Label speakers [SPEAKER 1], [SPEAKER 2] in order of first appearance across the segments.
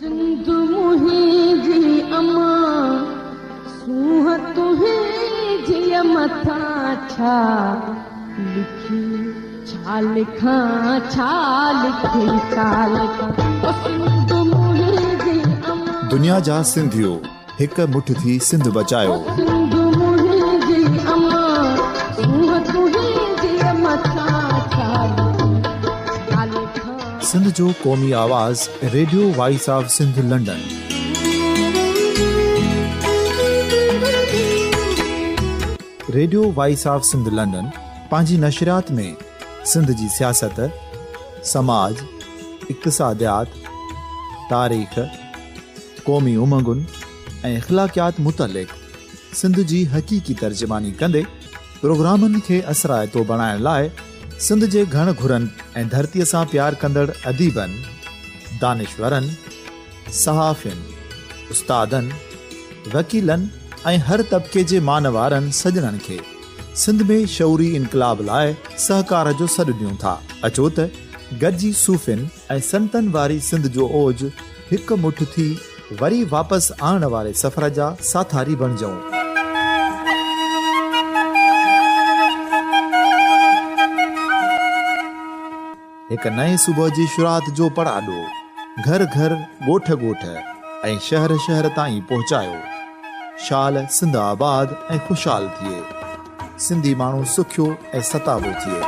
[SPEAKER 1] سنڌ منهنجي امان، سونهن تنهنجيء مٿان ڇا لکي، ڇا لکان، ڇا لکي، ڇا لکان، او سنڌ منهنجي امان.
[SPEAKER 2] دنيا جا سنڌيو هڪ مٺ ٿي سنڌ بچايو.
[SPEAKER 1] او سنڌ منهنجي امان، سونهن تنهنجيء مٿان ڇا لکي، ڇا لکان.
[SPEAKER 2] سنڌ جو قومي آواز radio voice of Sindh London. Radio voice of Sindh London پنهنجي نشريات ۾ سنڌ جي سياست، سماج، اقتصاديات، تاريخ، قومي امنگن ۽ اخلاقيات متعلق سنڌ جي حقيقي ترجماني ڪندي پروگرامن کي اثرائتو بڻائڻ لاء سنڌ جي گهڻ گهرن ۽ ڌرتيء سان پيار ڪندڙ اديبن، دانشورن، صحافين، استادن، وڪيلن ۽ هر طبقي جي مان وارن سڄڻن کي سنڌ ۾ شعوري انقلاب لاء سهڪار جو سڏ ڏيون ٿا. اچو ته گڏجي صوفين ۽ سنتن واري سنڌ جو اوج هڪ مٺ ٿي وري واپس آڻڻ واري سفر جا ساٿاري بڻجون. هڪ نئين صبح جي شروعات جو پڙاڏو گهر گهر، ڳوٺ ڳوٺ ۽ شهر شهر تائين پهچايو. شال سنڌ آباد ۽ خوشحال ٿئي. سنڌي ماڻهو سکيو ۽ ستابو ٿئي.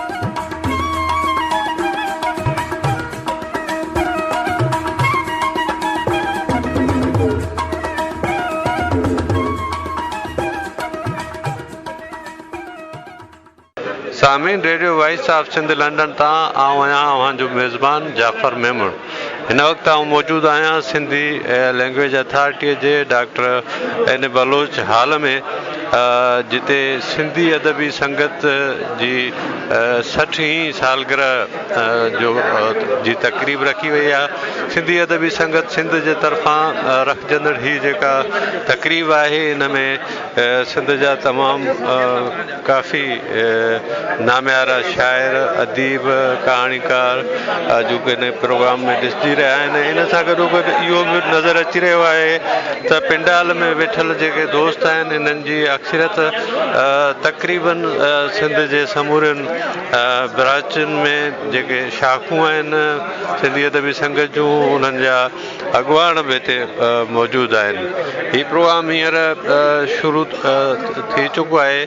[SPEAKER 3] سامعين radio voice of Sindh London تان آئون آهيان اوهان جو ميزبان جعفر ميمڻ هن وقت آئون موجود آهيان سنڌي لينگويج اٿارٽيء جي ڊاڪٽر اين بلوچ هال ۾ جتي سنڌي ادبي سنگت جي 60 هين سالگرهه جو جي تقريب رکي وئي آهي سنڌي ادبي سنگت سنڌ جي طرفان رکجندڙ هي جيڪا تقريب آهي ان ۾ سنڌ جا تمام ڪافي ناميارا شاعر، اديب، ڪهاڻيڪار اڄوڪي هن پروگرام ۾ ڏسجي رهيا آهن ان سان گڏو گڏ اهو به نظر اچي رهيو آهي ته پنڊال ۾ ويٺل جيڪي دوست آهن انهن جي اڪثريت تقريبن سنڌ جي سمورين برانچن ۾ جيڪي شاخون آهن سنڌي ادبي سنگت جون انهن جا اڳواڻ به هتي موجود آهن. هي پروگرام هينئر شروع ٿي چڪو آهي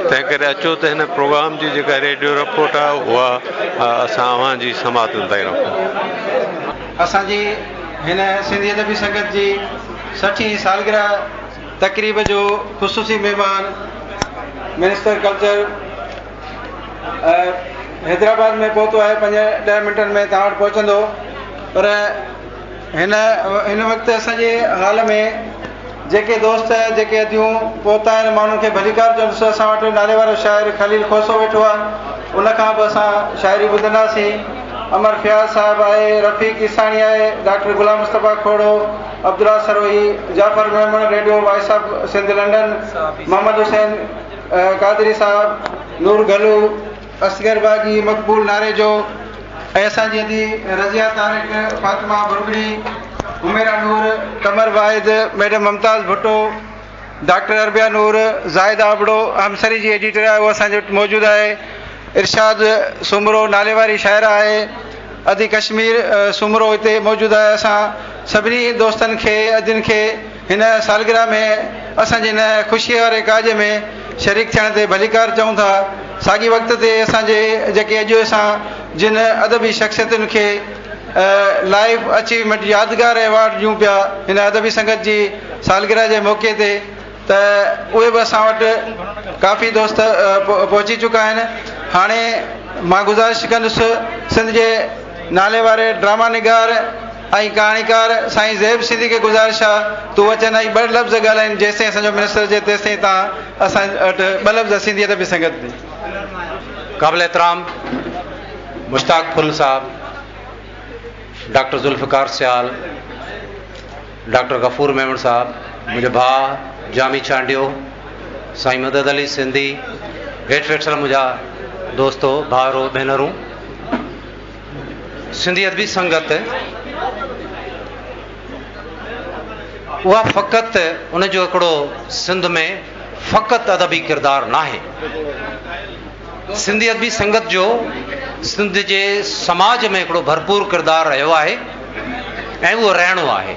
[SPEAKER 3] تنهن ڪري اچو ته هن پروگرام جي جيڪا ريڊيو رپورٽ آهي اها اسان اوهان جي سماعتن تائين رکون.
[SPEAKER 4] اسان جي هن سنڌي ادبي سنگت جي سٺين سالگرهه تقريب جو خصوصي مهمان منسٽر ڪلچر حيدرآباد ۾ پهتو آهي پنج ڏهه منٽن ۾ توهان وٽ پهچندو پر هن هن وقت اسان جي هال ۾ جيڪي دوست جيڪي اديون پهتا آهن مان انهن کي ڀليڪار چوندس اسان وٽ نالي وارو شاعر خليل کوسو ويٺو آهي ان کان به اسان شاعري ٻڌنداسين امر فياض صاحب آهي رفيق عيساڻي آهي doctor Ghulam Mustafa Khuhro Abdullah Sarohi Jafar Memon radio voice of Sindh London Muhammad Hussain Qadri صاحب، نور گهلو، اصغر باغي، مقبول ناريجو ۽ اسان جي ادي رضيه طارق، فاطمه ڀرڳڙي، حميرا نور، قمر واحد، ميڊم ممتاز ڀٽو، ڊاڪٽر اربيا نور، زاهده ابڙو همسري جي ايڊيٽر آهي اهو اسان وٽ موجود آهي، ارشاد سومرو ناليواري شاعره آهي، ادي ڪشمير سومرو هتي موجود آهي اسان سڀني دوستن کي ادين کي هن سالگرهه ۾ اسان جي هن خوشيء واري ڪاڄ ۾ شريڪ ٿيڻ تي ڀليڪار چئون ٿا. ساڳئي وقت تي اسان جي جيڪي اڄ اسان جن ادبي شخصيتن کي لائيف اچيومينٽ يادگار ايوارڊ ڏيون پيا هن ادبي سنگت جي سالگرهه جي موقعي تي ته اهي به اسان وٽ ڪافي دوست پهچي چڪا آهن. هاڻي مان گذارش ڪندس سنڌ جي نالي واري ڊراما نگار ۽ ڪهاڻيڪار سائين زيب سنڌي کي گذارش آ ته هو اچن ۽ ٻه لفظ ڳالهائين جيستائين اسان جو منسٽر اچي تيستائين توهان اسان وٽ ٻه لفظ سنڌي ادبي سنگت تي.
[SPEAKER 5] قابل احترام مشتاق ڦل صاحب، ڊاڪٽر ذوالفقار سيال، ڊاڪٽر غفور ميمڻ صاحب، منهنجو ڀاء جامي چانڊيو، سائين مدد علي سنڌي، هيٺ ويٺل منهنجا دوستو، ڀائرو، ڀينرون. سنڌي ادبي سنگت اها فقط ان جو هڪڙو سنڌ ۾ فقط ادبي ڪردار ناهي. سنڌي ادبي سنگت جو سنڌ جي سماج ۾ هڪڙو ڀرپور ڪردار رهيو آهي ۽ اهو رهڻو آهي.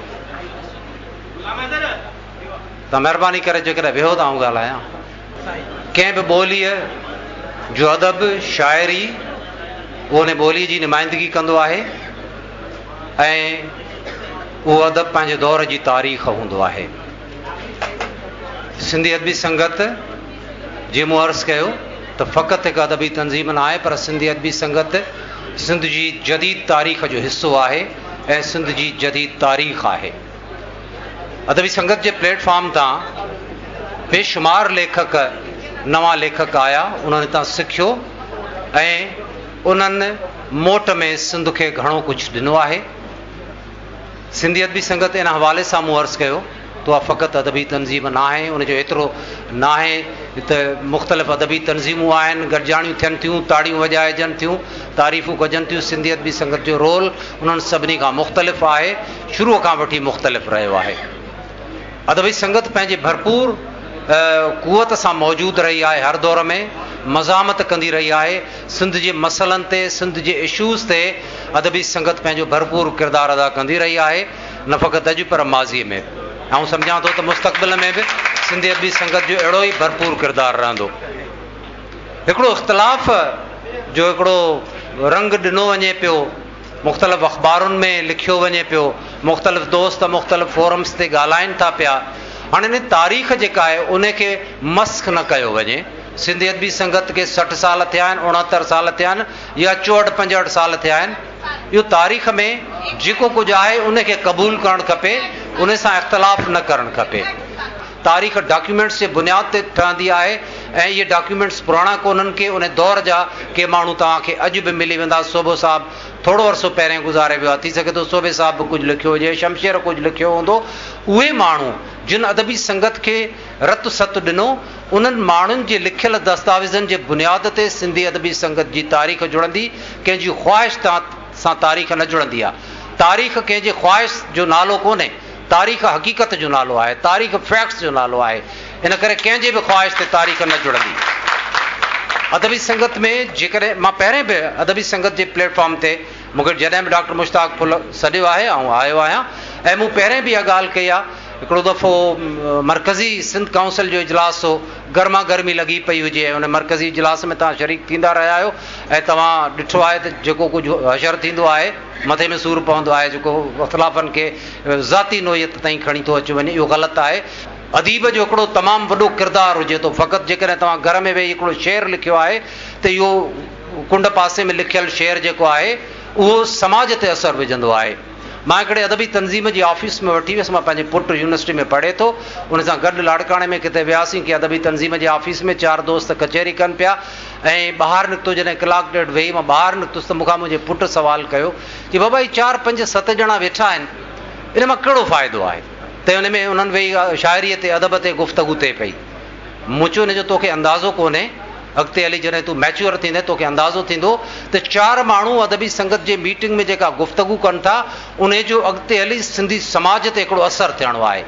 [SPEAKER 5] توهان مهرباني ڪري جيڪڏهن ويهو ته آئون ڳالهايان. ڪنهن به ٻوليء جو ادب، شاعري، اهو ان ٻوليء جي نمائندگي ڪندو آهي ۽ اهو ادب پنهنجي دور جي تاريخ هوندو آهي. سنڌي ادبي سنگت جيئن مون عرض ڪيو ته فقط هڪ ادبي تنظيم نه آهي پر سنڌي ادبي سنگت سنڌ جي جديد تاريخ جو حصو آهي ۽ سنڌ جي جديد تاريخ آهي. ادبي سنگت جي پليٽ فارم تان بيشمار ليکڪ نوان ليکڪ آيا انهن هتان سکيو ۽ انهن موٽ ۾ سنڌ کي گهڻو ڪجهه ڏنو آهي. سنڌي ادبي سنگت ان حوالي سان مون عرض ڪيو ته اها فقط ادبي تنظيم ناهي، ان جو ايترو ناهي ته مختلف ادبي تنظيمون آهن، گڏجاڻيون ٿين ٿيون، تاڙيون وڄائجن ٿيون، تعريفون ڪجن ٿيون، سنڌي ادبي سنگت جو رول انهن سڀني کان مختلف آهي، شروع کان وٺي مختلف رهيو آهي. ادبي سنگت پنهنجي ڀرپور قوت سان موجود رهي آهي، هر دور ۾ مزاحمت ڪندي رهي آهي، سنڌ جي مسئلن تي، سنڌ جي اشوز تي ادبي سنگت پنهنجو ڀرپور ڪردار ادا ڪندي رهي آهي، نه فقط اڄ پر ماضيء ۾ به. آئون سمجهان ٿو ته مستقبل ۾ به سنڌي ادبي سنگت جو اهڙو ئي ڀرپور ڪردار رهندو. هڪڙو اختلاف جو هڪڙو رنگ ڏنو وڃي پيو، مختلف اخبارن ۾ لکيو وڃي پيو، مختلف دوست مختلف فورمز تي ڳالهائين ٿا پيا. هاڻي ان تاريخ جيڪا آهي ان کي مسخ نه ڪيو وڃي. سنڌي ادبي سنگت کي 60 سال ٿيا آهن، 69 سال ٿيا آهن يا 64 65 سال ٿيا آهن. اهو تاريخ ۾ جيڪو ڪجهه آهي ان کي قبول ڪرڻ کپي، ان سان اختلاف نه ڪرڻ کپي. تاريخ ڊاڪيومينٽس جي بنياد تي ٺهندي آهي ۽ اهي ڊاڪيومينٽس پراڻا ڪونهن ڪي ان دور جا ڪي ماڻهو توهان کي اڄ به ملي ويندا. سوڀو صاحب ٿورو عرصو پهرين گذاري ويو آهي، ٿي سگهي ٿو سوڀي صاحب به ڪجهه لکيو هجي، شمشير ڪجهه لکيو هوندو. اهي ماڻهو جن ادبي سنگت کي رت ست ڏنو، انهن ماڻهن جي لکيل دستاويزن جي بنياد تي سنڌي ادبي سنگت جي تاريخ جڙندي، ڪنهن جي خواهش سان تاريخ نه جڙندي آ. تاريخ ڪنهن جي خواهش جو نالو ڪونهي، تاريخ حقيقت جو نالو آهي، تاريخ فيڪٽس جو نالو آهي، ان ڪري ڪنهن جي به خواهش تي تاريخ نه جڙندي. ادبي سنگت ۾ جيڪڏهن مان پهرين به ادبي سنگت جي پليٽ فارم تي مون کي جڏهن به ڊاڪٽر مشتاق ڦل سڏيو آهي آئون آيو آهيان ۽ مون پهرين به اها ڳالهه ڪئي آهي هڪڙو دفعو مرڪزي سنڌ ڪائونسل جو اجلاس هو گرما گرمي لڳي پئي هجي ۽ ان مرڪزي اجلاس ۾ توهان شريڪ ٿيندا رهيا آهيو ۽ توهان ڏٺو آهي ته جيڪو ڪجهه حشر ٿيندو آهي مٿي ۾ سور پوندو آهي جيڪو اختلافن کي ذاتي نوعيت تائين کڻي ٿو اچي وڃي اهو غلط آهي. اديب جو هڪڙو تمام وڏو ڪردار هجي ٿو فقط جيڪڏهن توهان گهر ۾ ويهي هڪڙو شعر لکيو آهي ته اهو ڪنڊ پاسي ۾ لکيل شعر جيڪو آهي اهو سماج تي اثر وجهندو آهي. مان هڪڙي ادبي تنظيم جي آفيس ۾ وٺي ويس مان پنهنجي پٽ يونيورسٽي ۾ پڙهي ٿو ان سان گڏ لاڙڪاڻي ۾ ڪٿي وياسين ڪنهن ادبي تنظيم جي آفيس ۾ چار دوست ڪچهري ڪن پيا ۽ ٻاهر نڪتو جڏهن ڪلاڪ ڏيڍ ويهي مان ٻاهر نڪتس ته مون کان منهنجي پٽ سوال ڪيو چي بابا هي چار پنج ست ڄڻا ويٺا آهن ان مان ڪهڙو فائدو آهي ته ان ۾ انهن ويهي شاعريء تي ادب تي گفتگو ٿئي پئي مون چيو ان جو توکي اندازو ڪونهي اڳتي هلي جڏهن تون ميچوئر ٿيندين توکي اندازو ٿيندو ته چار ماڻهو ادبي سنگت جي ميٽنگ ۾ جيڪا گفتگو ڪن ٿا انهي جو اڳتي هلي سنڌي سماج تي هڪڙو اثر ٿيڻو آهي.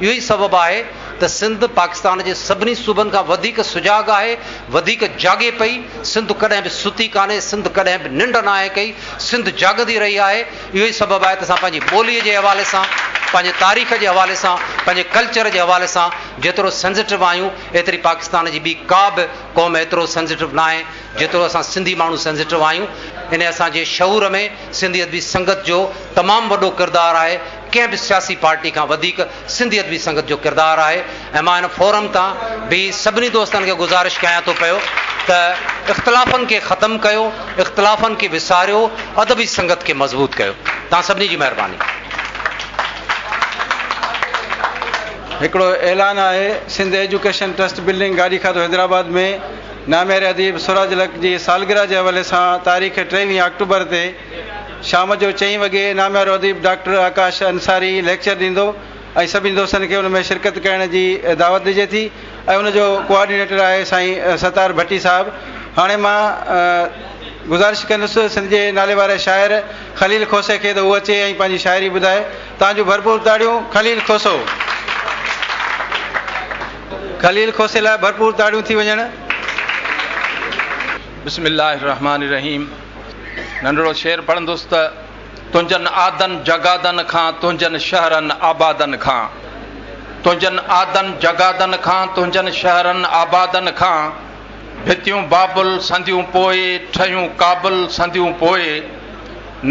[SPEAKER 5] اهو ئي سبب آهي ته سنڌ پاڪستان جي سڀني صوبن کان وڌيڪ سجاڳ آهي، وڌيڪ جاڳي پئي، سنڌ ڪڏهن به ستي ڪانهي، سنڌ ڪڏهن به ننڊ ناهي ڪئي، سنڌ جاڳندي رهي آهي، اهو ئي سبب آهي ته اسان پنهنجي ٻوليء جي حوالي سان، پنهنجي تاريخ جي حوالي سان، پنهنجي ڪلچر جي حوالي سان جيترو سينسيٽو آهيون، ايتري پاڪستان جي ٻي ڪا به قوم ايترو سينسيٽو ناهي، جيترو اسان سنڌي ماڻهو سينسيٽو آهيون. انهي اسان جي شعور ۾ سنڌي ادبي سنگت جو تمام وڏو ڪردار آهي. ڪنهن به سياسي پارٽي کان وڌيڪ سنڌي ادبي سنگت جو ڪردار آهي ۽ مان هن فورم تان به سڀني دوستن کي گذارش ڪيان ٿو پيو ته اختلافن کي ختم ڪيو، اختلافن کي وساريو، ادبي سنگت کي مضبوط ڪيو. توهان سڀني جي مهرباني.
[SPEAKER 4] هڪڙو اعلان آهي، سنڌ ايجوڪيشن ٽرسٽ بلڊنگ گاڏي کاتو حيدرآباد ۾ نامياري اديب سراج الحق جي سالگرهه جي حوالي سان تاريخ 23 آڪٽوبر تي شام جو چئين وڳي ناميارو اديب ڊاڪٽر آڪاش انصاري ليڪچر ڏيندو ۽ سڀني دوستن کي ان ۾ شرڪت ڪرڻ جي دعوت ڏجي ٿي ۽ ان جو ڪوآرڊينيٽر آهي سائين ستار ڀٽي صاحب. هاڻي مان. گذارش ڪندس سنڌ جي نالي واري شاعر خليل کوسي کي ته هو اچي ۽ پنهنجي شاعري ٻڌائي. توهان جون ڀرپور تاڙيون خليل کوسو. خليل کوسي لاء ڀرپور تاڙيون ٿي وڃن.
[SPEAKER 6] بسم الله الرحمٰن الرحيم ننڍڙو شعر پڙهندس ته تنهنجن عادن جڳادن کان تنهنجن شهرن آبادن کان تنهنجن عادن جڳادن کان تنهنجن شهرن آبادن کان ڀتيون بابل سنديون پوء ٺهيون ڪابل سنديون پوء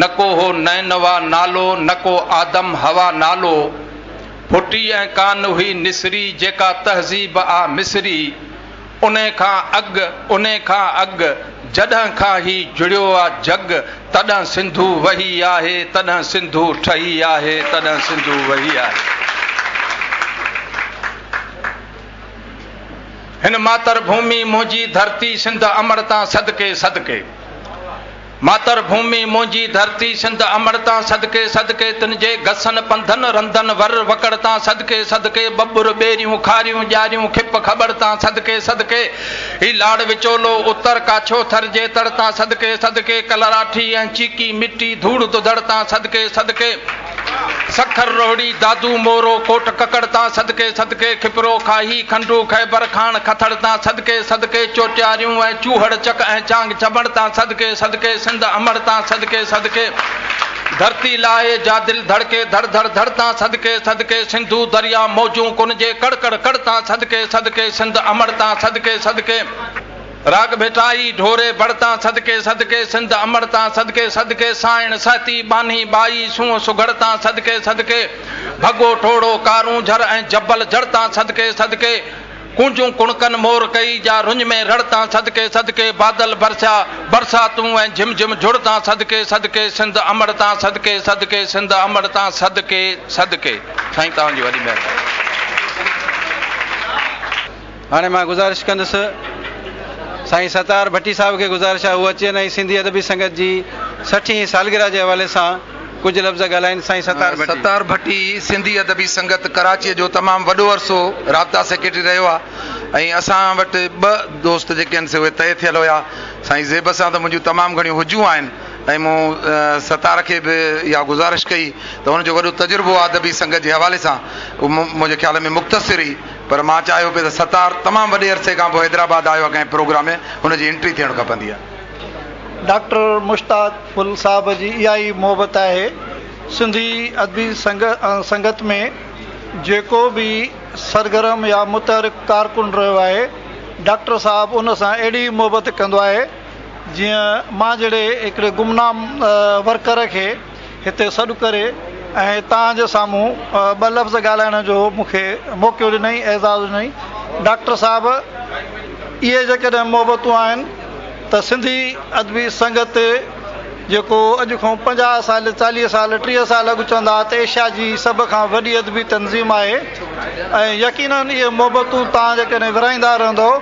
[SPEAKER 6] نه ڪو هو نينوا نالو نه ڪو آدم حوا نالو ڦٽي ۽ ڪانه هئي نسري جيڪا تهذيب آ مصري انهي کان اڳ انهي کان اڳ جڏهن کان هي جڙيو آ جڳ تڏهن سنڌو وهي آهي تڏهن سنڌو ٺهي آهي تڏهن سنڌو وهي آهي. هن ماتر ڀومي منهنجي ڌرتي سنڌ امڙ تان صدقي صدقي ماتر ڀومي منهنجي ڌرتي سنڌ امڙ تان صدقي صدقي تن جي گسن پنڌن رندن ور وڪڙ تان صدقي صدقي ٻٻر ٻيريون کاريون ڄاريون کپ کٻڙ تان صدقي صدقي هي لاڙ وچولو اتر ڪاڇو ٿر جي تڙ تان صدقي صدقي ڪلراٺي ۽ چيڪي مٽي ڌوڙ ڌڌڙ تان صدقي صدقي سکر، روهڙي، دادو، مورو، ڪوٽ ڪڪڙ تان صدقي صدقي، کپرو، کاهي، کنڊو، خيبر، کاڻ، کٿڙ تان صدقي صدقي، چوٽياريون ۽ چوهڙ، چڪ ۽ چانگ چڀڙ تان صدقي صدقي، سنڌ امڙ تان صدقي صدقي، ڌرتي لاء جا دل ڌڙڪي ڌڙ ڌڙ ڌڙ تان صدقي صدقي، سنڌو دريا موجون ڪن جي ڪڙ ڪڙ ڪڙ تان صدقي صدقي، سنڌ امڙ تان صدقي صدقي. راڳ ڀٽائي، ڍوري بڙ تان صدقي صدقي، سنڌ امڙ تان صدقي صدقي، سانئڻ سهتي، ٻانهي ٻائي، سونهن سگهڙ تان صدقي صدقي، ڀڳو ٺوڙهو، ڪارونجهر ۽ جبل جڙ تان صدقي صدقي، ڪونجون ڪڻڪن مور ڪئي، جا رڃ ۾ رڙ تان صدقي صدقي، بادل برسيا، برساتون ۽ جھم جھم جھڙ تان صدقي صدقي، سنڌ امڙ تان صدقي صدقي، سنڌ امڙ تان صدقي صدقي. سائين توهان جي وڏي مهرباني.
[SPEAKER 4] هاڻي مان گذارش ڪندس سائين ستار ڀٽي صاحب کي گذارش آهي هو اچن ۽ سنڌي ادبي سنگت جي سٺين سالگرهه جي حوالي سان ڪجهه لفظ ڳالهائين سائين ستار ڀٽي.
[SPEAKER 7] ستار ڀٽي سنڌي ادبي سنگت ڪراچيء جو تمام وڏو عرصو رابطا سيڪريٽري رهيو آهي ۽ اسان وٽ ٻه دوست جيڪي آهن سي اهي طئي ٿيل هيا سائين زيب سان ته منهنجون تمام گهڻيون حجون آهن ۽ مون ستار کي به اها گذارش ڪئي ته هن جو وڏو تجربو آهي ادبي سنگت جي حوالي سان اهو منهنجي خيال ۾ مختصر ئي پر مان چاهيو پئي ته ستار تمام وڏي عرصي کان پوء حيدرآباد آيو آهي ڪنهن پروگرام ۾ هن جي انٽري ٿيڻ کپندي آهي.
[SPEAKER 8] ڊاڪٽر مشتاق ڦل صاحب جي اها ئي محبت آهي سنڌي ادبي سنگت ۾ جيڪو به سرگرم يا متحرڪ ڪارڪن رهيو آهي ڊاڪٽر صاحب ان سان اهڙي محبت ڪندو آهي جيئن مان جهڙي هڪڙي گمنام ورڪر کي هتي سڏ ڪري ۽ توهان جي سامهون ٻه لفظ ڳالهائڻ جو مون کي موقعو ڏنائين، اعزاز ڏنائين. ڊاڪٽر صاحب اهي جيڪڏهن محبتون آهن ته سنڌي ادبي سنگت جيڪو اڄ کان پنجاهه سال، چاليهه سال، ٽيهه سال اڳ چوندا ها ته ايشيا جي سڀ کان وڏي ادبي تنظيم آهي ۽ يقينن اهي محبتون توهان جيڪڏهن ورهائيندا رهندؤ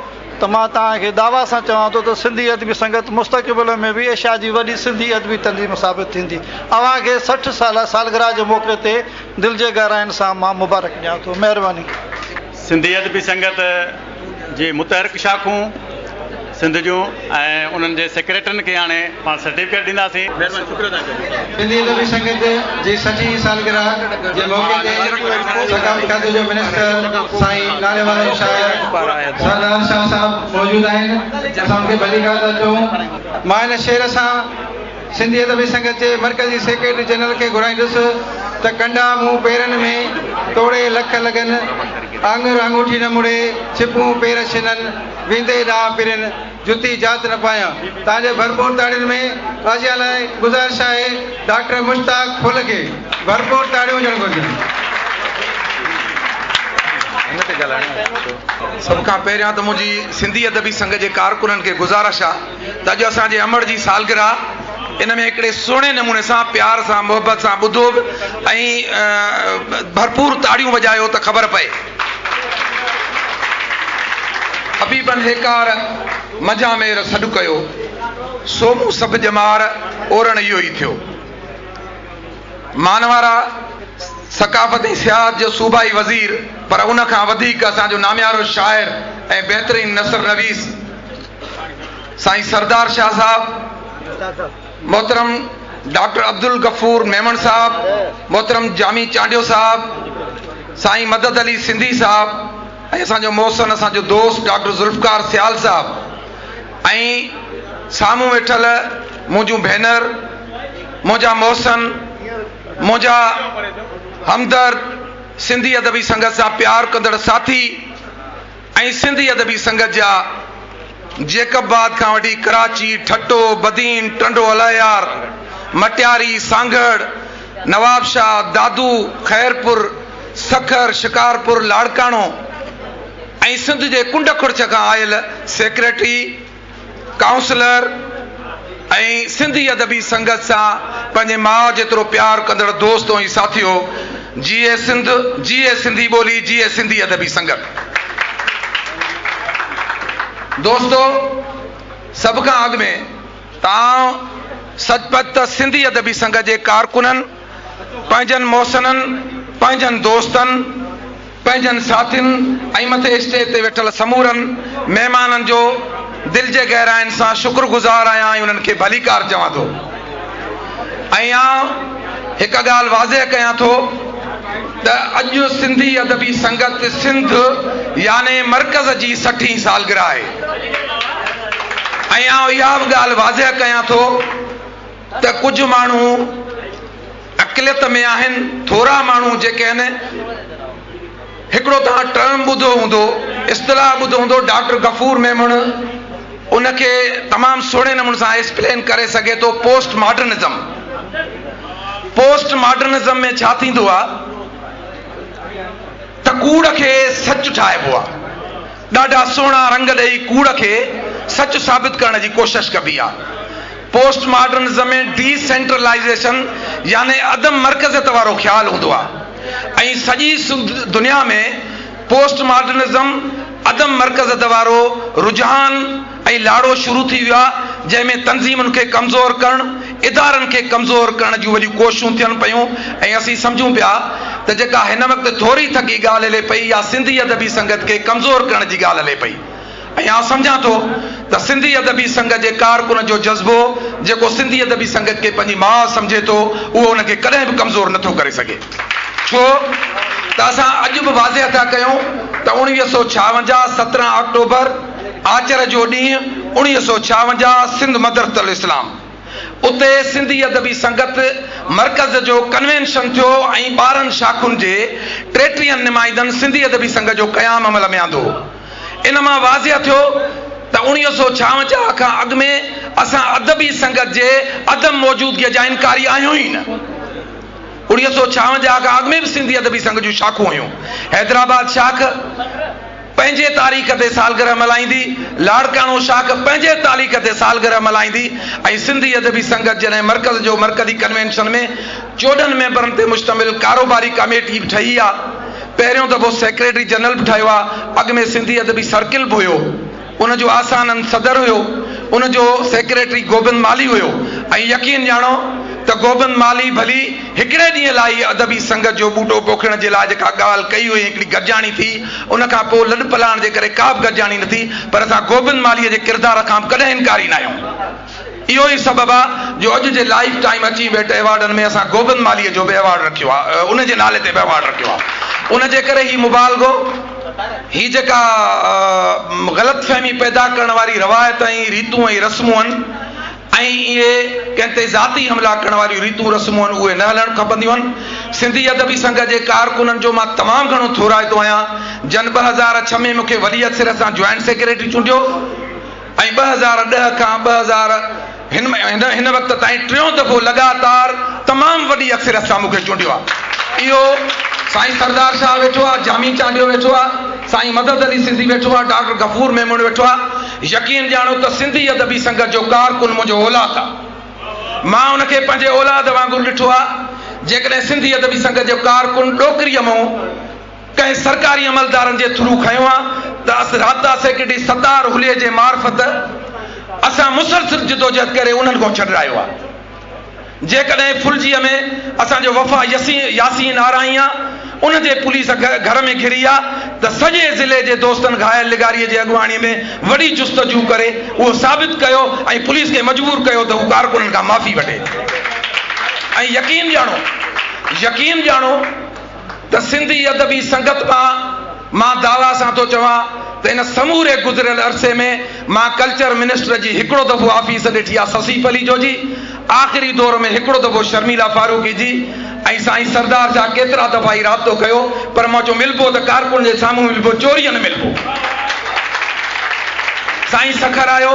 [SPEAKER 8] ته مان توهان کي دعويٰ سان چوان ٿو ته سنڌي ادبي سنگت مستقبل ۾ به ايشيا جي وڏي سنڌي ادبي تنظيم ثابت ٿيندي. اوهان کي 60 ساله سالگرهه جي موقعي تي دل جي گهراين سان مان مبارڪ ڏيان ٿو. مهرباني.
[SPEAKER 9] سنڌي ادبي سنگت جي متحرڪ شاخون سنڌ جون ۽ انهن جي سيڪريٽرين کي هاڻي پاڻ سرٽيفڪيٽ ڏينداسين. مهرباني شڪريه ادا ڪيو.
[SPEAKER 4] سنڌي ادبي سنگت جي سٺين سالگرهه جي موقعي تي ثقافت کاتي جو منسٽر سائين ناليوارو شاعر سردار شاهه صاحب موجود آهن اسان ان کي ڀليڪار ٿا چئون. مان هن شعر سان سنڌي ادبي سنگت جي مرڪزي سيڪريٽري جنرل کي گهرائيندس ته ڪنڊا مون پيرن ۾ توڙي لک لڳن، آڱر آڱوٺي نه مڙي، ڇپون پير ڇنن، ويندي ڏانهن پرين، جتي جات نه پايان. توهان جي ڀرپور تاڙين ۾ آجيان لاء گذارش آهي ڊاڪٽر مشتاق ڦل کي ڀرپور تاڙيون هجڻ گهرجن.
[SPEAKER 7] سڀ کان پهريان ته منهنجي سنڌي ادبي سنگ جي ڪارڪنن کي گذارش آ ته اڄ اسان جي امڙ جي سالگرهه آ ان ۾ هڪڙي سهڻي نموني سان پيار سان محبت سان ٻڌو به ۽ ڀرپور تاڙيون وڄايو ته خبر پئي. حبيبن هيڪار منجهان مير سڏ ڪيو، سو مون سڀ ڄمار اورڻ اهو ئي ٿيو. مانوارا ثقافت ۽ سياحت جو صوبائي وزير پر ان کان وڌيڪ اسان جو ناميارو شاعر ۽ بهترين نثر نويس سائين سردار شاهه صاحب، محترم ڊاڪٽر عبدالغفور ميمڻ صاحب، محترم جامي چانڊيو صاحب، سائين مدد علي سنڌي صاحب ۽ اسان جو محسن اسان جو دوست ڊاڪٽر ذوالفقار سيال صاحب ۽ سامهون ويٺل منهنجون ڀينر، منهنجا محسن، منهنجا همدرد، سنڌي ادبي سنگت سان پيار ڪندڙ ساٿي ۽ سنڌي ادبي سنگت جا جيڪب آباد کان وٺي ڪراچي، ٺٽو، بدين، ٽنڊو الهيار، مٽياري، سانگهڙ، نوابشاهه، دادو، خيرپور، سکر، شڪارپور، لاڙڪاڻو ۽ سنڌ جي ڪنڊ ڪڙڇ کان آيل سيڪريٽري، ڪائونسلر ۽ سنڌي ادبي سنگت سان پنهنجي ماء جيترو پيار ڪندڙ دوستو ۽ ساٿيو، جيئي سنڌ، جيئي سنڌي ٻولي، جيئي سنڌي ادبي سنگت. دوستو سڀ کان اڳ ۾ ته آئون سچ پچ ته سنڌي ادبي سنگت جي ڪارڪنن، پنهنجن محسنن، پنهنجن دوستن، پنهنجن ساٿين ۽ مٿي اسٽيج تي ويٺل سمورن مهمانن جو دل جي گهراين سان شڪر گذار آهيان ۽ انهن کي ڀليڪار چوان ٿو ۽ آئون هڪ ڳالهه واضح ڪيان ٿو ته اڄ سنڌي ادبي سنگت سنڌ يعني مرڪز جي سٺين سالگرهه آهي ۽ آئون اها به ڳالهه واضح ڪيان ٿو ته ڪجهه ماڻهو اقليت ۾ آهن، ٿورا ماڻهو جيڪي آهن، هڪڙو توهان ٽرم ٻڌو هوندو، اصطلاح ٻڌو هوندو، ڊاڪٽر غفور ميمڻ ان کي تمام سهڻي نموني سان ايڪسپلين ڪري سگهي ٿو، پوسٽ ماڊرنزم. پوسٽ ماڊرنزم ۾ ڇا ٿيندو آهي ته ڪوڙ کي سچ ٺاهبو آهي، ڏاڍا سهڻا رنگ ڏئي ڪوڙ کي سچ ثابت ڪرڻ جي ڪوشش ڪبي آهي. پوسٽ ماڊرنزم ۾ ڊي سينٽرلائيزيشن يعني عدم مرڪزيت وارو خيال هوندو آهي ۽ سڄي دنيا ۾ پوسٽ ماڊرنزم عدم مرڪزيت وارو رجحان ۽ لاڙو شروع ٿي ويو آهي جنهن ۾ تنظيمن کي ڪمزور ڪرڻ، ادارن کي ڪمزور ڪرڻ جون وڏيون ڪوششون ٿين پيون ۽ اسين سمجهون پيا ته جيڪا هن وقت ٿوري ٿڪي ڳالهه هلي پئي اها سنڌي ادبي سنگت کي ڪمزور ڪرڻ جي ڳالهه هلي پئي ۽ آئون سمجهان ٿو ته سنڌي ادبي سنگت جي ڪارڪن جو جذبو جيڪو سنڌي ادبي سنگت کي پنهنجي ماء سمجهي ٿو اهو ان کي ڪڏهن به ڪمزور نٿو ڪري سگهي ڇو ته اسان اڄ به واضح ٿا ڪيون ته 1956 17 آڪٽوبر آچر جو ڏينهن 1956 سنڌ مدرسة الاسلام اتي سنڌي ادبي سنگت مرڪز جو ڪنوينشن ٿيو ۽ 12 شاخن جي ٽيٽيهن نمائندن سنڌي ادبي سنگت جو قيام عمل ۾ آندو. ان مان واضح ٿيو ته 1956 کان اڳ ۾ اسان ادبي سنگت جي عدم موجودگيء جا انڪاري آهيون ئي نه. 1956 کان اڳ ۾ به سنڌي ادبي سنگت جون شاخون هيون. حيدرآباد شاخ پنهنجي تاريخ تي سالگرهه ملهائيندي، لاڙڪاڻو شاخ پنهنجي تاريخ تي سالگرهه ملهائيندي ۽ سنڌي ادبي سنگت جڏهن مرڪز جو مرڪزي ڪنوينشن ۾ 14 ميمبرن تي مشتمل ڪاروباري ڪميٽي به ٺهي آ. پهريون دفعو سيڪريٽري جنرل به ٺهيو آ. اڳ ۾ سنڌي ادبي سرڪل به هيو. ان جو آسانند صدر هيو. ان جو سيڪريٽري گوبند مالهي هيو ۽ يقين ڄاڻو ته گوبند مالهي ڀلي هڪڙي ڏينهن لاء ئي ادبي سنگت جو ٻوٽو پوکڻ جي لاء جيڪا ڳالهه ڪئي هئي هڪڙي گڏجاڻي ٿي ان کان پوء لڏ پلاڻ جي ڪري ڪا به گڏجاڻي نه ٿي پر اسان گوبند مالهيء جي ڪردار کان به ڪڏهن انڪاري ناهيون. اهو ئي سبب آ جو اڄ جي لائيف ٽائيم اچيومينٽ ايوارڊن ۾ اسان گوبند مالهيء جو به ايوارڊ رکيو آ، ان جي نالي تي به ايوارڊ رکيو آ. ان جي ڪري هي مبالغو، هي جيڪا غلط فهمي پيدا ڪرڻ واري روايت ۽ ريتون ۽ رسمون آهن ۽ اهي ڪنهن تي ذاتي حملا ڪرڻ واريون ريتون رسمون آهن اهي نه هلڻ کپنديون آهن. سنڌي ادبي سنگت جي ڪارڪنن جو مان تمام گهڻو ٿورائتو آهيان جن 2006 ۾ مون کي وڏي اڪثريت سان جوائنٽ سيڪريٽري چونڊيو. ۽ 2010 کان 2000 هن هن وقت تائين ٽيون دفعو لڳاتار تمام وڏي اڪثريت سان مون کي چونڊيو آهي. اهو سائين سردار شاهه ويٺو آهي، جامي چانڊيو ويٺو آهي، سائين مدد علي سنڌي ويٺو آهي، ڊاڪٽر غفور ميمڻ ويٺو آهي. يقين ڄاڻو ته سنڌي ادبي سنگت جو ڪارڪن منهنجو اولاد آهي. مان ان کي پنهنجي اولاد وانگر ڏٺو آهي. جيڪڏهن سنڌي ادبي سنگت جو ڪارڪن ڏوڪريء مون ڪنهن سرڪاري عملدارن جي ٿرو کنيو آ ته اس رابطا سيڪريٽري ستار هليي جي معرفت اسان مسلسل جدوجهد ڪري انهن کان ڇڏرايو آ. جيڪڏهن ڦلجيء ۾ اسان جو وفا ياسين آرائين آ، ان جي پوليس گهر ۾ گهري آ ته سڄي ضلعي جي دوستن گهايل لغاري جي اڳواڻي ۾ وڏي جستجو ڪري اهو ثابت ڪيو ۽ پوليس کي مجبور ڪيو ته هو ڪارڪنن کان معافي وٺي ۽ يقين ڄاڻو يقين ڄاڻو ته سنڌي ادبي سنگت مان مان دعويٰ سان ٿو چوان ته ان سموري گذريل عرصي ۾ مان ڪلچر منسٽر جي هڪڙو دفعو آفيس ڏٺي آ سسي پليجو جي، آخري دور ۾ هڪڙو دفعو شرميلا فاروقي جي ۽ سائين سردار شاهه ڪيترا دفعا ئي رابطو ڪيو پر مان چيو ملبو ته ڪارڪن جي سامهون ملبو چوريء نه ملبو. سائين سکر آيو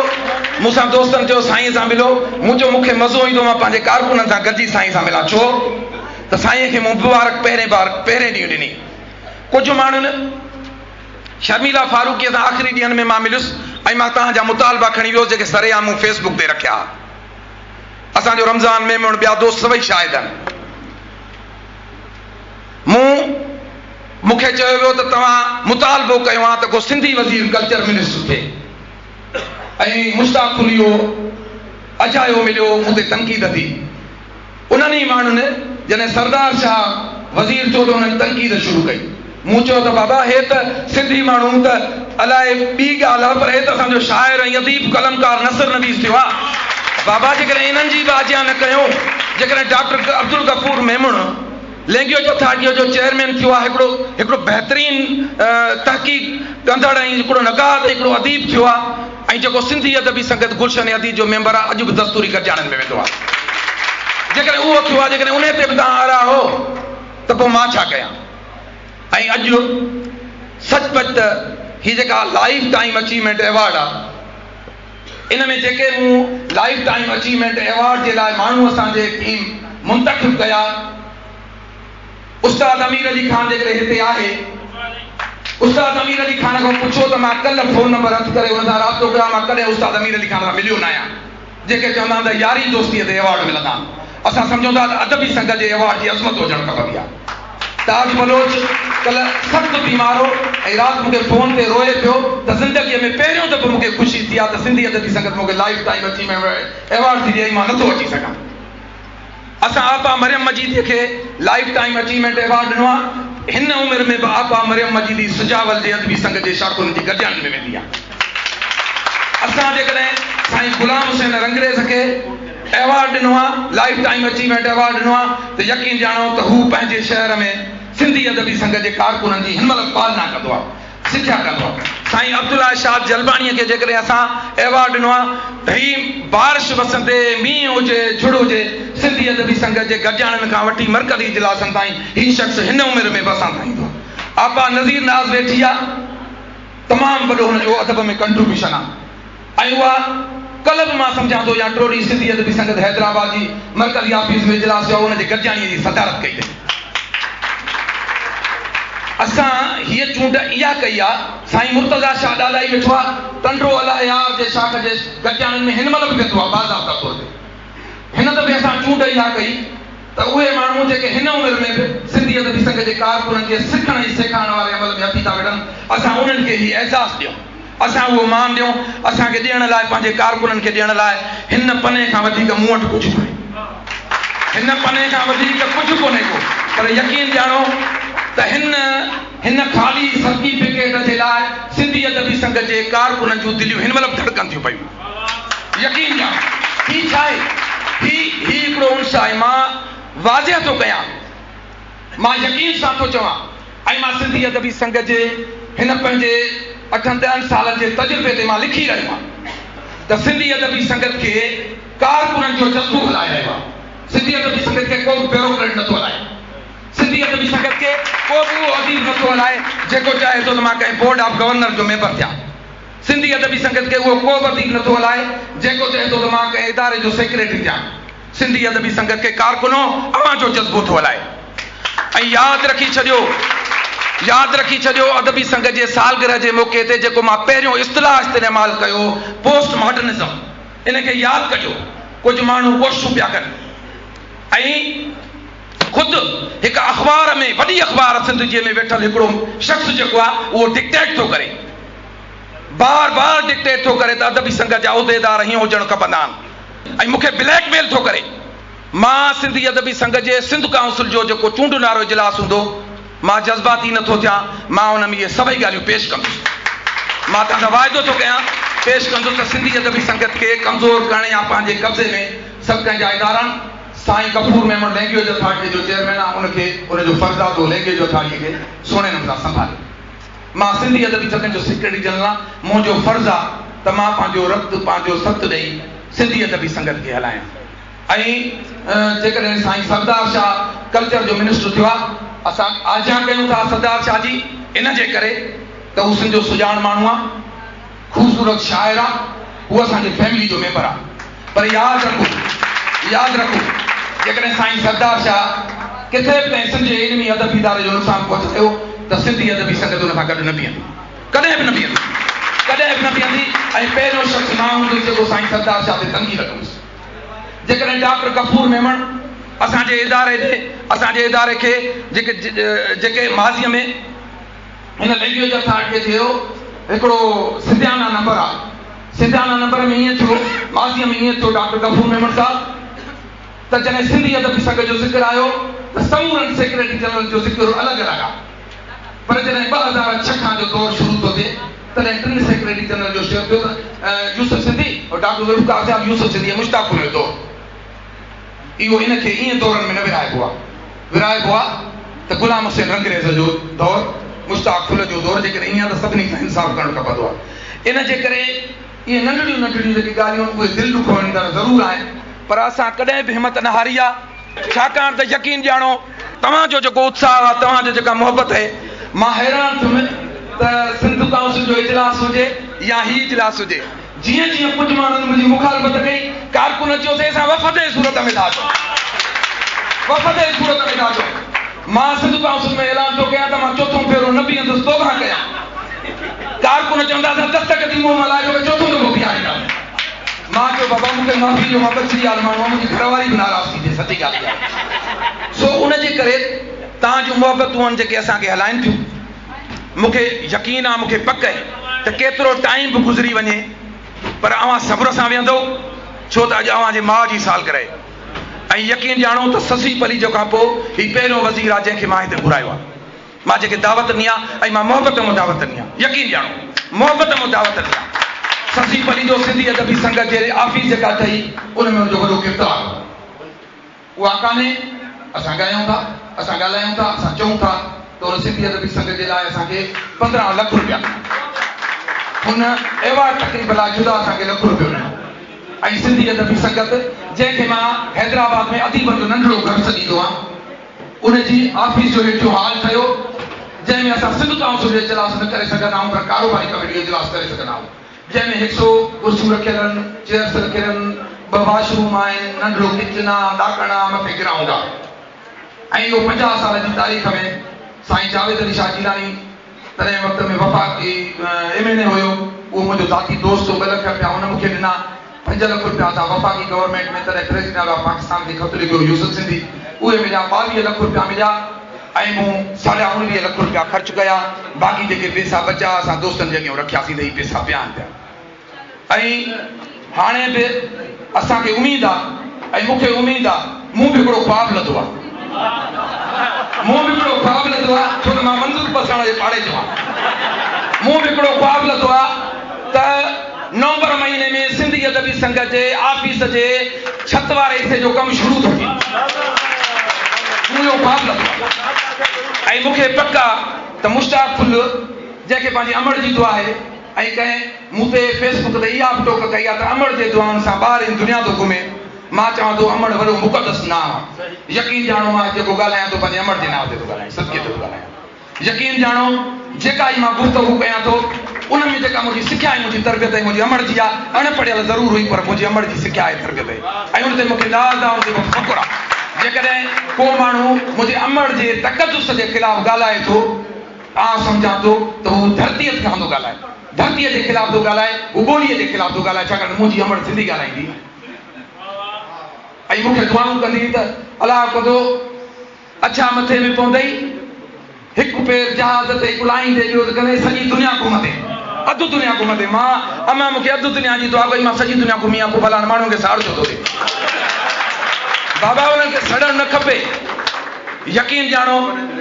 [SPEAKER 7] مون سان دوستن چيو سائين سان ملو مون چيو مون کي مزو ايندو مان پنهنجي ڪارڪنن سان گڏجي سائين سان ملان ڇو ته سائين کي مون مبارڪ پهرين بار پهرين ڏينهن ڏني ڪجهه ماڻهن شرميلا فاروقيء سان آخري ڏينهن ۾ مان مليس ۽ مان توهان جا مطالبا کڻي ويس جيڪي سرعام مون فيس بڪ تي رکيا ها. اسان جو رمضان ميمڻ ٻيا دوست سڀئي شاهد آهن. مون مون کي چيو ويو ته توهان مطالبو ڪيو ها ته ڪو سنڌي وزير ڪلچر منسٽر ٿئي ۽ مشتاق پليو اجايو مليو مون تي تنقيد ٿي. انهن ئي ماڻهن جڏهن سردار شاهه وزير ٿيو ته انهن تنقيد شروع ڪئي. مون چيو ته بابا هي ته سنڌي ماڻهو ته الائي ٻي ڳالهه آ پر هي ته اسان جو شاعر ۽ اديب قلمڪار نثر نويس ٿيو آ. بابا جيڪڏهن انهن جي به آجيان نه ڪيون، جيڪڏهن ڊاڪٽر عبدالغفور ميمڻ لينگيوج اٿارٽيء جو چيئرمين ٿيو آ، هڪڙو هڪڙو بهترين تحقيق ڪندڙ ۽ هڪڙو نقاد ۽ هڪڙو اديب ٿيو آ. ۽ جيڪو سنڌي ادبي سنگت گلشن اديب جو ميمبر آ اڄ به دستوري گڏجاڻين ۾ ويندو آ. جيڪڏهن اهو ٿيو آ جيڪڏهن انهي تي به توهان ارها هو ته پوء مان ڇا ڪيان؟ ۽ اڄ سچ پچ ته هي جيڪا لائيف ٽائيم اچيومينٽ ايوارڊ آ ان ۾ جيڪي مون لائيف ٽائيم اچيومينٽ ايوارڊ جي لاء ماڻهو اسان جي ٽيم منتخب ڪيا استاد امير علي خان جيڪڏهن هتي آهي، استاد امير علي خان کان پڇو ته مان ڪلهه فون نمبر هٿ ڪري ان سان رابطو ڪيو آهي، مان ڪڏهن استاد امير علي خان سان مليو ناهيان. جيڪي چوندا آهن ته ياري دوستيء تي ايوارڊ ملندا آهن، اسان سمجهون ٿا ته ادبي سنگت جي ايوارڊ جي عظمت هجڻ کپندي آهي. تاج بلوچ ڪلهه سخت بيمار هو ۽ رات مون کي فون تي روئي پيو ته زندگيء ۾ پهريون دفعو مون کي خوشي ٿي آهي ته سنڌي ادبي سنگت مون کي لائيف ٽائيم اچيومينٽ ايوارڊ ٿي ڏئي ۽ مان نٿو اچي سگهان. اسان آپا مريم مجيديء کي لائيف ٽائيم اچيومينٽ ايوارڊ ڏنو آهي. هن عمر ۾ به آپا مريم مجيدي سجاول جي ادبي سنگت جي شاخن جي گڏجاڻين ۾ ويندي آهي. اسان جيڪڏهن سائين غلام حسين رنگريز کي ايوارڊ ڏنو آهي، لائيف ٽائيم اچيومينٽ ايوارڊ ڏنو آهي ته يقين ڄاڻو ته هو پنهنجي شهر ۾ سنڌي ادبي سنگت جي ڪارڪنن جي هن مهل به پالنا ڪندو آهي. سکيا ڪندو آ. سائين عبدالله شاد جلباڻيء کي جيڪڏهن اسان ايوارڊ ڏنو آ ته هي بارش وسندي، مينهن هجي، جھڙ هجي، سنڌي ادبي سنگت جي گڏجاڻين کان وٺي مرڪزي اجلاسن تائين هي شخص هن عمر ۾ به اسان سان ايندو آ. آپا نذير ناز ويٺي آ، تمام وڏو هن جو ادب ۾ ڪنٽريبيوشن آ ۽ اها ڪلهه به مان سمجهان ٿو يا ٽيون ڏينهن سنڌي ادبي سنگت حيدرآباد جي مرڪزي آفيس ۾ اجلاس ٿيو آ، ان جي گڏجاڻيء جي صدارت ڪئي اٿئي. اسان هيء چونڊ اها ڪئي آ، سائين مرتضيٰ شاهه ڏاڏاهي ويٺو آ، ٽنڊو الهه يار جي شاخ جي گڏجاڻين ۾ هن مهل به ويندو آ باضابطا طور تي. هن دفعي اسان چونڊ اها ڪئي ته اهي ماڻهو جيڪي هن عمر ۾ به سنڌي ادبي سنگت جي ڪارڪنن جي سکڻ ۽ سيکارڻ واري عمل ۾ هٿي ٿا وڙهن، اسان انهن کي هي اعزاز ڏيون، اسان اهو مان ڏيون، اسان کي ڏيڻ لاء پنهنجي ڪارڪنن کي ڏيڻ لاء هن پني کان وڌيڪ مون وٽ ڪجهه ڪونهي. هن پني کان وڌيڪ ڪجهه ڪونهي ڪو، پر يقين ڄاڻو ته هن هن خالي سرٽيفڪيٽ جي لاء سنڌي ادبي سنگت جي ڪارڪنن جون دليون هن مهل به ڌڙڪن ٿيون پيون. يقين ڄاڻو هي ڇا آهي؟ هي هي هڪڙو انس آهي. مان واضح ٿو ڪيان، مان يقين سان ٿو چوان ۽ مان سنڌي ادبي سنگت جي هن پنهنجي اٺن ڏهن سالن جي تجربي تي مان لکي رهيو آهيان ته سنڌي ادبي سنگت کي ڪارڪنن جو جذبو هلائي رهيو آهي. سنڌي ادبي سنگت کي ڪو به بيوروڪريٽ نٿو هلائي. سنڌي ادبي سنگت کي ڪو به اهو اديب نٿو هلائي جيڪو چاهي ٿو ته مان ڪنهن بورڊ آف گورنر جو ميمبر ٿيان. سنڌي ادبي سنگت کي اهو ڪو به اديب نٿو هلائي جيڪو چئي ٿو ته مان ڪنهن اداري جو سيڪريٽري ٿيان. سنڌي ادبي سنگت کي ڪارڪنو اوهان جو جذبو ٿو هلائي. ۽ ياد رکي ڇڏيو ياد رکي ڇڏيو ادبي سنگت جي سالگرهه جي موقعي تي جيڪو مان پهريون اصطلاح استعمال ڪيو پوسٽ ماڊرنزم ان کي ياد ڪجو، ڪجهه ماڻهو ڪوششون پيا ڪن ۽ خود هڪ اخبار ۾ وڏي اخبار سنڌ جي ۾ ويٺل هڪڙو شخص جيڪو آهي اهو ڊڪٽيٽ ٿو ڪري، بار بار ڊڪٽيٽ ٿو ڪري ته ادبي سنگت جا عهديدار هيئن هجڻ کپندا آهن ۽ مون کي بليڪ ميل ٿو ڪري. مان سنڌي ادبي سنگت جي سنڌ ڪائونسل جو جيڪو چونڊ نارو اجلاس هوندو، مان جذباتي نه ٿو ٿيان، مان ان ۾ اهي سڀئي ڳالهيون پيش ڪندس. مان توهان سان واعدو ٿو ڪيان، پيش ڪندس ته سنڌي ادبي سنگت کي ڪمزور ڪرڻ يا پنهنجي قبضي ۾ سڀ ڪنهن جا ادارا آهن. سائين غفور ميمڻ لينگويج اٿارٽيء جو چيئرمين آهي، ان کي ان جو فرض آهي ته هو لينگويج اٿارٽيء کي سهڻي نموني سان سنڀالي. مان سنڌي ادبي سنگت جو سيڪريٽري جنرل آهيان، منهنجو فرض آهي ته مان پنهنجو رت، پنهنجو ست ڏئي سنڌي ادبي سنگت کي هلايان. ۽ جيڪڏهن سائين سردار شاهه ڪلچر جو منسٽر ٿيو آهي، اسان آجيان ڪيون ٿا سردار شاهه جي ان جي ڪري ته هو سنڌ جو سڄاڻ ماڻهو آهي، خوبصورت شاعر آهي، هو اسان جي فيملي جو ميمبر آهي. پر ياد رکو، ياد رکو جيڪڏهن سائين سردار شاهه ڪٿي به ڪنهن سنڌ جي علمي ادبي اداري جو نقصان پهچايو ته سنڌي ادبي سنگت ان سان گڏ نه بيهندي. ڪڏهن به نه بيهندي. ڪڏهن به نه بيهندي ۽ پهريون شخص مان هوندس جيڪو سائين سردار شاهه تي تنقيد ڪندس. جيڪڏهن ڊاڪٽر غفور ميمڻ اسان جي اداري ڏي اسان جي اداري کي جيڪي جيڪي ماضيء ۾ هن لينگويج اٿارٽيء چيو هڪڙو سنڌيانا نمبر آ سنڌيانا نمبر ۾ ائين ٿيو ماضيء ۾ ائين ٿيو ڊاڪٽر غفور ميمڻ صاحب ته جڏهن سنڌي ادبي سنگت جو ذڪر آيو ته سمورن سيڪريٽري جنرل جو ذڪر الڳ الڳ آ پر جڏهن 2006 کان جو دور شروع ٿو ٿئي تڏهن ٽن سيڪريٽري جنرل جو شيئر ٿيو ته يوسف سنڌي، ڊاڪٽر ذوالفقار صاحب، يوسف سنڌي ۽ مشتاق ڦل جو دور. اهو ان کي ائين دورن ۾ نه ورهائبو آهي. ورهائبو آهي ته غلام حسين رنگريز جو دور، مشتاق ڦل جو دور، جيڪڏهن ائين آهي ته سڀني سان انصاف ڪرڻ کپندو آهي. ان جي ڪري اهي ننڍڙيون ننڍڙيون جيڪي ڳالهيون آهن اهي دل ڏکوئيندڙ ضرور آهن پر اسان ڪڏهن به همت نه هاري آهي. ڇاڪاڻ ته يقين ڄاڻو توهان جو جيڪو اتساهه آهي، توهان جو جيڪا محبت آهي، مان حيران ٿيم ته سنڌ ڪائونسل جو اجلاس هجي يا هي اجلاس هجي، جيئن جيئن ڪجهه ماڻهن منهنجي مخالفت ڪئي، ڪارڪن چيو سي اسان وفد جي صورت ۾ ٿا اچون، وفد جي صورت ۾ ٿا اچون. مان سنڌ ڪائونسل ۾ اعلان ٿو ڪيان ته مان چوٿون ڀيرو نه بيهندس، توبهه ڪيان. ڪارڪن چوندا اسان دستڪ ٿي منهن مان لاهجو ته چوٿون دفعو بيهارينداسين. مان چيو بابا مون کي معافي ڏيو مان ٻچڙي وارو ماڻهو آهيان منهنجي گهر واري به ناراض ٿي ٿئي سچي ڳالهه اها آهي. سو ان جي ڪري توهان جون محبتون آهن جيڪي اسان کي هلائن ٿيون. مون کي يقين آهي مون کي پڪ آهي ته ڪيترو ٽائيم به گذري وڃي پر اوهان صبر سان ويهندؤ ڇو ته اڄ اوهان جي ماء جي سالگرهه آهي ۽ يقين ڄاڻو ته سسئي پليجو کان پوء هي پهريون وزير آهي جنهن کي مان هتي گهرايو آهي. مان جيڪي دعوت ڏني آ ۽ مان محبت مون دعوت ڏني آ يقين ڄاڻو محبت مون دعوت ڏني آ سسي پليجو سنڌي ادبي سنگت جي آفيس جيڪا ٺهي ان ۾ ان جو وڏو ڪردار هو اها ڪانهي اسان ڳايون ٿا اسان ڳالهايون ٿا اسان چئون ٿا ته ان سنڌي ادبي سنگت جي لاء اسان کي 15 لک روپيا هن ايوارڊ تقريب لاء جدا اسان کي لک روپيو ڏنو ۽ سنڌي ادبي سنگت جنهن کي مان حيدرآباد ۾ اديبن جو ننڍڙو گهر سڏيندو آهيان ان جي آفيس جو هيٺيون هال ٺهيو، جنهن ۾ اسان سنڌ ڪائونسل جو اجلاس نه ڪري سگهندا آهيون پر ڪاروباري ڪميٽي جو اجلاس ڪري سگهندا آهيون، جنهن ۾ هڪ سئو ڪرسيون رکيل آهن، چيئرس رکيل آهن، ٻه واش روم آهن، ننڍڙو ڪچن آهي، ڏاڪڻ آهي، مٿي گرائونڊ آهي ۽ اهو 50 سال جي تاريخ ۾ سائين جاويد علي شاهه جيلاني تڏهن وقت ۾ وفاقي ايم اين اي هيو، اهو منهنجو ذاتي دوست هو، ٻه لک رپيا هن مون کي ڏنا، 5 لک رپيا اسان وفاقي گورنمينٽ ۾ تڏهن پريزيڊنٽ آف پاڪستان کي خط لکيو يوسف سنڌي، اهي مليا، 22 لک رپيا مليا ۽ مون ساڍا 19 لک رپيا خرچ ڪيا، باقي جيڪي پيسا بچيا اسان دوستن جي اڳيان رکياسين ته هي پيسا پيا آهن پيا. ۽ هاڻي به اسان کي اميد آ ۽ مون کي اميد آ مون به هڪڙو خواب لڌو آ مون به هڪڙو خواب لڌو آ ڇو ته مان منظور پساڻ جي پاڙي جو آهيان مون به هڪڙو خواب لڌو آ ته نومبر مهيني ۾ سنڌي ادبي سنگت جي آفيس جي ڇت واري حصي جو ڪم شروع ٿو ٿئي مون اهو خواب لڌو آ ۽ مون کي پڪ آ ته مشتاق ڦل جنهن کي پنهنجي امڙ جي دعا آهي ۽ ڪنهن مون تي فيس بڪ تي اها به ٽوڪ ڪئي آهي ته امڙ جي دعائن سان ٻار هن دنيا ٿو گهمي. مان چوان ٿو امڙ وڏو مقدس نانء آهي. يقين ڄاڻو مان جيڪو ڳالهايان ٿو پنهنجي امڙ جي نانء تي ٿو ڳالهايان، صدقي تي ٿو ڳالهايان. يقين ڄاڻو جيڪا هي مان گفتگو ڪيان ٿو ان ۾ جيڪا منهنجي سکيا ۽ منهنجي تربيت ۽ منهنجي امڙ جي آهي، اڻ پڙهيل ضرور هئي پر منهنجي امڙ جي سکيا ۽ تربيت آهي ۽ ان تي مون کي ناز آهي ان تي مون کي فخر آهي. جيڪڏهن ڪو ماڻهو منهنجي امڙ جي تقدس جي خلاف ڳالهائي ٿو، آء سمجهان ٿو ته هو ڌرتيء کان ٿو ڳالهائي، ڌرتيء جي خلاف ٿو ڳالهائي، هو ٻوليء جي خلاف ٿو ڳالهائي، ڇاڪاڻ ته منهنجي امڙ سنڌي ڳالهائيندي ۽ مون کي دعائون ڪندي هئي ته الله ڪندو اڇا مٿي ۾ پوندئي، هڪ پير جهاز تي ڪلائيندي ٻيو ته ڪندي سڄي دنيا گهمندين، اڌ دنيا گهمندين. مان امان مون کي اڌ دنيا جي دعا ڪئي، مان سڄي دنيا گهمي آيان، پوء ڀلا هاڻي ماڻهن کي ساڙ ڇو ٿو ڏي؟ بابا انهن کي سڙڻ نه کپي.
[SPEAKER 6] يقين ڄاڻو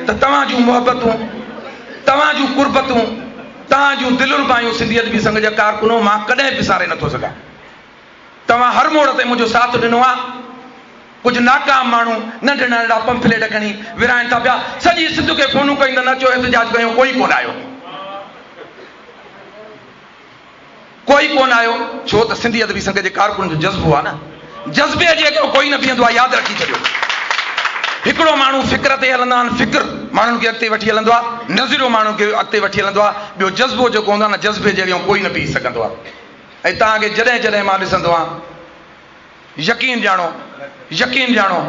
[SPEAKER 6] ته توهان جون محبتون، توهان جون قربتون، توهان جون دلربايون سنڌي ادبي سنگ جا ڪارڪنو مان ڪڏهن به وساري نٿو سگهان. توهان هر موڙ تي منهنجو ساٿ ڏنو آ. ڪجهه ناڪام ماڻهو ننڍڙا ننڍڙا پمفليٽ کڻي ورهائن ٿا پيا. سڄي سنڌ کي فونون ڪيون ته نه اچو احتجاج ڪيون ڪوئي ڪونه آيو. ڪوئي ڪونه آيو ڇو ته سنڌي ادبي سنگت جي ڪارڪنن جو جذبو آ نه. جذبي جي اڳيان ڪوئي نه بيهندو آ ياد رکي ڇڏيو. هڪڙو ماڻهو فڪر تي هلندا آهن فڪر ماڻهن کي اڳتي وٺي هلندو آ نظريو ماڻهن کي اڳتي وٺي هلندو آ ٻيو جذبو جيڪو هوندو آ نه جذبي جي اڳيان ڪوئي نه بيهي سگهندو آ ۽ توهان کي جڏهن جڏهن مان ڏسندو آهيان يقين ڄاڻو، يقين ڄاڻو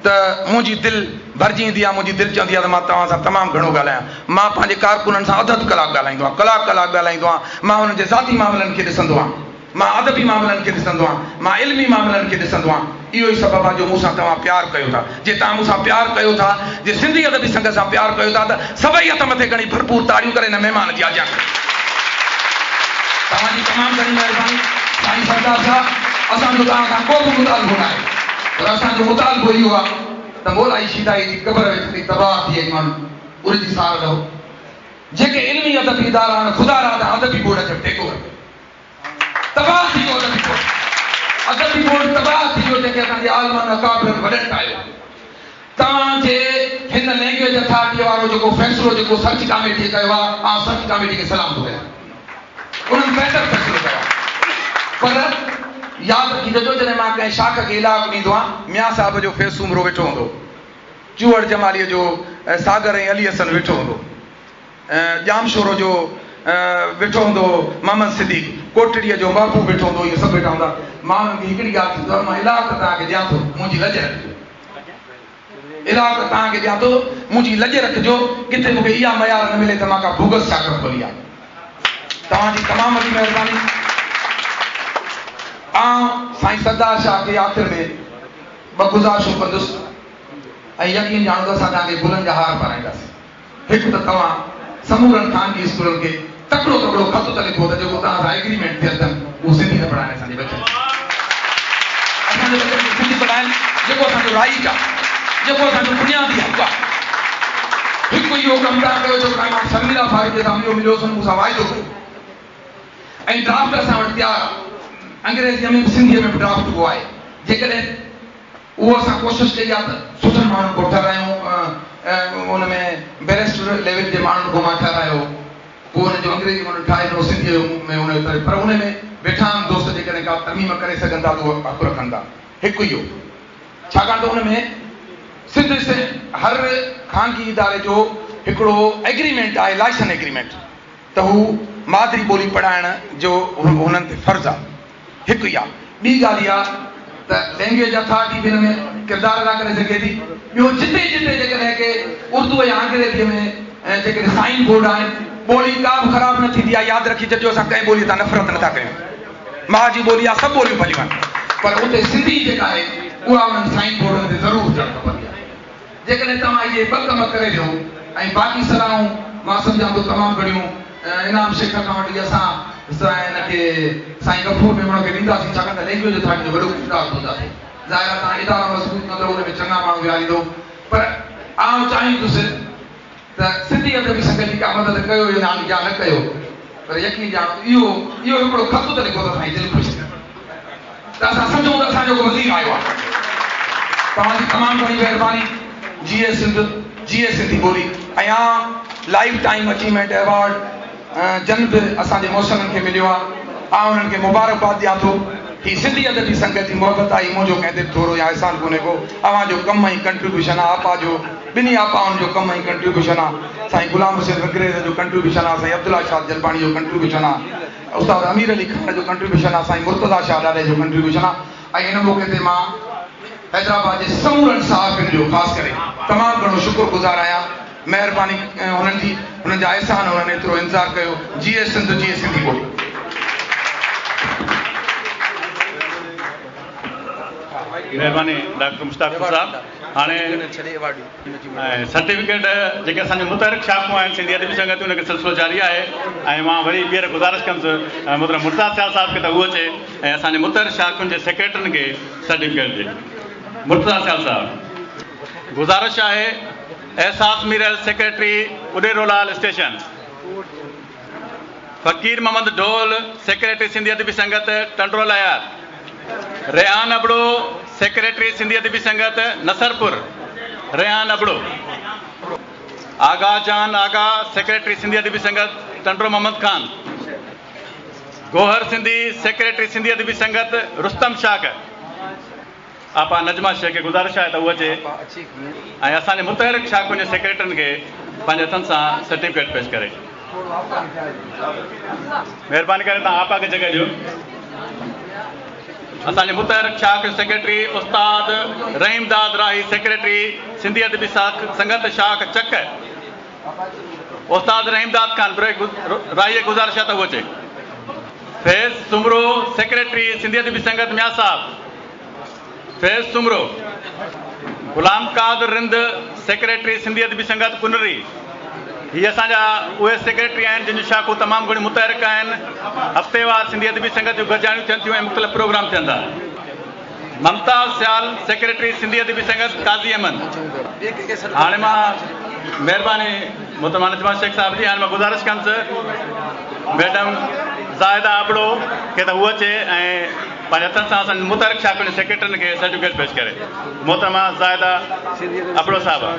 [SPEAKER 6] ته منهنجي دل ڀرجي ايندي آهي، منهنجي دل چوندي آهي ته مان توهان سان تمام گهڻو ڳالهايان. مان پنهنجي ڪارڪنن سان اڌ اڌ ڪلاڪ ڳالهائيندو آهيان، ڪلاڪ ڪلاڪ ڳالهائيندو آهيان. مان انهن جي ذاتي معاملن کي ڏسندو آهيان، مان ادبي معاملن کي ڏسندو آهيان، مان علمي معاملن کي ڏسندو آهيان. اهو ئي سبب آهي جو مون سان توهان پيار ڪيو ٿا. جي توهان مون سان پيار ڪيو ٿا، جي سنڌي ادبي سنگت سان پيار ڪيو ٿا ته سڀئي هٿ مٿي کڻي ڀرپور تاڙيون ڪري هن مهمان جي آجيان ڪريو. توهان جي تمام گهڻي مهرباني سائين سردار صاحب. اسان جو توهان کان ڪو به مطالبو ناهي پر اسان جو مطالبو اهو آهي ته مولائي شيدائي جي قبر ويٺل تباهه ٿي وئي ماڻهو ان جي سار لهو. جيڪي علمي ادبي ادارا آهن خدا را ته ادبي بورڊ کي به ٽيڪو ورتو. تباهه ٿي ويو ادبي بورڊ. ادبي بورڊ تباهه ٿي ويو جنهن کي اسان جي عالمن اڪابرن وڏن ٺاهيو. توهان جي هن لينگويج اٿارٽيء وارو جيڪو فيصلو جيڪو سرچ ڪاميٽيء ڪيو آهي آئون سرچ ڪاميٽي کي سلام ٿو ڪيان. انهن بهتر فيصلو ڪيو آهي. پر ياد رکي ڇڏجو جڏهن مان ڪنهن شاخ کي الحاق ڏيندو آهيان ميان صاحب جو فيض سومرو ويٺو هوندو. چوهڙ جماليء جو ساگر ۽ علي حسن ويٺو هوندو. ڄامشورو جو ويٺو هوندو هو محمد صديق، ڪوٽڙيء جو محبوب ويٺو هوندو هو، اهي سڀ ويٺا هوندا. مان انهن کي هڪڙي ڳالهه چوندو هئس، مان الحاق توهان کي ڏيان ٿو، منهنجي لڄ رکجو. الحاق توهان کي ڏيان ٿو، منهنجي لڄ رکجو، ڪٿي مون کي اها ميار نه ملي ته مان ڪا بوگس شاخ کولي آهي. توهان جي تمام وڏي مهرباني. آئون سائين سردار شاهه کي آخر ۾ ٻه گذارشون ڪندس ۽ يقين ڄاڻو ته اسان توهان کي گلن جا هار پارائينداسين. هڪ ته توهان سمورن خانگي اسڪولن کي تڪڙو تڪڙو خط ته لکو ته جيڪو توهان سان ايگريمينٽ ٿيل اٿن اهو سنڌي نه پڙهائن اسان جي ٻچن کي اسان جي ٻچن کي سنڌي پڙهائن جيڪو اسان جو رائيٽ آ جيڪو اسان جو بنيادي حق آ هڪ اهو ڪم توهان ڪيو جيڪو مان شرميلا فاروقي سان اهو مليو هوس هن مون سان واعدو ڪيو ۽ ڊرافٽ اسان وٽ تيار آ انگريزيء ۾ به سنڌيء ۾ به ڊرافٽ اهو آهي جيڪڏهن اهو اسان ڪوشش ڪئي آهي ته سٺن ماڻهن کان ٺهرايون ۽ ان ۾ بئريسٽر ليول جي ماڻهن کان مان ٺهرايو پوء ان جو انگريزي ۾ ٺاهي ڏنو سنڌيء ۾ ان جو پر ان ۾ ويٺا آهن دوست جيڪڏهن ڪا ترميم ڪري سگهن ٿا ته اهو حق رکن ٿا هڪ اهو ڇاڪاڻ ته ان ۾ سنڌ هر خانگي اداري جو هڪڙو ايگريمينٽ آهي لائسن ايگريمينٽ ته هو مادري ٻولي پڙهائڻ جو هنن تي فرض آهي. هڪ اها. ٻي ڳالهه اها ته لينگويج اٿارٽي به هن ۾ ڪردار ادا ڪري سگهي ٿي. ٻيو جتي جتي جيڪڏهن ڪي اردو يا انگريزيء ۾ جيڪڏهن سائن بورڊ آهن، ٻولي ڪا به خراب نه ٿيندي آهي، ياد رکي ڇڏجو اسان ڪنهن ٻوليء تان نفرت نه ٿا ڪريون. ماء جي ٻولي آهي سڀ ٻوليون ڀليون آهن پر اتي سنڌي جيڪا آهي اها انهن سائن بورڊن تي ضرور هجڻ کپندي آهي. جيڪڏهن توهان اهي ٻه ڪم ڪري ڏيو ۽ باقي صلاحون مان سمجهان ٿو تمام گهڻيون انعام شيخ کان وٺي اسان هن کي سائين غفور ميمڻ کي ڏينداسين ڇاڪاڻ ته لينگويج اٿارٽي جو وڏو ڪردار ٿو ادا ٿئي. ظاهر آهي توهان ادارو مضبوط ڪندؤ ان ۾ چڱا ماڻهو ويهاريندؤ پر آئون چاهيندس ته سنڌي ادبي سنگت جي ڪا مدد ڪيو يا نه ڪيو پر يقين ڄاڻو اهو اهو هڪڙو خط ته لکو ته اسان جي دل خوش ٿئي ته اسان سمجهون ته اسان جو ڪو وزير آيو آهي. توهان جي تمام گهڻي مهرباني. جيئي سنڌ جيئي سنڌي ٻولي ۽ آ لائيف ٽائيم اچيومينٽ ايوارڊ جن به اسان جي محسنن کي مليو آ آ انهن کي مبارڪباد ڏيان ٿو. هي سنڌي ادبي سنگت جي محبت آ هي منهنجو ڪنهن تي به ٿورو يا احسان ڪونهي ڪو اوهان جو ڪم ۽ ڪنٽريبيوشن آ آپا جو ٻنهي آپائن جو ڪم ۽ ڪنٽريبيوشن آ سائين غلام حسين رنگريز جو ڪنٽريبيوشن آ سائين عبدالله شاد جلباڻي جو ڪنٽريبيوشن آ استاد امير علي خان جو ڪنٽريبيوشن آ سائين مرتضيٰ شاهه ڏاڏاهي جو ڪنٽريبيوشن آ ۽ ان موقعي تي مان حيدرآباد جي سمورن صحافين جو خاص ڪري تمام گهڻو شڪر گذار آهيان مهرباني هنن جي هنن جا احسان هنن ايترو انتظار ڪيو جيئي سنڌ جيئي سنڌي ٻولي.
[SPEAKER 9] مهرباني ڊاڪٽر مشتاق صاحب. هاڻي ۽ سرٽيفڪيٽ جيڪي اسان جون متحرڪ شاخون آهن سنڌي ادبي سنگت ان کي سلسلو جاري آهي ۽ مان وري ٻيهر گذارش ڪندس محترم مرتضيٰ سيال صاحب کي ته هو اچي ۽ اسان جي متحرڪ شاخن جي سيڪريٽرين کي سرٽيفڪيٽ ڏي. مرتضيٰ سيال صاحب. گذارش آهي. Ehsas Miral secretary Udero Lal station, Faqir Muhammad Dhol secretary Sindhi Adabi Sangat Tando Allahyar, Rehan Abro secretary Sindhi Adabi Sangat Nasarpur, Rehan Abro, Agha Jan Agha secretary Sindhi Adabi Sangat Tando Muhammad Khan, Gohar Sindhi secretary Sindhi Adabi Sangat Rustam شاخ. آپا نجما شيخ کي گذارش آهي ته هو اچي ۽ اسان جي متحرڪ شاخن جي سيڪريٽرين کي پنهنجي هٿن سان سرٽيفڪيٽ پيش ڪري. مهرباني ڪري توهان آپا کي جڳهه ڏيو. اسان جي متحرڪ شاخ جو سيڪريٽري استاد رحيم داد راهي، سيڪريٽري سنڌي ادبي سنگت شاخ چڪ، استاد رحيم داد خان راهي کي گذارش آهي ته هو اچي. فيض سومرو، سيڪريٽري سنڌي ادبي سنگت ميان صاحب، فيض سومرو، غلام قادر رند، سيڪريٽري سنڌي ادبي سنگت ڪنري. هي اسان جا اهي سيڪريٽري آهن جن جون شاخون تمام گهڻيون متحرڪ آهن. هفتيوار سنڌي ادبي سنگت جون گڏجاڻيون ٿين ٿيون ۽ مختلف پروگرام ٿين ٿا. ممتاز سيال، سيڪريٽري سنڌي ادبي سنگت قاضي احمد. هاڻي مان مهرباني محترمه نجمه شيخ صاحب جي، هاڻي مان گذارش ڪندس ميڊم زاهده ابڙو کي ته هو اچي ۽ پنهنجي هٿن سان اسان جي متحرڪ شاخن جي سيڪريٽرين کي سرٽيفڪيٽ پيش ڪري. محترمه زاهده ابڙو صاحبه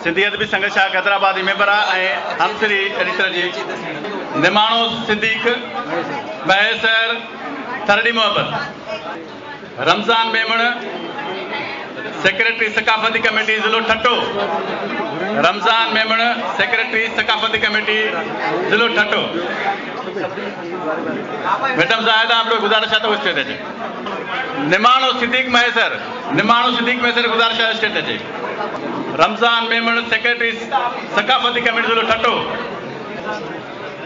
[SPEAKER 9] سنڌي ادبي سنگت شاخ حيدرآباد جي ميمبر آهي ۽ همسري ايڊيٽر جي. نماڻو صديق مهيسر ٿرڙي محبت، رمضان ميمڻ سيڪريٽري ثقافتي ڪميٽي ضلعو ٺٽو، رمضان ميمڻ سيڪريٽري ثقافتي ڪميٽي ضلعو ٺٽو. ميڊم زاهده ابڙو گذارش آهي ته هو اسٽيج تي اچي. نماڻو صديق مهيسر، نماڻو صديق مهيسر گذارش آهي اسٽيج تي اچي. رمضان ميمڻ سيڪريٽري ثقافتي ڪميٽي ضلعو ٺٽو.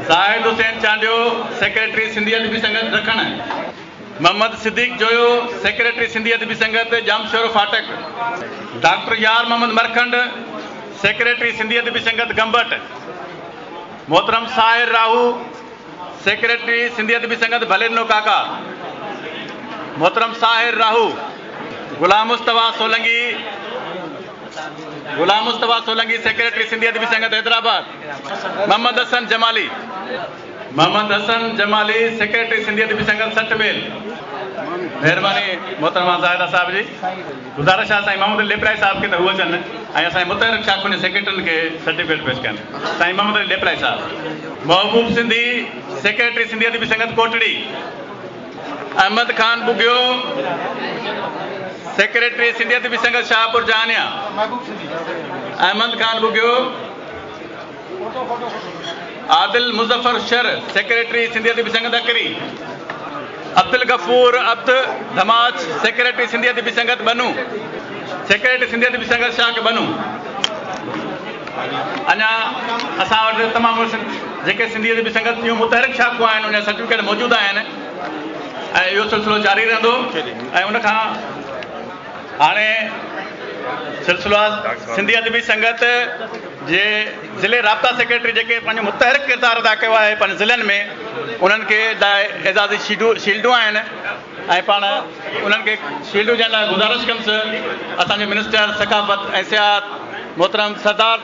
[SPEAKER 9] زاهد حسين چانڊيو سيڪريٽري سنڌي ادبي سنگت ڊکڻ. محمد صديق جويو سيڪريٽري سنڌي ادبي سنگت ڄامشورو ڦاٽڪ. Doctor Yar Muhammad Markand secretary Sindhi Adabi Sangat Gambat. محترم ساحر راهو سيڪريٽري سنڌي ادبي سنگت ڀليڏنو ڪاڪا. محترم ساحر راهو. غلام مصطفيٰ سولنگي، غلام مصطفيٰ سولنگي سيڪريٽري سنڌي ادبي سنگت حيدرآباد. محمد حسن جمالي، محمد حسن جمالي سيڪريٽري سنڌي ادبي سنگت 60 ميل. مهرباني محترمه زاهده صاحب جي. گذارش آهي سائين محمد علي ڏيپلائي صاحب کي ته هو اچن ۽ اسان جي متحرڪ شاخن جي سيڪريٽرين کي سرٽيفڪيٽ پيش ڪن. سائين محمد علي ڏيپلائي صاحب. محبوب سنڌي سيڪريٽري سنڌي ادبي سنگت ڪوٽڙي. احمد خان ٻگهيو سيڪريٽري سنڌي ادبي سنگت شاهپور جهانيان. احمد خان ٻگهيو. عادل مظفر شر سيڪريٽري سنڌي ادبي سنگت اڪري، عبدالغفور عبد ڌماچ سيڪريٽري سنڌي ادبي سنگت ٻنو، سيڪريٽري سنڌي ادبي سنگت شاخ ٻنو. اڃا اسان وٽ تمام جيڪي سنڌي ادبي سنگت جون متحرڪ شاخون آهن ان جا سرٽيفڪيٽ موجود آهن ۽ اهو سلسلو جاري رهندو ۽ ان کان هاڻي سلسلو سنڌي ادبي سنگت جي ضلعي رابطا سيڪريٽري جيڪي پنهنجو متحرڪ ڪردار ادا ڪيو آهي پنهنجي ضلعن ۾ انهن کي اعزازي شيلڊون آهن ۽ پاڻ انهن کي شيلڊون ڏيڻ لاء گذارش ڪندس اسان جي منسٽر ثقافت ۽ سياحت محترم سردار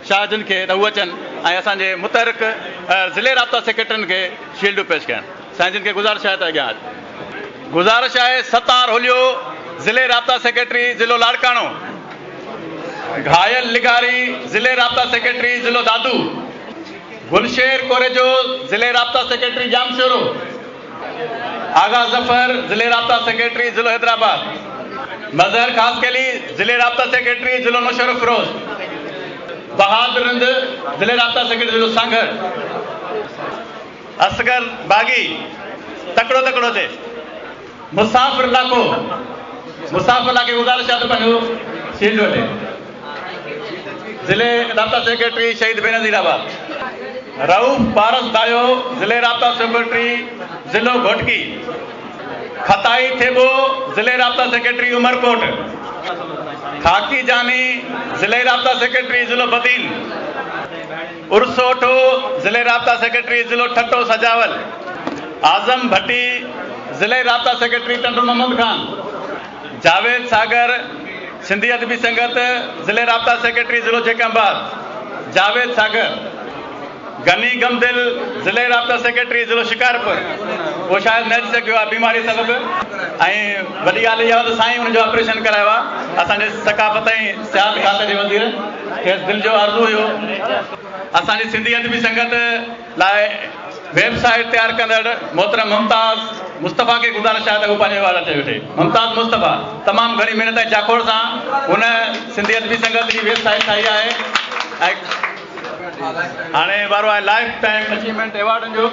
[SPEAKER 9] شاهه جن کي ته هو اچن ۽ اسان جي متحرڪ ضلعي رابطا سيڪريٽرين کي شيلڊون پيش ڪن. سائين جن کي گذارش آهي ته اڳيان اچ. گذارش آهي ستار هليو ضلعي رابطا سيڪريٽري ضلعو لاڙڪاڻو، گهايل لغاري ضلعي رابطا سيڪريٽري ضلعو دادو، گلشير ڪوريجو ضلعي رابطا سيڪريٽري ڄامشورو، آغا ظفر ضلعي رابطا سيڪريٽري ضلعو حيدرآباد، مظهر خاصخيلي ضلعي رابطا سيڪريٽري ضلعو نوشهروفيروز، بهادر رند ضلعي رابطا سيڪريٽري ضلعو سانگهڙ. اصغر باغي تڪڙو تڪڙو اچي. مسافر لاکو مسافر لاکي گذارش آهي ته پنهنجو شيلڊ وٺي. ضلعي رابطا سيڪريٽري شهيد بينظير آباد. رئوف پارس دايو ضلعي رابطا سيڪريٽري ضلعو گهوٽڪي. خطائي ٿيٻو ضلعي رابطا سيڪريٽري عمرڪوٽ. خاڪي جاني ضلعي رابطا سيڪريٽري ضلعو بدين. عرس اوٺو، ضلعي رابطا سيڪريٽري ضلعو ٺٽو سجاول، اعظم ڀٽي، ضلعي رابطا سيڪريٽري ٽنڊو محمد خان، جاويد ساگر، سنڌي ادبي سنگت ضلعي رابطا سيڪريٽري ضلعو جيڪب آباد جاويد ساگر، غني غمدل ضلعي رابطا سيڪريٽري ضلعو شڪارپور اهو شايد نه اچي سگهيو آهي بيماري سبب ۽ وڏي ڳالهه اها ته سائين ان جو آپريشن ڪرايو آهي اسان جي ثقافت ۽ سياحت کاتي جي وزير کيس دل جو آرزو هيو اسان جي سنڌي ادبي سنگت لاء ويب سائيٽ تيار ڪندڙ محترم ممتاز مصطفيٰ کي گذارش آهي ته هو پنهنجو ايوارڊ اچي وٺي. ممتاز مصطفيٰ تمام گهڻي محنت ۽ جاکوڙ سان هن سنڌي ادبي سنگت جي ويب سائيٽ ٺاهي آهي ۽ هاڻي وارو آهي لائيف ٽائيم اچيومينٽ ايوارڊن جو.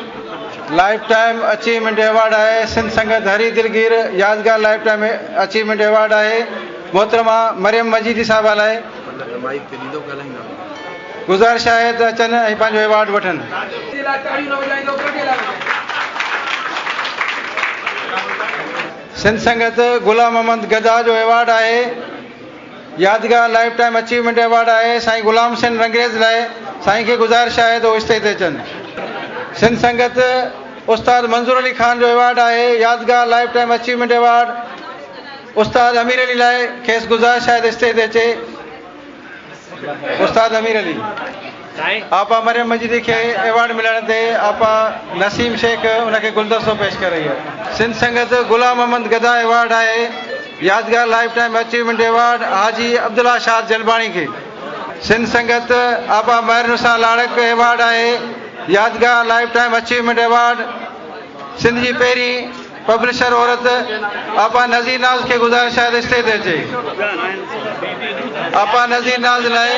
[SPEAKER 4] لائيف ٽائيم اچيومينٽ ايوارڊ آهي سنڌ سنگت هري دلگير يادگار لائيف ٽائيم اچيومينٽ ايوارڊ آهي محترمه مريم مجيدي صاحبه لاء. گذارش آهي ته اچن ۽ پنهنجو ايوارڊ وٺن. سنڌ سنگت غلام محمد گدا جو ايوارڊ آهي. يادگار لائيف ٽائيم اچيومينٽ ايوارڊ آهي سائين غلام حسين رنگريز لاء سائين کي گذارش آهي ته هو اسٽيج تي اچن. سنڌ سنگت استاد منظور علي خان جو ايوارڊ آهي. يادگار لائيف ٽائيم اچيومينٽ ايوارڊ استاد امير علي لاء کيس گذارش آهي ته اسٽيج تي اچي. استاد امير علي آپا مريم مجيدي کي ايوارڊ ملڻ تي آپا نسيم شيخ ان کي گلدستو پيش ڪري رهي آهي. سنڌ سنگت غلام محمد گدا ايوارڊ آهي يادگار life time achievement award Haji Abdullah شاد جلباڻي کي. سنڌ سنگت آپا مهرنسا لاڙڪ ايوارڊ آهي يادگار life time achievement award Sindh جي پهرين پبلشر عورت آپا نذير ناز کي گذارش آهي ته اسٽيج تي اچي. آپا نذير ناز لاء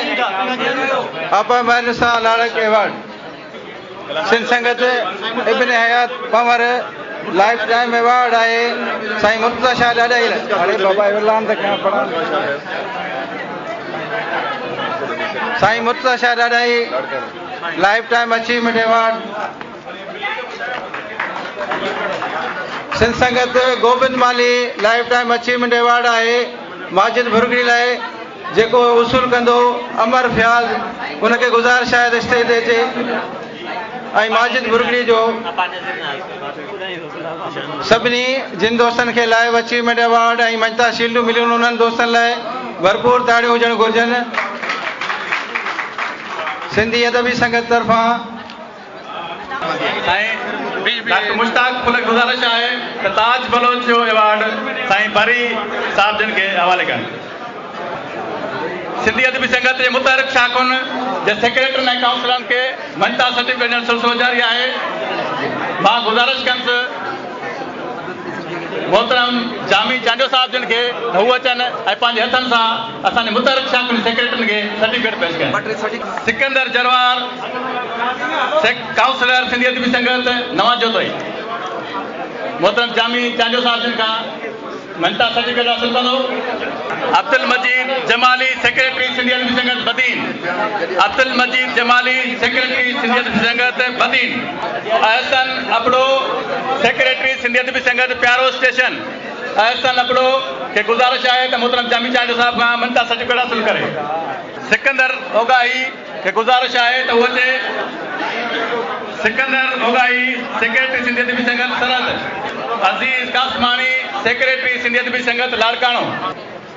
[SPEAKER 4] آپا مهرنسا لاڙڪ ايوارڊ. سنڌ سنگت ابن حيات پنهور لائيف ٽائيم ايوارڊ آهي سائين مرتضيٰ شاهه ڏاڏاهي لاء. اڙي بابا اعلان ته ڪيان پڙهان. سائين Murtaza Shah Dadahi life time achievement award. Sindh Sangat Gobind Malhi life time achievement award آهي ماجد ڀرڳڙي لاء جيڪو وصول ڪندو امر فياض ان کي گذارش آهي ته اسٽيج تي اچي ۽ ماجد ڀرڳڙي جو سڀني جن دوستن کي لائيف اچيومينٽ ايوارڊ ۽ مڃتا شيلڊون مليون انهن دوستن لاء ڀرپور تاڙيون هجڻ گهرجن سنڌي ادبي سنگت طرفان
[SPEAKER 9] سائين ڊاڪٽر مشتاق ڦل کي گذارش آهي ته تاج بلوچ جو ايوارڊ سائين بري صاحب جن کي حوالي ڪن. سنڌي ادبي سنگت جي متحرڪ شاخن جي سيڪريٽرين ۽ ڪائونسلرن کي مڃتا سرٽيفڪيٽ ڏيڻ سلسلو جاري آهي. مان گذارش ڪندس محترم جامي چانڊيو صاحب جن کي ته هو اچن ۽ پنهنجي هٿن سان اسان جي متحرڪ شاخن جي سيڪريٽرين کي سرٽيفڪيٽ پيش ڪن. سڪندر جروار، ڪائونسلر سنڌي ادبي سنگت نوان جوتوئي، محترم جامي چانڊيو صاحب جن کان مڃتا سرٽيفڪيٽ حاصل ڪندو. عبدالمجيد جمالي، سيڪريٽري سنڌي ادبي سنگت بدين. عبدالمجيد جمالي، سيڪريٽري سنڌي ادبي سنگت بدين. احسن ابڙو، سيڪريٽري سنڌي ادبي سنگت پيارو اسٽيشن. احسن ابڙو کي گذارش آهي ته محترم جامي چانڊيو صاحب کان مڃتا سرٽيفڪيٽ حاصل ڪري. سڪندر اوڳاهي کي گذارش آهي ته هو اچي. سڪندر اوڳاهي، سيڪريٽري سنڌي ادبي سنگت سرحد. عزيز قاسماڻي، سيڪريٽري سنڌي ادبي سنگت لاڙڪاڻو.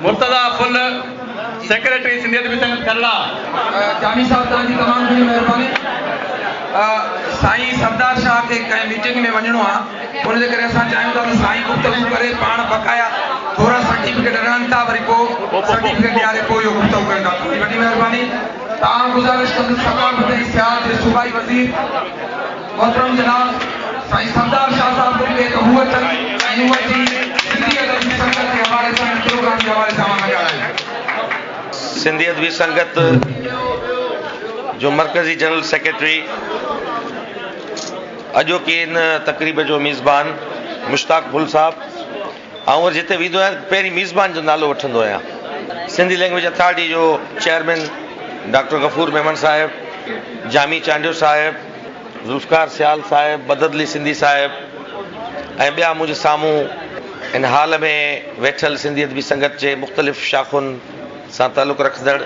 [SPEAKER 9] مرتضيٰ ڦل، سيڪريٽري سنڌي ادبي سنگت کرڙا.
[SPEAKER 7] جامي صاحب توهان جي تمام گهڻي مهرباني. سائين سردار شاهه کي ڪنهن ميٽنگ ۾ وڃڻو آ ان جي ڪري اسان چاهيون ٿا ته سائين گفتگو ڪري پاڻ بقايا ٿورا سرٽيفڪيٽ رهن ٿا وري پو سرٽيفڪيٽ ڏياري پو اهو گفتگو ڪن ٿا توهان جي وڏي مهرباني تان گذارش ڪندس ثقافت ۽ سياحت جي صوبائي وزير محترم جناب سائين سردار شاهه صاحب جن کي ته هو اچن ۽ هو اچي سنڌي ادبي سنگت جي حوالي سان هن پروگرام جي حوالي سان اوهان سان ڳالهائين.
[SPEAKER 10] سنڌي ادبي سنگت جو مرڪزي جنرل سيڪريٽري اڄوڪي هن تقريب جو ميزبان مشتاق ڦل صاحب آئون وري جتي ويندو آهيان پهرين ميزبان جو نالو وٺندو آهيان سنڌي لينگويج اٿارٽي جو چيئرمين ڊاڪٽر غفور ميمڻ صاحب جامي چانڊيو صاحب ذوالفقار سيال صاحب مدد علي سنڌي صاحب ۽ ٻيا منهنجي سامهون ان هال ۾ ويٺل سنڌي ادبي سنگت جي مختلف شاخن سان تعلق رکندڙ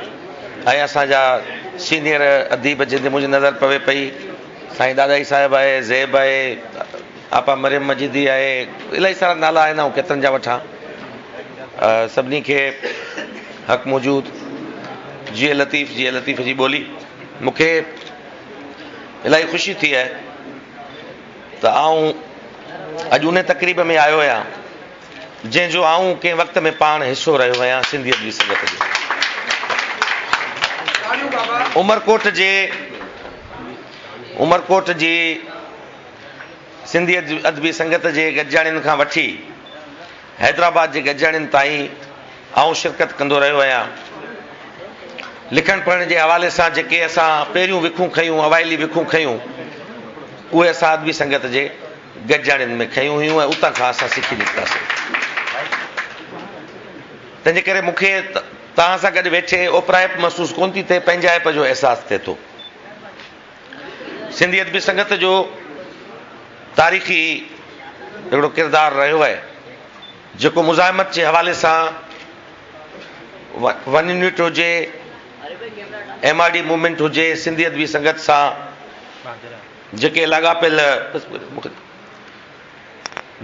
[SPEAKER 10] ۽ اسان جا سينيئر اديب جن تي منهنجي نظر پوي پئي سائين ڏاڏاهي صاحب آهي زيب آهي آپا مريم مجيدي آهي الاهي سارا نالا آهن آئون ڪيترن جا وٺان سڀني کي حق موجود، جيئي لطيف، جيئي لطيف جي ٻولي. مون کي الاهي خوشي ٿي آهي ته آئون اڄ ان تقريب ۾ آيو آهيان جنهن جو آئون ڪنهن وقت ۾ پاڻ حصو رهيو آهيان سنڌي ادبي سنگت جو. عمرڪوٽ جي عمرڪوٽ جي سنڌي ادبي سنگت جي گڏجاڻين کان وٺي حيدرآباد جي گڏجاڻين تائين آئون شرڪت ڪندو رهيو آهيان. لکڻ پڙهڻ جي حوالي سان جيڪي اسان پهريون وکون کنيون، اوائلي وکون کنيون، اهي اسان ادبي سنگت جي گڏجاڻين ۾ کنيون هيون ۽ اتان کان اسان سکي نڪتاسين. تنهنجي ڪري مون کي توهان سان گڏ ويٺي اوپرائپ محسوس ڪونه ٿي ٿئي، پنهنجائپ جو احساس ٿئي ٿو. سنڌي ادبي سنگت جو تاريخي هڪڙو ڪردار رهيو آهي، جيڪو مزاحمت جي حوالي سان ون يونٽ هجي، ايم آر ڊي موومينٽ هجي، سنڌي ادبي سنگت سان جيڪي لاڳاپيل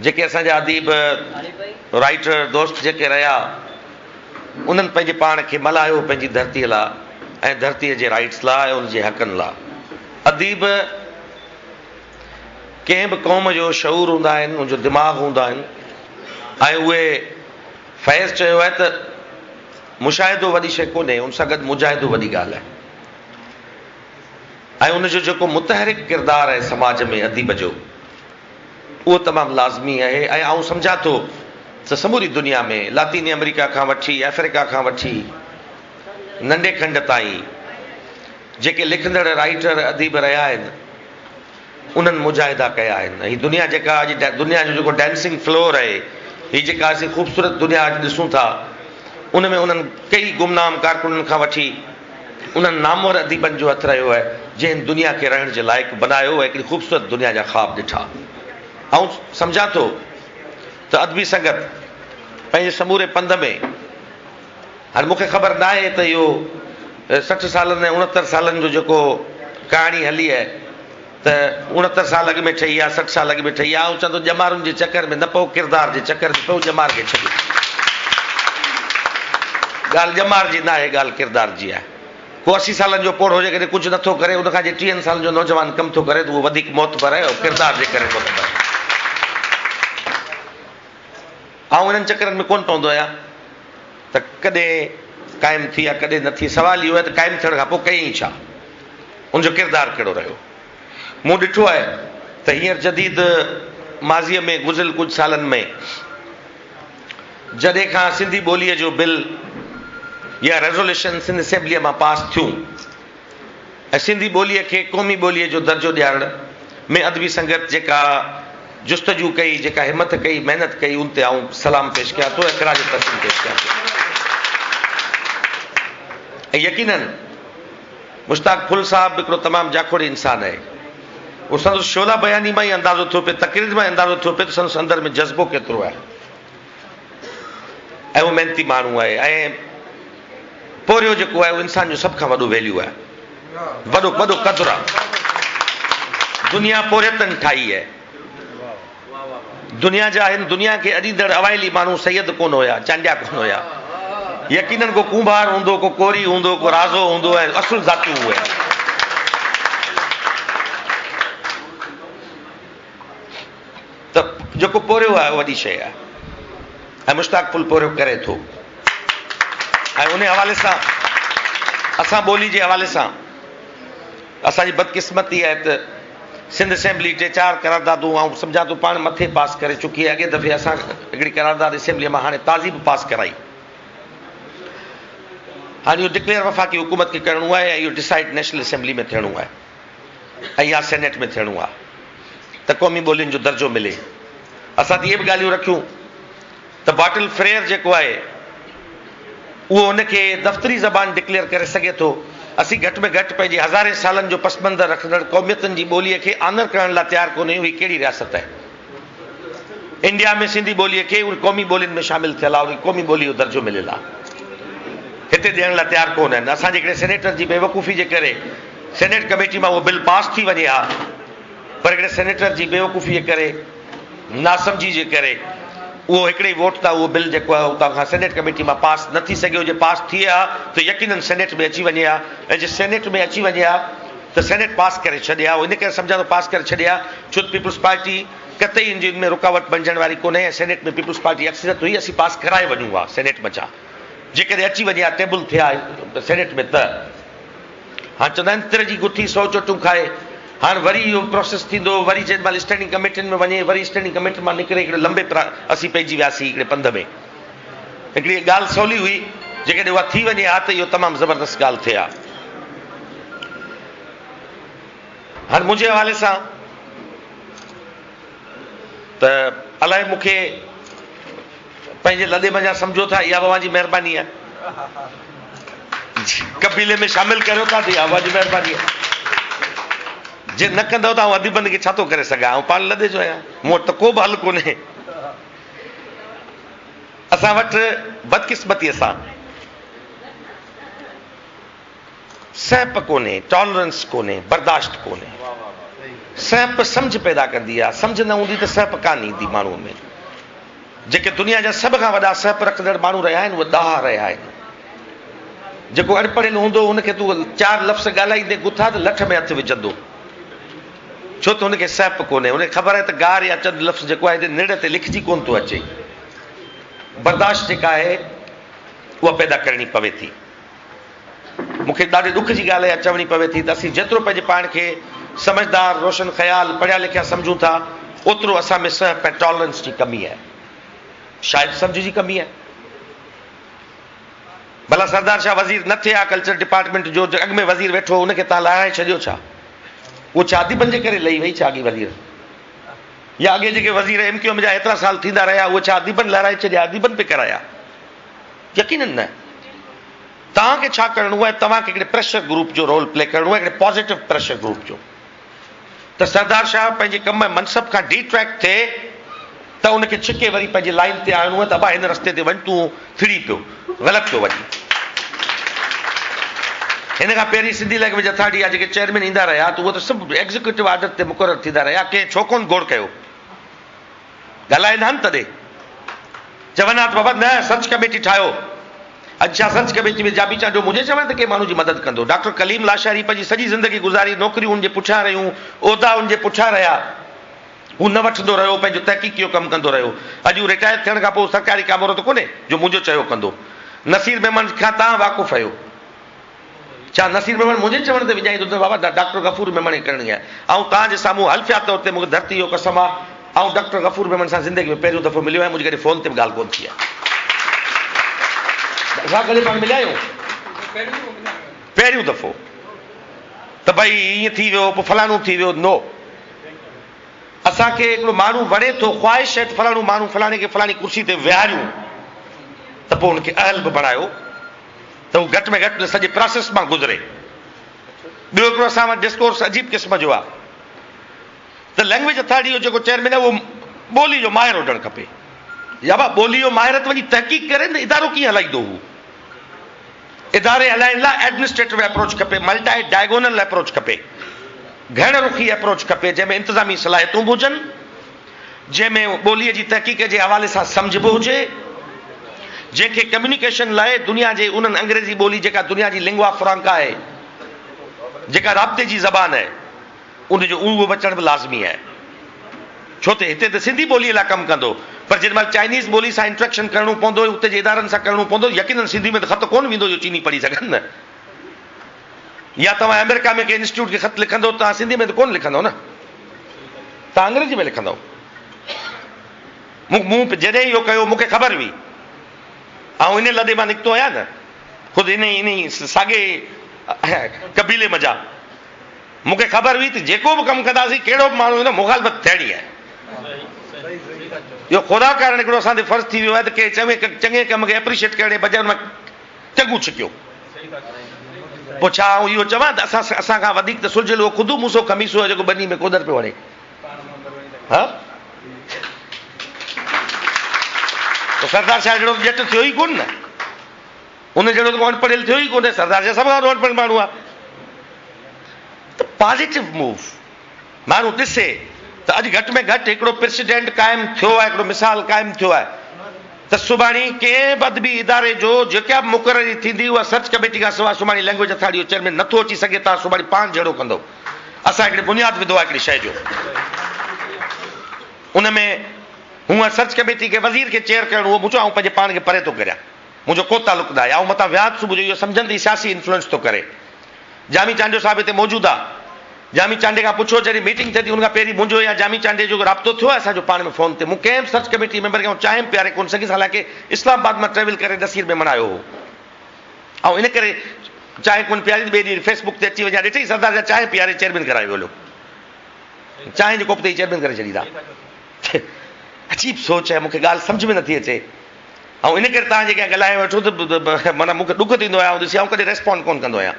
[SPEAKER 10] جيڪي اسان جا اديب، رائيٽر دوست جيڪي رهيا، انهن پنهنجي پاڻ کي ملهايو پنهنجي ڌرتيء لا ۽ ڌرتيء جي رائيٽس لا ۽ ان جي حقن لا. اديب ڪنهن به قوم جو شعور هوندا آهن، ان جو دماغ هوندا آهن ۽ اهي فيض چيو آهي ته مشاهدو وڏي شيء ڪونهي، ان سان گڏ مجاهدو وڏي ڳالهه آهي. ۽ ان جو جيڪو متحرڪ ڪردار آهي سماج ۾ اديب جو اهو تمام لازمي آهي ۽ آئون سمجهان ٿو ته سموري دنيا ۾ لاطيني آمريڪا کان وٺي آفريڪا کان وٺي ننڍي کنڊ تائين جيڪي لکندڙ رائيٽر اديب رهيا آهن انهن مجاهدا ڪيا آهن. هي دنيا جيڪا اڄ دنيا جو جيڪو ڊانسنگ فلور آهي، هي جيڪا اسين خوبصورت دنيا اڄ ڏسون ٿا، ان ۾ انهن ڪئي گمنام ڪارڪنن کان وٺي انهن نامور اديبن جو هٿ رهيو آهي، جنهن دنيا کي رهڻ جي لائق بنايو ۽ هڪڙي خوبصورت دنيا جا خواب ڏٺا. آئون سمجهان ٿو ته ادبي سنگت پنهنجي سموري پنڌ ۾ هاڻي مون کي خبر ناهي ته اهو 60 سالن ۽ 69 سالن جو جيڪو ڪهاڻي هلي آهي ته 69 سال اڳ ۾ ٺهي آهي 60 سال اڳ ۾ ٺهي آهي. آئون چوان ٿو ڄمارن جي چڪر ۾ نه پئو، ڪردار جي چڪر ۾ پئو، ڄمار کي ڇڏيو. ڳالهه ڄمار جي ناهي، ڳالهه ڪردار جي آهي. ڪو 80 سالن جو پوڙهو جيڪڏهن ڪجهه نٿو ڪري، ان کان جي 30 سالن جو نوجوان ڪم ٿو ڪري ته اهو وڌيڪ معتبر آهي، ڪردار جي ڪري معتبر آهي. آئون انهن چڪرن ۾ ڪونه پوندو آهيان ته ڪڏهن قائم ٿي يا ڪڏهن نه ٿي. سوال اهو آهي ته قائم ٿيڻ کان پوء ڪيائين ڇا؟ ان جو ڪردار ڪهڙو رهيو؟ مون ڏٺو آهي ته هينئر جديد ماضيء ۾ گذريل ڪجهه سالن ۾ جڏهن کان سنڌي ٻوليء جو بل يا ريزوليشن سنڌ اسيمبليء مان پاس ٿيون ۽ سنڌي ٻوليء کي قومي ٻوليء جو درجو ڏيارڻ ۾ ادبي سنگت جيڪا جستجو ڪئي، جيڪا همٿ ڪئي، محنت ڪئي، ان تي آئون سلام پيش ڪيان ٿو ۽ خراج تحسين پيش ڪيان ٿو. ۽ يقيناً مشتاق ڦل صاحب به هڪڙو تمام جاکوڙي انسان آهي. اهو سندس شعله بياني مان ئي اندازو ٿيو پئي، تقرير مان ئي اندازو ٿيو پئي ته سندس اندر ۾ جذبو ڪيترو آهي ۽ هو محنتي ماڻهو آهي ۽ پورهيو جيڪو آهي اهو انسان جو سڀ کان وڏو ويليو آهي، وڏو وڏو قدر آهي. دنيا پورهيتن ٺاهي آهي. دنيا جا هن دنيا کي اڏيندڙ اوائلي ماڻهو سيد ڪونه هيا، چانڊيا ڪونه هيا. يقينن ڪو ڪنڀار هوندو، ڪو ڪوري هوندو، ڪو رازو هوندو ۽ اصل ذاتيون اهي آهن. ته جيڪو پورهيو آهي اهو وڏي شيء آهي ۽ مشتاق ڦل پورهيو ڪري ٿو ۽ ان حوالي سان اسان ٻولي جي حوالي سان اسان جي بدقسمتي آهي ته سنڌ اسيمبلي ٽي چار قراردادون آئون سمجهان ٿو پاڻ مٿي پاس ڪري چڪي آهي. اڳئين دفعي اسان هڪڙي قرارداد اسيمبلي مان هاڻي تازي به پاس ڪرائي. هاڻي اهو ڊڪليئر وفاقي حڪومت کي ڪرڻو آهي ۽ اهو ڊسائيڊ نيشنل اسيمبلي ۾ ٿيڻو آهي ۽ يا سينيٽ ۾ ٿيڻو آهي ته قومي ٻولين جو درجو ملي. اسان ته اهي به ڳالهيون رکيون ته باٽل فريئر جيڪو آهي اهو ان کي دفتري زبان ڊڪليئر ڪري سگهي ٿو. اسين گهٽ ۾ گهٽ پنهنجي هزارين سالن جو پس منظر رکندڙ قوميتن جي ٻوليء کي آنر ڪرڻ لاء تيار ڪونه آهيون. هي ڪهڙي رياست آهي؟ انڊيا ۾ سنڌي ٻوليء کي ان قومي ٻولين ۾ شامل ٿيل آهي، ان کي قومي ٻوليء جو درجو مليل آهي. هتي ڏيڻ لاء تيار ڪونه آهن. اسان جي هڪڙي سينيٽر جي بيوقوفي جي ڪري سينيٽ ڪميٽي مان اهو بل پاس ٿي وڃي ها، پر هڪڙي سينيٽر جي بيوقوفي جي ڪري، ناسمجهي جي ڪري اهو هڪڙي ئي ووٽ تان اهو بل جيڪو آهي اتان کان سينيٽ ڪميٽي مان پاس نه ٿي سگهيو، جي پاس ٿئي ها ته يقينن سينيٽ ۾ اچي وڃي ها ۽ جي سينيٽ ۾ اچي وڃي ها ته سينيٽ پاس ڪري ڇڏي ها، ان ڪري سمجهان ٿو پاس ڪري ڇڏي ها ڇو ته پيپلز پارٽي قطعي ان جي ان ۾ رڪاوٽ بنجڻ واري ڪونهي ۽ سينيٽ ۾ پيپلز پارٽي اڪثريت هئي اسين پاس ڪرائي وڃون ها سينيٽ منجهان جيڪڏهن اچي وڃي ها ٽيبل ٿئي ها سينيٽ ۾ ته. هاڻ چوندا آهن تر جي گٿي سو چوٽون کائي. هاڻ وري اهو پروسيس ٿيندو، وري جنهن مهل اسٽينڊنگ ڪميٽين ۾ وڃي، وري اسٽينڊنگ ڪميٽين مان نڪري هڪڙي لنبي پرا اسين پئجي وياسين هڪڙي پنڌ ۾. هڪڙي ڳالهه سولي هئي، جيڪڏهن اها ٿي وڃي ها ته اهو تمام زبردست ڳالهه ٿئي ها. هاڻ منهنجي حوالي سان ته الائي مون کي پنهنجي لڏي منجهان سمجهو ٿا اها به اوهان جي مهرباني آهي. قبيلي ۾ شامل ڪريو ٿا ته اها اوهان جي مهرباني آهي. جي نه ڪندؤ ته آئون اديبن کي ڇا ٿو ڪري سگهان؟ آئون پاڻ لڏي جو آهيان، مون وٽ ته ڪو به حل ڪونهي. اسان وٽ بدقسمتيء سان سهپ ڪونهي، ٽالرنس ڪونهي، برداشت ڪونهي. سهپ سمجهه پيدا ڪندي آهي، سمجهه نه هوندي ته سهپ ڪانه ايندي ماڻهوء ۾. جيڪي دنيا جا سڀ کان وڏا سهپ رکندڙ ماڻهو رهيا آهن، اهي ڏاها رهيا آهن. جيڪو اڻپڙهيل هوندو، ان کي تون چار لفظ ڳالهائيندين گٿا ته لٺ ۾ هٿ وجهندو. ڇو ته هن کي سهپ ڪونهي. هن کي خبر آهي ته گار يا چند لفظ جيڪو آهي هتي نرڙ تي لکجي ڪونه ٿو اچي. برداشت جيڪا آهي، اها پيدا ڪرڻي پوي ٿي. مون کي ڏاڍي ڏک جي ڳالهه اها چوڻي پوي ٿي ته اسين جيترو پنهنجي پاڻ کي سمجهدار، روشن خيال، پڙهيا لکيا سمجهون ٿا، اوترو اسان ۾ سهپ ۽ ٽالرنس جي ڪمي آهي. شايد سمجهه جي ڪمي آهي. ڀلا سردار شاهه وزير نه ٿئي ها ڪلچر ڊپارٽمينٽ جو، جو اڳ ۾ وزير ويٺو هو ان کي توهان لاهرائي ڇڏيو ڇا؟ اهو ڇا اديبن جي ڪري لهي وئي ڇا اڳي وزير؟ يا اڳي جيڪي وزير ايم ڪيو ايم جا ايترا سال ٿيندا رهيا اهي ڇا اديبن لهرائي ڇڏيا، اديبن پئي ڪرايا؟ يقينن نه. توهان کي ڇا ڪرڻو آهي، توهان کي هڪڙي پريشر گروپ جو رول پلي ڪرڻو آهي، هڪڙي پازيٽو پريشر گروپ جو ته سردار شاهه پنهنجي ڪم ۽ منصب کان ڊي ٽريڪ ٿئي ته ان کي ڇڪي وري پنهنجي لائين تي آڻڻو آهي ته ابا هن رستي تي وڃ تون ٿڙي پيو غلط پيو وڃين. هن کان پهرين سنڌي لينگويج اٿارٽي جا جيڪي چيئرمين ايندا رهيا ته اهي ته سڀ ايگزيڪيوٽو آرڊر تي مقرر ٿيندا رهيا، ڪنهن ڇو ڪونه گوڙ ڪيو؟ ڳالهائين ها نه تڏهن چون ها ته بابا نه سرچ ڪميٽي ٺاهيو. اڄ ڇا سرچ ڪميٽي ۾ جابي چانڊيو منهنجي چوڻ تي ڪنهن ماڻهو جي مدد ڪندو؟ ڊاڪٽر ڪليم لاشاري پنهنجي سڄي زندگي گذاري، نوڪريون ان جي پٺيان رهيون، عهدا ان جي پٺيان رهيا، هو نه وٺندو رهيو، پنهنجو تحقيقي جو ڪم ڪندو رهيو. اڄ هو رٽائر ٿيڻ کان پوء سرڪاري ڪامورو ته ڪونهي جو منهنجو چيو ڪندو. نصير ميمڻ کان توهان واقف آهيو. ڇا نصير ميمڻ منهنجي چوڻ تي وڃائيندو ته بابا ڊاڪٽر غفور ميمڻ کي ڪرڻي آهي. آئون توهان جي سامهون حلفيا طور تي مون کي ڌرتي جو قسم آ آئون ڊاڪٽر غفور ميمڻ سان زندگي ۾ پهريون دفعو مليو آهيان منهنجي ڪڏهن فون تي به ڳالهه ڪونه ٿي آهي. اسان ڪڏهن پاڻ مليا آهيون؟ پهريون دفعو ته ڀئي ائين ٿي ويو پوء فلاڻو ٿي ويو نو اسان کي هڪڙو ماڻهو وڻي ٿو خواهش آهي ته فلاڻو ماڻهو فلاڻي کي فلاڻي ڪرسي تي ويهاريون ته پوء ان کي اهل به بڻايو ته هو گهٽ ۾ گهٽ سڄي پراسيس مان گذري. ٻيو هڪڙو اسان وٽ ڊسڪورس عجيب قسم جو آهي ته لينگويج اٿارٽي جو جيڪو چيئرمين آهي اهو ٻولي جو ماهر هجڻ کپي. يا با ٻولي جو ماهر ته وڃي تحقيق ڪري نه ادارو ڪيئن هلائيندو هو. اداري هلائڻ لاء ايڊمنسٽريٽو اپروچ کپي، ملٽائي ڊائگونل اپروچ کپي، گهڻ رخي اپروچ کپي جنهن ۾ انتظامي صلاحيتون به هجن، جنهن ۾ ٻوليء جي تحقيق جي حوالي سان سمجهه به هجي، جنهن کي ڪميونيڪيشن لاء دنيا جي انهن انگريزي ٻولي جيڪا دنيا جي لنگوا فرانڪا آهي، جيڪا رابطي جي زبان آهي، ان جو اهو به اچڻ به لازمي آهي. ڇو ته هتي ته سنڌي ٻوليء لاء ڪم ڪندو، پر جيڏي مهل چائنيز ٻولي سان انٽريڪشن ڪرڻو پوندو، اتي جي ادارن سان ڪرڻو پوندو، يقينن سنڌي ۾ ته خط ڪونه ويندو جو چيني پڙهي سگهن نه. يا توهان آمريڪا ۾ ڪنهن انسٽيٽيوٽ کي خط لکندو ته توهان سنڌي ۾ ته ڪونه لکندو نه. توهان انگريزي ۾ لکندؤ. مون مون جڏهن اهو ڪيو مون کي خبر هئي. آئون انهي لڏي مان نڪتو آهيان نه. خود انهي انهي ساڳئي قبيلي منجهان. مون کي خبر هئي ته جيڪو به ڪم ڪنداسين ڪهڙو به ماڻهو ايندو مخالفت ٿيڻي آهي. اهو خدا ڪارڻ هڪڙو اسان تي فرض ٿي ويو آهي ته ڪنهن چڱي چڱي ڪم کي اپريشيٽ ڪرڻ جي بجاء ان مان چڱو ڇڪيو. پوء ڇا آئون اهو چوان ته اسان اسان کان وڌيڪ ته سلجهيل اهو خود موسو خميسو آهي جيڪو ٻني ۾ ڪوڏر پيو هڻي. ها؟ ته سردار شاهه جهڙو ته ڄٽ ٿيو ئي ڪونه نه. ان جهڙو ته ڪو اڻپڙهيل ٿيو ئي ڪونه. سردار شاهه سڀ کان وڏو اڻپڙهيل ماڻهو آهي. ته پازيٽو موو ماڻهو ڏسي ته اڄ گهٽ ۾ گهٽ هڪڙو پريسيڊنٽ قائم ٿيو آهي، هڪڙو مثال قائم ٿيو آهي. ته سڀاڻي ڪنهن به ادبي اداري جو جيڪا به مقرري ٿيندي اها سرچ ڪميٽي کان سواء سڀاڻي لينگويج اٿارٽي جو چيئرمين نٿو اچي سگهي توهان سڀاڻي پاڻ جهيڙو ڪندؤ اسان هڪڙي بنياد وڌو آهي هڪڙي شيء جو ان ۾ هونء سرچ ڪميٽي کي وزير کي چيئر ڪرڻو هو مون چيو آئون پنهنجي پاڻ کي پري ٿو ڪريان منهنجو ڪو تعلق ناهي آئون متان ويهان ته صبح جو اهو سمجهن ته هي سياسي انفلوئنس ٿو ڪري جامي چانڊيو صاحب هتي موجود آ. جامي چانڊيي کان پڇو جڏهن ميٽنگ ٿئي ٿي ان کان پهرين منهنجو يا جامي چانڊيي جو رابطو ٿيو آهي اسان جو پاڻ ۾ فون تي مون ڪنهن به سرچ ڪميٽي ميمبر کي آئون چانهه به پياري ڪونه سگهيس حالانڪه اسلام آباد مان ٽريول ڪري نصير ميمڻ آيو هو آئون ان ڪري چانهه ڪونه پياري ته ٻئي ڏينهن فيس بڪ تي اچي وڃان ڏٺئي سردار جا چانهه پياري چيئرمين ڪرايو هليو چانهه جي ڪوپ تي ئي چيئرمين ڪري ڇڏيندا عجيب سوچ آهي مون کي ڳالهه سمجهه ۾ نٿي اچي آئون ان ڪري توهان جي اڳيان ڳالهايان ويٺو ته معنيٰ مون کي ڏک ٿيندو آهي آئون ڏسي آئون ڪڏهن ريسپونڊ ڪونه ڪندو آهيان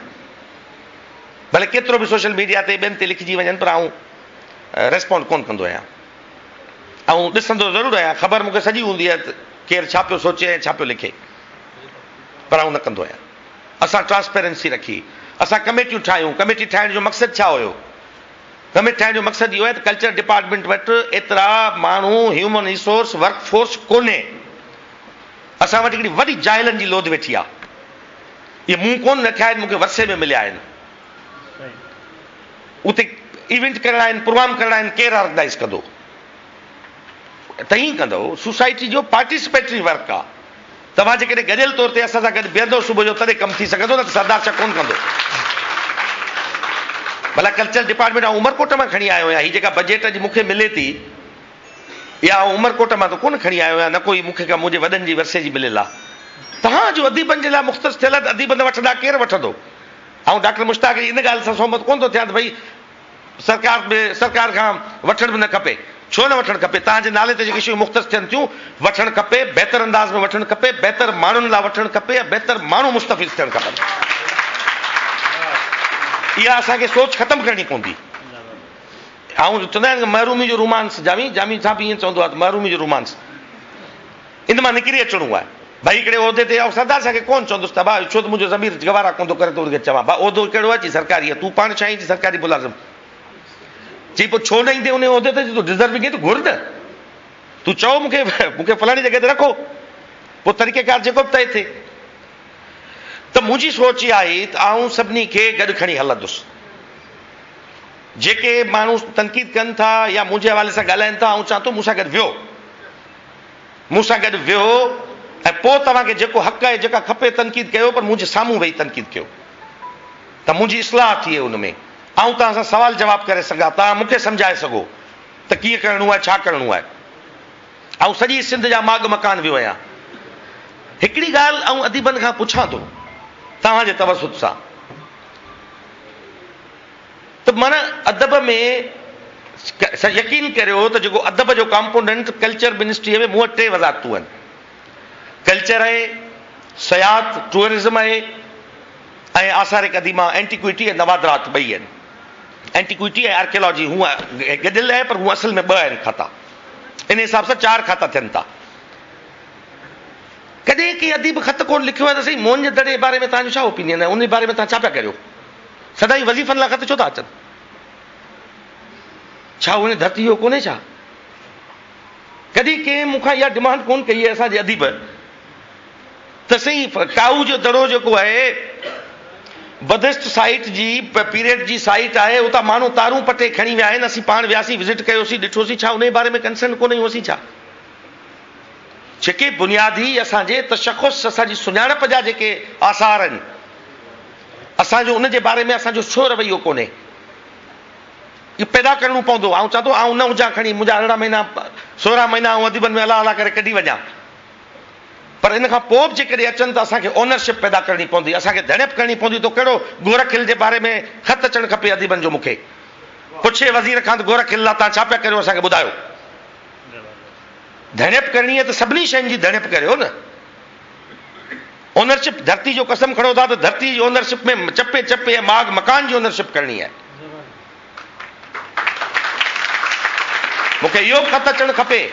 [SPEAKER 10] ڀلي ڪيترو به سوشل ميڊيا تي ٻين تي لکجي وڃن پر آئون ريسپونڊ ڪونه ڪندو آهيان آئون ڏسندو ضرور آهيان خبر مون کي سڄي هوندي آهي ته ڪير ڇا پيو سوچي ۽ ڇا پيو لکي پر آئون نه ڪندو آهيان اسان ٽرانسپيرنسي رکي اسان ڪميٽيون ٺاهيون ڪميٽي ٺاهڻ جو مقصد ڇا هيو ڪميٽي ٺاهڻ جو مقصد اهو آهي ته ڪلچر ڊپارٽمينٽ وٽ ايترا ماڻهو هيومن ريسورس ورڪ فورس ڪونهي. اسان وٽ هڪڙي وڏي جاهلن جي لوڌ ويٺي آهي. اهي مون ڪونه رکيا آهن، مون کي ورثي ۾ مليا آهن. اتي ايونٽ ڪرڻا آهن، پروگرام ڪرڻا آهن، ڪير آرگنائيز ڪندو؟ توهين ڪندؤ. سوسائٽي جو پارٽيسپيٽري ورڪ آهي. توهان جيڪڏهن گڏيل طور تي اسان سان گڏ بيهندؤ صبح جو تڏهن ڪم ٿي سگهندو نه ته سردار شاهه ڪونه ڪندو. ڀلا ڪلچر ڊپارٽمينٽ آئون عمرڪوٽ مان کڻي آيو آهيان هي جيڪا بجيٽ اڄ مون کي ملي ٿي اها آئون عمرڪوٽ مان ته ڪونه کڻي آيو آهيان نه ڪو هي مون کي ڪا منهنجي وڏن جي ورثي جي مليل آهي. توهان جو اديبن جي لاء مختص ٿيل آهي ته اديب نه وٺندا ڪير وٺندو؟ آئون ڊاڪٽر مشتاق جي ان ڳالهه سان سهمت ڪونه ٿو ٿيان ته ڀئي سرڪار به سرڪار کان وٺڻ به نه کپي. ڇو نه وٺڻ کپي؟ توهان جي نالي تي جيڪي شيون مختص ٿين ٿيون، وٺڻ کپي، بهتر انداز ۾ وٺڻ کپي، بهتر ماڻهن لاء وٺڻ کپي ۽ بهتر ماڻهو مستفيض ٿيڻ کپن. اها اسان کي سوچ ختم ڪرڻي پوندي. آئون چوندا آهن محرومي جو رومانس جامي جامي صاحب ائين چوندو آهي ته محرومي جو رومانس ان مان نڪري اچڻو آهي. ڀائي هڪڙي عهدي تي آئون سردار صاحب کي ڪونه چوندس ته ڀاء ڇو ته منهنجو ضمير گوارا ڪونه ٿو ڪري ته ان کي چوان ڀاء عهدو ڪهڙو آهي چي سرڪاري آهي تون پاڻ ڇا آهين چي سرڪاري ملازم چي پوء ڇو نه ايندين ان عهدي تي جي تون ڊزرونگ آهين ته گهر نه تون چئو مون کي مون کي فلاڻي جڳهه تي رکو پوء طريقيڪار جيڪو به طئي ٿئي ته منهنجي سوچ اها آهي ته آئون سڀني کي گڏ کڻي هلندس جيڪي ماڻهو تنقيد ڪن ٿا يا منهنجي حوالي سان ڳالهائن ٿا آئون چوان ٿو مون سان گڏ ويهو مون سان گڏ ويهو ۽ پوء توهان کي جيڪو حق آهي جيڪا کپي تنقيد ڪيو پر منهنجي سامهون ويهي تنقيد ڪيو ته منهنجي اصلاح ٿئي ان ۾ آئون توهان سان سوال جواب ڪري سگهان توهان مون کي سمجهائي سگهو ته ڪيئن ڪرڻو آهي ڇا ڪرڻو آهي آئون سڄي سنڌ جا ماڳ مڪان ويو آهيان هڪڙي ڳالهه آئون اديبن کان پڇان ٿو توهان جي توسط سان ته معنيٰ ادب ۾ يقين ڪريو ته جيڪو ادب جو ڪامپوننٽ ڪلچر منسٽريء ۾ مون وٽ ٽي وزارتون آهن. ڪلچر آهي، سياحت، ٽوئرزم، آهي ۽ آثار قديمه، Antiquity، ۽ نوادرات ٻئي آهن. Antiquity ۽ archaeology هونء گڏيل آهي پر هونء اصل ۾ ٻه آهن کاتا. ان حساب سان چار کاتا ٿين ٿا. ڪڏهن ڪنهن اديب خط ڪونه لکيو آهي ته سائين موهن جي دڙي جي باري ۾ توهان جو ڇا اوپينين آهي، ان جي باري ۾ توهان ڇا پيا ڪريو؟ سدائين وظيفن لاء خط ڇو ٿا اچن؟ ڇا هن ڌرتي جو ڪونهي ڇا؟ ڪڏهن ڪنهن مون کان اها ڊمانڊ ڪونه ڪئي آهي اسان جي اديب ته سائين ڪاهو جو دڙو جيڪو آهي بدسٽ سائيٽ جي پيريڊ جي سائيٽ آهي اتان ماڻهو تارون پٽي کڻي ويا آهن اسين پاڻ وياسين وزٽ ڪيوسين ڏٺوسين ڇا انهي باري ۾ ڪنسرن ڪونه آهيون اسين ڇا جيڪي بنيادي اسان جي تشخص اسان جي سڃاڻپ جا جيڪي آثار آهن اسان جو ان جي باري ۾ اسان جو ڇو رويو ڪونهي؟ اهو پيدا ڪرڻو پوندو. آئون چوان ٿو آئون نه هجان کڻي منهنجا 18 مهينا 16 مهينا آئون اديبن ۾ الله الله ڪري ڪڍي وڃان پر ان کان پوء به جيڪڏهن اچن ته اسان کي اونرشپ پيدا ڪرڻي پوندي اسان کي ڌڻيپ ڪرڻي پوندي تو ڪهڙو گورک هل جي باري ۾ خط اچڻ کپي اديبن جو مون کي پڇي وزير کان ته گورک هل لاء توهان ڇا پيا ڪريو اسان کي ٻڌايو ڌڻيپ ڪرڻي آهي ته سڀني شين جي ڌڻيپ ڪريو نه. اونرشپ ڌرتي جو قسم کڻو ٿا ته ڌرتي جي اونرشپ ۾ چپي چپي ۽ ماڳ مڪان جي اونرشپ ڪرڻي آهي. مون کي اهو به خط اچڻ کپي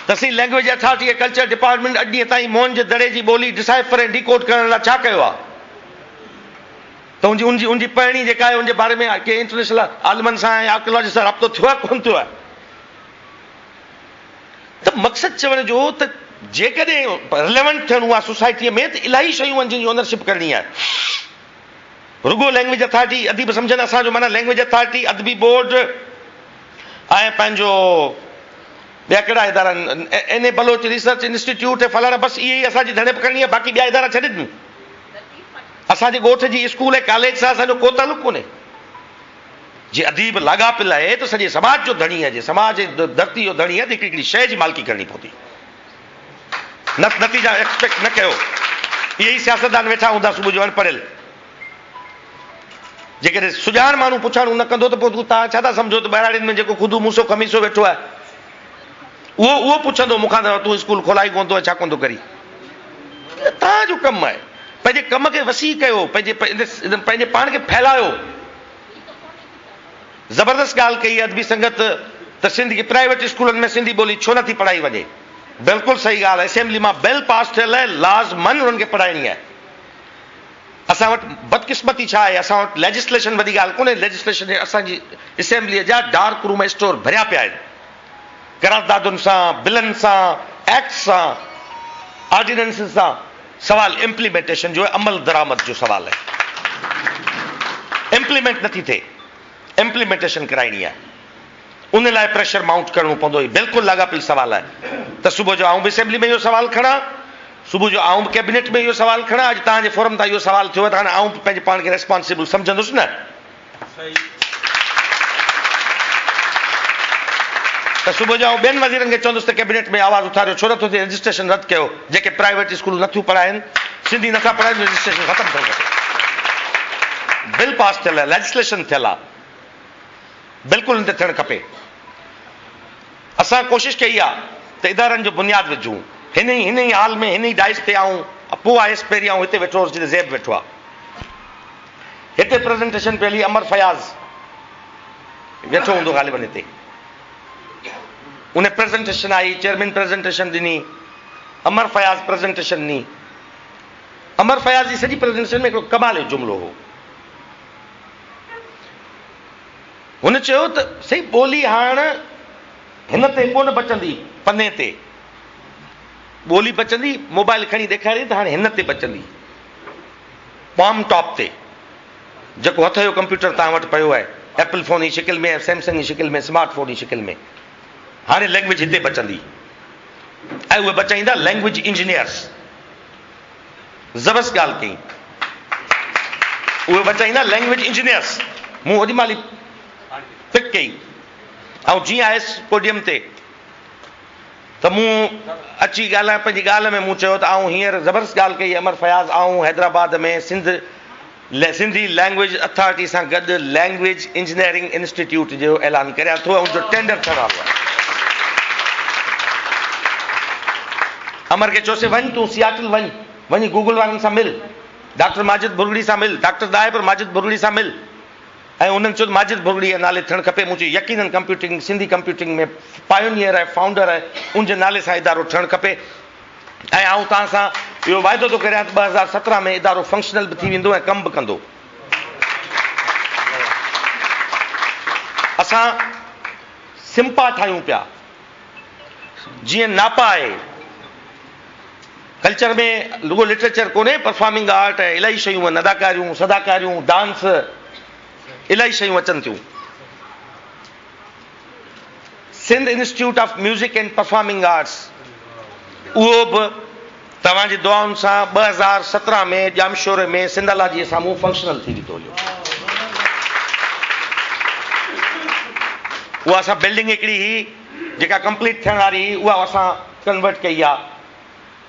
[SPEAKER 10] ته سين لينگويج اٿارٽي ۽ ڪلچر ڊپارٽمينٽ اڄ ڏينهن تائين موهن جي دڙي جي ٻولي ڊسائفر ۽ ڊيڪوڊ ڪرڻ لاء ڇا ڪيو آهي ته ان جي ان جي ان جي پڙهڻي جيڪا آهي ان جي باري ۾ ڪي انٽرنيشنل عالمن سان ۽ آرڪيالاجسٽ سان رابطو ٿيو آهي ڪونه ٿيو آهي ته مقصد چوڻ جو ته جيڪڏهن رليونٽ ٿيڻو آهي سوسائٽيء ۾ ته الاهي شيون آهن جن جي اونرشپ ڪرڻي آهي. رڳو لينگويج اٿارٽي اديب سمجهن اسان جو معنيٰ لينگويج اٿارٽي، ادبي بورڊ ۽ پنهنجو ٻيا ڪهڙا ادارا آهن N A Baloch research institute ۽ فلاڻا بس اهي ئي اسان جي ڌڻيپ ڪرڻي آهي باقي ٻيا ادارا ڇڏي ڏنو. اسان جي ڳوٺ جي اسڪول ۽ ڪاليج سان اسان جو ڪو تعلق ڪونهي. جي اديب لاڳاپيل آهي ته سڄي سماج جو ڌڻي آهي، جي سماج ۽ ڌرتي جو ڌڻي آهي ته هڪڙي هڪڙي شيء جي مالڪي ڪرڻي پوندي. نه نتيجا ايڪسپيڪٽ نه ڪيو. اهي ئي سياستدان ويٺا هوندا صبح جو اڻپڙهيل. جيڪڏهن سڄاڻ ماڻهو پڇاڻو نه ڪندو ته پوء توهان ڇا ٿا سمجهو ته ٻهراڙين ۾ جيڪو خودو موسو خميسو ويٺو آهي اهو اهو پڇندو مون کان ته تون اسڪول کولائي ڪونه ٿو ۽ ڇا ڪونه ٿو ڪرين. توهان جو ڪم آهي پنهنجي ڪم کي وسيع ڪيو پنهنجي پنهنجي پاڻ کي ڦهلايو. زبردست ڳالهه ڪئي ادبي سنگت ته سنڌ کي پرائيويٽ اسڪولن ۾ سنڌي ٻولي ڇو نٿي پڙهائي وڃي بلڪل صحيح ڳالهه اسيمبلي مان بل پاس ٿيل آهي لازمن انهن کي پڙهائڻي آهي اسان وٽ بدقسمتي ڇا آهي اسان وٽ ليجسليشن وڏي ڳالهه ڪونهي ليجسليشن اسان جي اسيمبلي جا ڊارڪ روم اسٽور ڀريا پيا آهن قراردادن سان بلن سان ايڪٽس سان آرڊيننسز سان سوال امپليمينٽيشن جو عمل درآمد جو سوال آهي امپليمينٽ نٿي ٿئي امپليمينٽيشن ڪرائڻي آهي ان لاء پريشر مائونٽ ڪرڻو پوندو هي بلڪل لاڳاپيل سوال آهي ته صبح جو آئون به اسيمبلي ۾ اهو سوال کڻان صبح جو آئون به ڪيبنيٽ ۾ اهو سوال کڻان اڄ توهان جي فورم تان اهو سوال ٿيو آهي ته هاڻي آئون به پنهنجي پاڻ کي ريسپانسبل سمجهندس نه ته صبح جو آئون ٻين وزيرن کي چوندس ته ڪيبنيٽ ۾ آواز اٿاريو ڇو نٿو ٿئي رجسٽريشن رد ڪيو جيڪي پرائيويٽ اسڪول نٿيون پڙهائين سنڌي نٿا پڙهائين رجسٽريشن ختم ٿيڻ کپي بل پاس ٿيل آهي ليجسليشن ٿيل آهي بلڪل ان تي ٿيڻ کپي اسان ڪوشش ڪئي آهي ته ادارن جو بنياد وجهون هن ئي هن ئي هال ۾ هن ئي ڊائس تي آئون پوء آيس پهرين آئون هتي ويٺو هوس جتي زيب ويٺو آهي هتي پريزنٽيشن پئي هلي امر فياض ويٺو هوندو غالبن هتي ان پريزنٽيشن آئي چيئرمين پريزنٽيشن ڏني امر فياض پريزنٽيشن ڏني امر فياض جي سڄي پريزنٽيشن ۾ هڪڙو ڪمال جو جملو هو هن چيو ته سائين ٻولي هاڻ هن تي ڪونه بچندي پني تي ٻولي بچندي موبائل کڻي ڏيکاري ته هاڻي هن تي بچندي پام ٽاپ تي جيڪو هٿ جو ڪمپيوٽر توهان وٽ پيو آهي ايپل فون جي شڪل ۾ ۽ سيمسنگ جي شڪل ۾ سمارٽ فون جي شڪل ۾ هاڻي لينگويج هتي بچندي ۽ اهي بچائيندا لينگويج انجنيئرس زبردست ڳالهه ڪئي اهي بچائيندا لينگويج انجنيئرس مون اوڏي مهل ئي پڪ ڪئي ۽ جيئن آيس پوڊيم تي ته مون اچي ڳالهايو پنهنجي ڳالهه ۾ مون چيو ته آئون هينئر زبردست ڳالهه ڪئي امر فياض آئون حيدرآباد ۾ سنڌ سنڌي لينگويج اٿارٽي سان گڏ لينگويج انجنيئرنگ انسٽيٽيوٽ جو اعلان ڪريان ٿو ۽ ان جو ٽينڊر ٿيڻ وارو آهي. امر کي چيوسين وڃ تون سياٽل وڃ وڃي گوگل وارن سان مل ڊاڪٽر ماجد ڀرڳڙي سان مل ڊاڪٽر ناهي پر ماجد ڀرڳڙي سان مل ۽ انهن چيو ته ماجد ڀرڳڙي جي نالي ٿيڻ کپي، مون چيو يقينن ڪمپيوٽنگ سنڌي ڪمپيوٽنگ ۾ پايونيئر آهي فائونڊر آهي ان جي نالي سان ادارو ٺهڻ کپي ۽ آئون توهان سان اهو واعدو ٿو ڪريان ته 2017 ۾ ادارو فنڪشنل به ٿي ويندو ۽ ڪم به ڪندو. اسان سمپا ٺاهيون پيا جيئن ناپا آهي ڪلچر ۾ رڳو لٽريچر ڪونهي پرفارمنگ آرٽ ۽ الاهي شيون آهن اداڪاريون صداڪاريون ڊانس الاهي شيون اچن ٿيون Sindh institute of music and performing arts اهو به توهان جي دعائن سان 2017 ۾ ڄامشوري ۾ سنڌالاجي جي سامهون فنڪشنل ٿي ويندو هليو اها اسان بلڊنگ هڪڙي هئي جيڪا ڪمپليٽ ٿيڻ واري هئي اها اسان ڪنورٽ ڪئي آ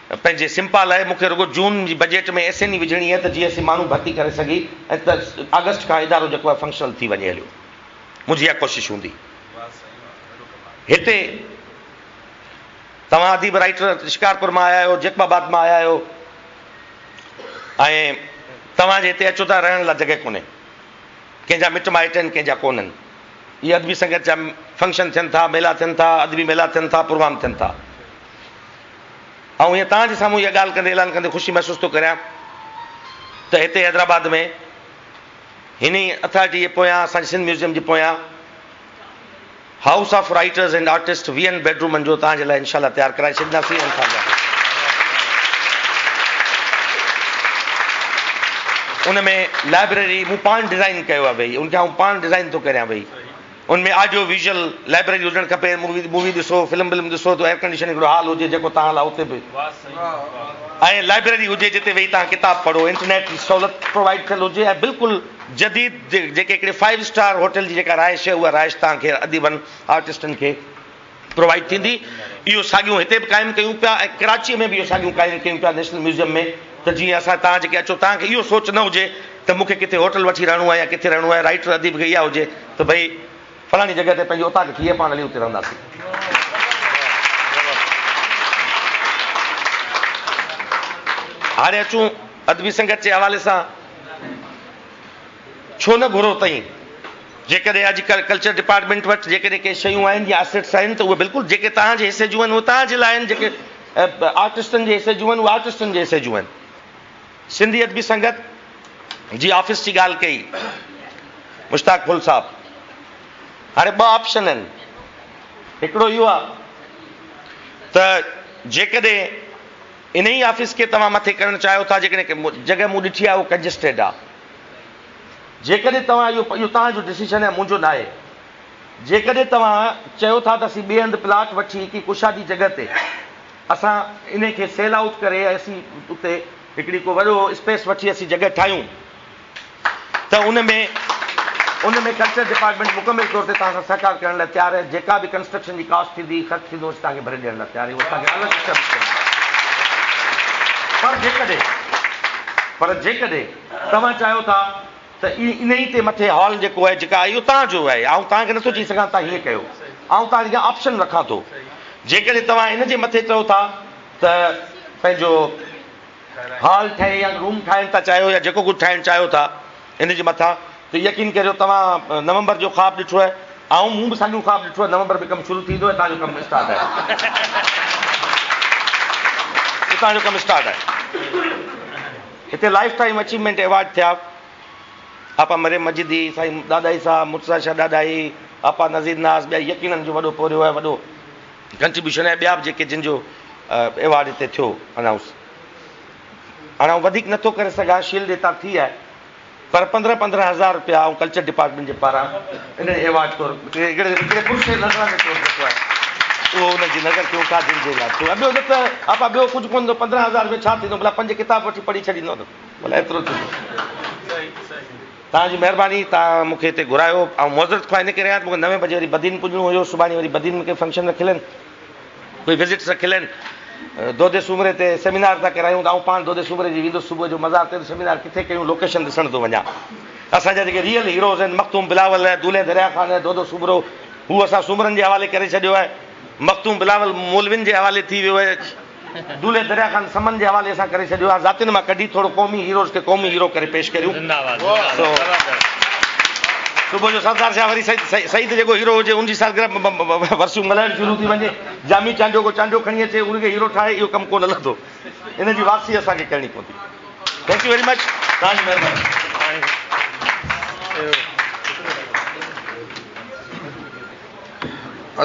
[SPEAKER 10] پنهنجي سمپا لاء مون کي رڳو جون جي بجيٽ ۾ ايس اين اي وجهڻي آهي ته جيئن اسين ماڻهو ڀرتي ڪري سگهي ۽ ته آگسٽ کان ادارو جيڪو آهي فنڪشنل ٿي وڃي هليو منهنجي اها ڪوشش هوندي هتي توهان اديب رائيٽر شڪارپور مان آيا آهيو جيڪب آباد مان آيا آهيو ۽ توهان جي هتي اچو ٿا رهڻ لاء جڳهه ڪونهي ڪنهن جا مٽ مائٽ آهن ڪنهن جا ڪونهن اهي ادبي سنگت جا فنڪشن ٿين ٿا ميلا ٿين ٿا ادبي ميلا ٿين ٿا پروگرام ٿين ٿا آئون هينئر توهان جي سامهون اها ڳالهه ڪندي اعلان ڪندي خوشي محسوس ٿو ڪريان ته هتي حيدرآباد ۾ هن ئي اٿارٽي جي پويان اسان جي سنڌ ميوزيم جي پويان house of writers and artist ويهن بيڊرومن جو توهان جي لاء انشاء الله تيار ڪرائي ڇڏينداسين ۽ ان ۾ لائبريري مون پاڻ ڊزائين ڪيو آهي ڀئي ان کي آئون پاڻ ڊزائين ٿو ڪريان ڀئي ان ۾ آڊيو ويزوئل لائبريري هجڻ کپي مووي مووي ڏسو فلم ولم ڏسو ته ايئرڪنڊيشن هڪڙو هال هجي جيڪو توهان لاء اتي به ۽ لائبريري هجي جتي ويهي توهان ڪتاب پڙهو انٽرنيٽ جي سهولت پرووائيڊ ٿيل هجي ۽ بلڪل جديد جيڪي هڪڙي فائيو اسٽار هوٽل جي جيڪا رهائش آهي اها رهائش توهان کي اديبن آرٽسٽن کي پرووائيڊ ٿيندي. اهو ساڳيون هتي به قائم ڪيون پيا ۽ ڪراچيء ۾ به اهو ساڳيون قائم ڪيون پيا نيشنل ميوزيم ۾ ته جيئن اسان توهان جيڪي اچو توهان کي اهو سوچ نه هجي ته مون کي ڪٿي هوٽل وٺي رهڻو آهي يا ڪٿي رهڻو آهي رائيٽر اديب کي اها هجي ته ڀئي فلاڻي جڳهه تي پنهنجي اوطاق ٺهي پاڻ هلي اتي رهنداسين. هاڻي اچون ادبي سنگت جي حوالي سان. ڇو نه گهرو تئين. جيڪڏهن اڄ ڪلچر ڊپارٽمينٽ وٽ جيڪڏهن ڪي شيون آهن يا اسيٽس آهن ته اهي بلڪل جيڪي توهان جي حصي جون آهن اهي توهان جي لاء آهن جيڪي آرٽسٽن جي حصي جون آهن اهي آرٽسٽن جي حصي جون آهن. سنڌي ادبي سنگت جي آفيس جي ڳالهه ڪئي مشتاق ڦل صاحب هاڻي ٻه آپشن آهن هڪڙو اهو آهي ته جيڪڏهن انهي آفيس کي توهان مٿي ڪرڻ چاهيو ٿا جيڪڏهن جڳهه مون ڏٺي آهي اهو ڪنجسٽيڊ آهي جيڪڏهن توهان اهو اهو توهان جو ڊسيشن آهي منهنجو ناهي جيڪڏهن توهان چيو ٿا ته اسين ٻئي هنڌ پلاٽ وٺي ڪي ڪشادي جڳهه تي اسان انهي کي سيل آئوٽ ڪري ۽ اسين اتي هڪڙي ڪو وڏو اسپيس وٺي اسين جڳهه ٺاهيون ته ان ۾ ان ۾ ڪلچر ڊپارٽمينٽ مڪمل طور تي توهان سان سهڪار ڪرڻ لاء تيار آهي جيڪا به ڪنسٽرڪشن جي ڪاسٽ ٿيندي خرچ ٿيندو اسين توهان کي ڀري ڏيڻ لاء تيار آهيون اسان کي الڳ اسٽيبلش ڪرڻ پر جيڪڏهن پر جيڪڏهن توهان چاهيو ٿا ته انهي تي مٿي هال جيڪو آهي جيڪا اهو توهان جو آهي آئون توهان کي نٿو چئي سگهان توهان هيئن ڪيو آئون توهان کي آپشن رکان ٿو جيڪڏهن توهان ان جي مٿي چئو ٿا ته پنهنجو هال ٺهي يا روم ٺاهڻ ٿا چاهيو يا جيڪو ڪجهه ٺاهڻ چاهيو ٿا ان جي مٿان ته يقين ڪريو توهان نومبر جو خواب ڏٺو آهي آئون مون به ساڳيون خواب ڏٺو آهي نومبر ۾ ڪم شروع ٿيندو ۽ توهان جو ڪم اسٽارٽ آهي توهان جو ڪم اسٽارٽ آهي هتي لائف ٽائيم اچيومينٽ ايوارڊ ٿيا آپا مريم مجيدي سائين ڏاڏاهي صاحب مرتضيٰ شاهه ڏاڏاهي آپا نذير ناز ٻيا يقينن جو وڏو پورهيو آهي وڏو ڪنٽريبيوشن آهي ٻيا به جيڪي جن جو ايوارڊ هتي ٿيو انائونس هاڻي آئون وڌيڪ نٿو ڪري سگهان شيلڊ هتان ٿي آهي پر پندرهن پندرهن هزار رپيا آئون ڪلچر ڊپارٽمينٽ جي پاران ان ايوارڊ طور هڪڙي هڪڙي پرش نذراني طور جيڪو آهي اهو انهن جي نظر ڪيون ٿا جن جي لاء ٿيو ۽ ٻيو نه ته آپا ٻيو ڪجهه ڪونه ٿيو پندرهن هزار ۾ ڇا ٿيندو ڀلا پنج ڪتاب وٺي پڙهي ڇڏيندو ته ڀلا ايترو ٿيندو. توهان جي مهرباني توهان مون کي هتي گهرايو. آئون معذرت خواهه ان ڪري آهيان ته مون کي نوين بجي وري بدين پڄڻو هيو. سڀاڻي وري بدين ۾ ڪي فنڪشن رکيل آهن، ڪوئي وزٽس رکيل آهن. دودي سومري تي سيمينار ٿا ڪرايون ته آئون پاڻ دودي سومري جي ويندس صبح جو مزار تي ته سيمينار ڪٿي ڪيون لوڪيشن ڏسڻ ٿو وڃان. اسان جا جيڪي ريئل هيروز آهن مخدوم بلاول ۽ دولهه دريا خان ۽ دودو سومرو هو اسان سومرن جي حوالي ڪري ڇڏيو آهي. مخدوم بلاول مولوين جي حوالي ٿي ويو آهي. دولهه دريا خان سمن جي حوالي سان ڪري ڇڏيو آهي ذاتين مان ڪڍي ٿورو قومي هيروز کي قومي هيرو ڪري پيش ڪريون سو صبح جو سردار شاهه وري سعيد جيڪو هيرو هجي ان جي سالگرهه ورسيون ملهائڻ شروع ٿي وڃي جامي چانڊيو ڪو چانڊيو کڻي اچي ان کي هيرو ٺاهي اهو ڪم ڪونه لهندو ان جي واپسي اسان کي ڪرڻي پوندي thank you very much توهان جي مهرباني.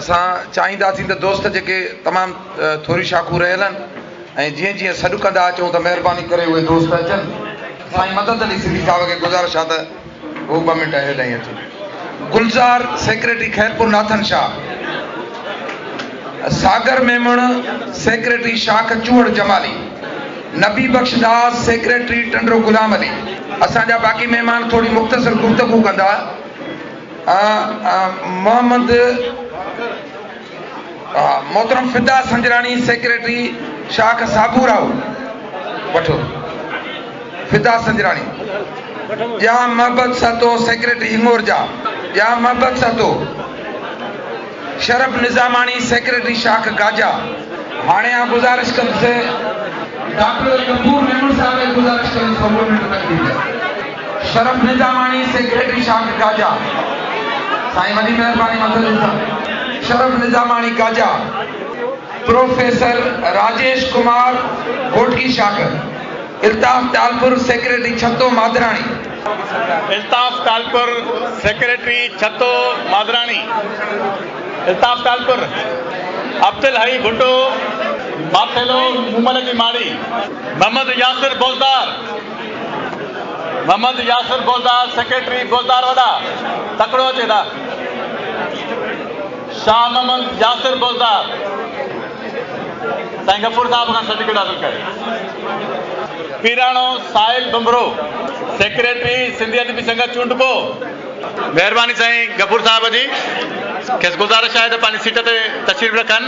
[SPEAKER 7] اسان چاهينداسين ته دوست جيڪي تمام ٿوريون شاخون رهيل آهن ۽ جيئن جيئن سڏ ڪندا اچون ته مهرباني ڪري اهي دوست اچن. سائين مدد علي سنڌي صاحب کي گذارش آهي ته هو ٻه منٽ هيڏانهن اچن. گلزار سيڪريٽري خيرپور ناٿن شاهه، ساگر ميمڻ سيڪريٽري شاخ چوهڙ جمالي، نبي بخش ڏاس سيڪريٽري ٽنڊو غلام علي. اسان جا باقي مهمان ٿوري مختصر گفتگو ڪندا. محمد محترم فدا سنجراڻي سيڪريٽري شاخ صابورائو وٺو فدا سنجراڻي ڄام محبت سهتو سيڪريٽري هڱورجا ڄام محبت سهتو شرف نظاماڻي سيڪريٽري شاخ گاجا. هاڻي آء گذارش ڪندس ڊاڪٽر غفور ميمڻ صاحب کي گذارش ڪندس ته هو منٽ تقرير ڪن. شرف نظاماڻي سيڪريٽري شاخ گاجا سائين وڏي مهرباني مدد علي صاحب شرف نظاماڻي گاجا پروفيسر راجيش ڪمار گهوٽڪي شاخ الطاف ٽالپر سيڪريٽري ڇتو مادراڻي.
[SPEAKER 9] الطاف ٽالپر سيڪريٽري ڇتو مادراڻي الطاف ٽالپر عبدالحئي ڀٽو ماٿيلو مومل جي ماڙي محمد ياسر بوزدار. محمد ياسر بوزدار سيڪريٽري بوزدار وڏا تڪڙو اچي دا شاهه محمد ياسر بوزدار سائين غفور صاحب کان سرٽيفڪيٽ حاصل ڪري. پيراڻو ساحل ڀنڀرو سيڪريٽري سنڌي ادبي سنگت چونڊڪو. مهرباني سائين غفور صاحب جي کيس گذارش آهي ته پنهنجي سيٽ تي تشريف رکن.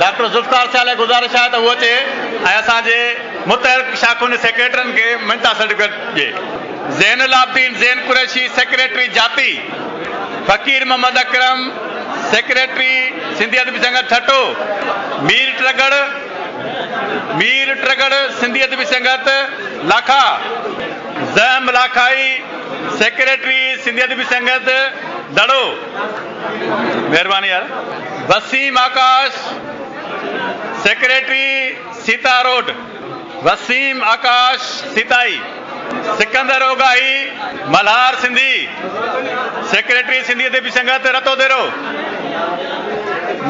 [SPEAKER 9] ڊاڪٽر ذوالفقار سيال کي گذارش آهي ته هو اچي ۽ اسان جي متحرڪ شاخن جي سيڪريٽرين کي مڃتا سرٽيفڪيٽ ڏئي. زين العابدين زين قريشي سيڪريٽري جاتي، فقير محمد اڪرم سيڪريٽري سنڌي ادبي سنگت ٺٽو، مير ٽرڳڙ مير ٽرڳڙ سنڌي ادبي سنگت لاکا، زهم لاکائي سيڪريٽري سنڌي ادبي سنگت دڙو. مهرباني يار. وسيم آڪاش سيڪريٽري سيتا روڊ. وسيم آڪاش سيتائي. سڪندر اوڳاهي ملهار سنڌي سيڪريٽري سنڌي ادبي سنگت رتوديرو.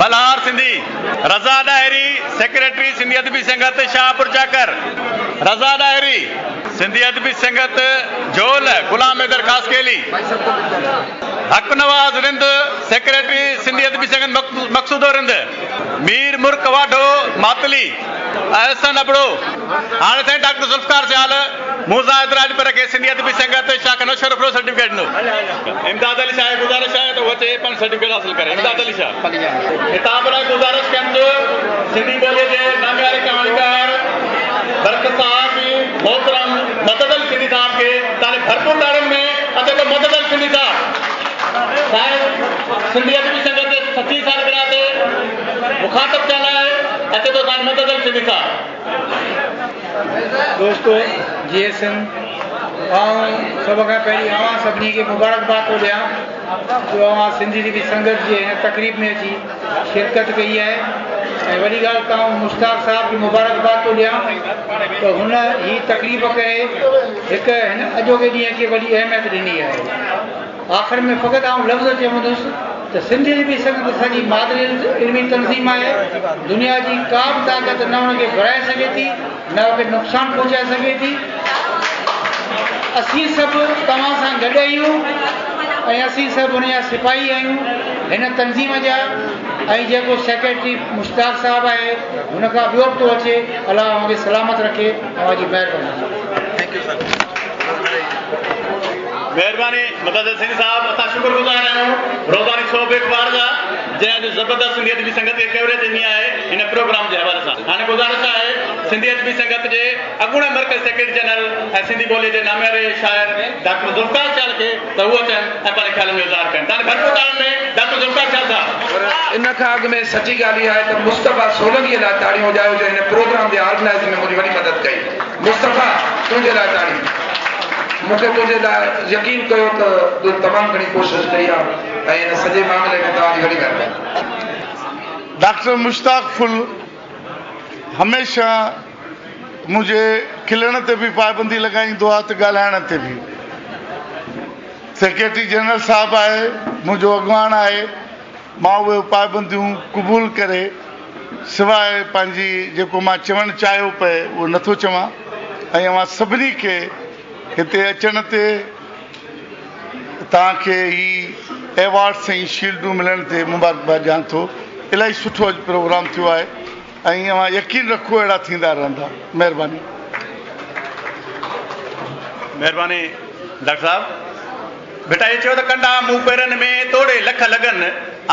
[SPEAKER 9] ملهار سنڌي. رضا ڏاهري سيڪريٽري سنڌي ادبي سنگت شاهپور چاڪر. رضا ڏاهري. سنڌي ادبي سنگت جهول غلام حيدر خاصخيلي. حق نواز رند سيڪريٽري سنڌي ادبي سنگت مقصودو رند. مير مرڪ واڍو ماتلي. احسن ابڙو. هاڻي سائين ڊاڪٽر ذوالفقار سيال مون سان اعتراض پر کي سنڌي ادبي سنگت شاخ نوشهروفيروز سرٽيفڪيٽ ڏنو. امداد علي شاهه کي گذارش آهي ته هو اچي پنهنجو سرٽيفڪيٽ حاصل ڪري. امداد علي شاهه. خطاب لاء گذارش ڪندس سنڌي ٻوليء جي نامياري ڪهاڻيڪار برک صحافي محترم مدد علي سنڌي صاحب کي تاڙي ڀرپور تاڙين ۾ اچي ٿو مدد علي سنڌي صاحب صاحب سنڌي ادبي سنگت جي سچي سالگرهه تي مخاطب ٿيڻ لاء اچي ٿو سائين مدد علي سنڌي صاحب.
[SPEAKER 4] دوستو جيئي سنڌ آئون سڀ کان پهرين اوهان سڀني کي مبارڪباد ٿو ڏيان جو اوهان سنڌي ادبي سنگت جي هن تقريب ۾ اچي شرڪت ڪئي آهي ۽ وڏي ڳالهه ته آئون مشتاق صاحب کي مبارڪباد ٿو ڏيان ته هن هي تقريب ڪري هڪ هن اڄوڪي ڏينهن کي وڏي اهميت ڏني آهي. آخر ۾ فقط آئون لفظ چوندس ته سنڌي ادبي سنگت اسان جي مادري علمي تنظيم آهي، دنيا جي ڪا به طاقت نه ان کي ورهائي سگهي ٿي نه ان کي نقصان پهچائي سگهي ٿي. اسين سڀ توهان سان گڏ آهيون ۽ اسين سڀ ان جا سپاهي آهيون هن تنظيم جا ۽ جيڪو سيڪريٽري مشتاق صاحب آهي هن کان ٻيو به ٿو اچي الله اوهان کي سلامت رکي اوهان جي مهرباني.
[SPEAKER 9] مهرباني مدد سنڌي صاحب اسان شڪر گذار آهيون روزاني سوڀ اخبار جا جنهن اڄ زبردست سنڌي ادبي سنگت کي ڪوريج ڏني آهي هن پروگرام جي حوالي سان هاڻي گذارش آهي سنڌي ادبي سنگت جي اڳوڻي مرڪزي سيڪريٽري جنرل ۽ سنڌي ٻولي جي نامياري شاعر ڊاڪٽر ذوالفقار سيال کي ته هو اچن ۽ پنهنجي خيالن جو اظهار ڪن تاڻي ڀرپور تاڙين ۾ ڊاڪٽر ذوالفقار سيال صاحب.
[SPEAKER 7] پر ان کان اڳ ۾ سچي ڳالهه اها آهي ته مصطفيٰ سولنگيء لاء تاڙيون وڄايو جو هن پروگرام جي آرگنائيزنگ ۾ منهنجي وڏي مدد ڪئي. مصطفيٰ تنهنجي لاء تاڙيون. مون کي تنهنجي لاء يقين ڪيو ته تو تمام گهڻي ڪوشش ڪئي آهي ۽ ان سڄي معاملي ۾ توهان جي وڏي مهرباني.
[SPEAKER 11] ڊاڪٽر مشتاق ڦل هميشه منهنجي کلڻ تي به پابندي لڳائيندو آهي ته ڳالهائڻ تي به. سيڪريٽري جنرل صاحب آهي، منهنجو اڳواڻ آهي، مان اهي پابنديون قبول ڪري سواء پنهنجي جيڪو مان چوڻ چاهيو پئي اهو نٿو چوان ۽ اوهان سڀني کي هتي اچڻ تي توهان کي هي ايوارڊس ۽ شيلڊون ملڻ تي مبارڪباد ڏيان ٿو. الاهي سٺو اڄ پروگرام ٿيو آهي ۽ اوهان يقين رکو اهڙا ٿيندا رهندا. مهرباني.
[SPEAKER 9] مهرباني ڊاڪٽر صاحب. ڀٽائيء چيو ته ڪنڊا مون پيرن ۾ توڙي لک لڳن،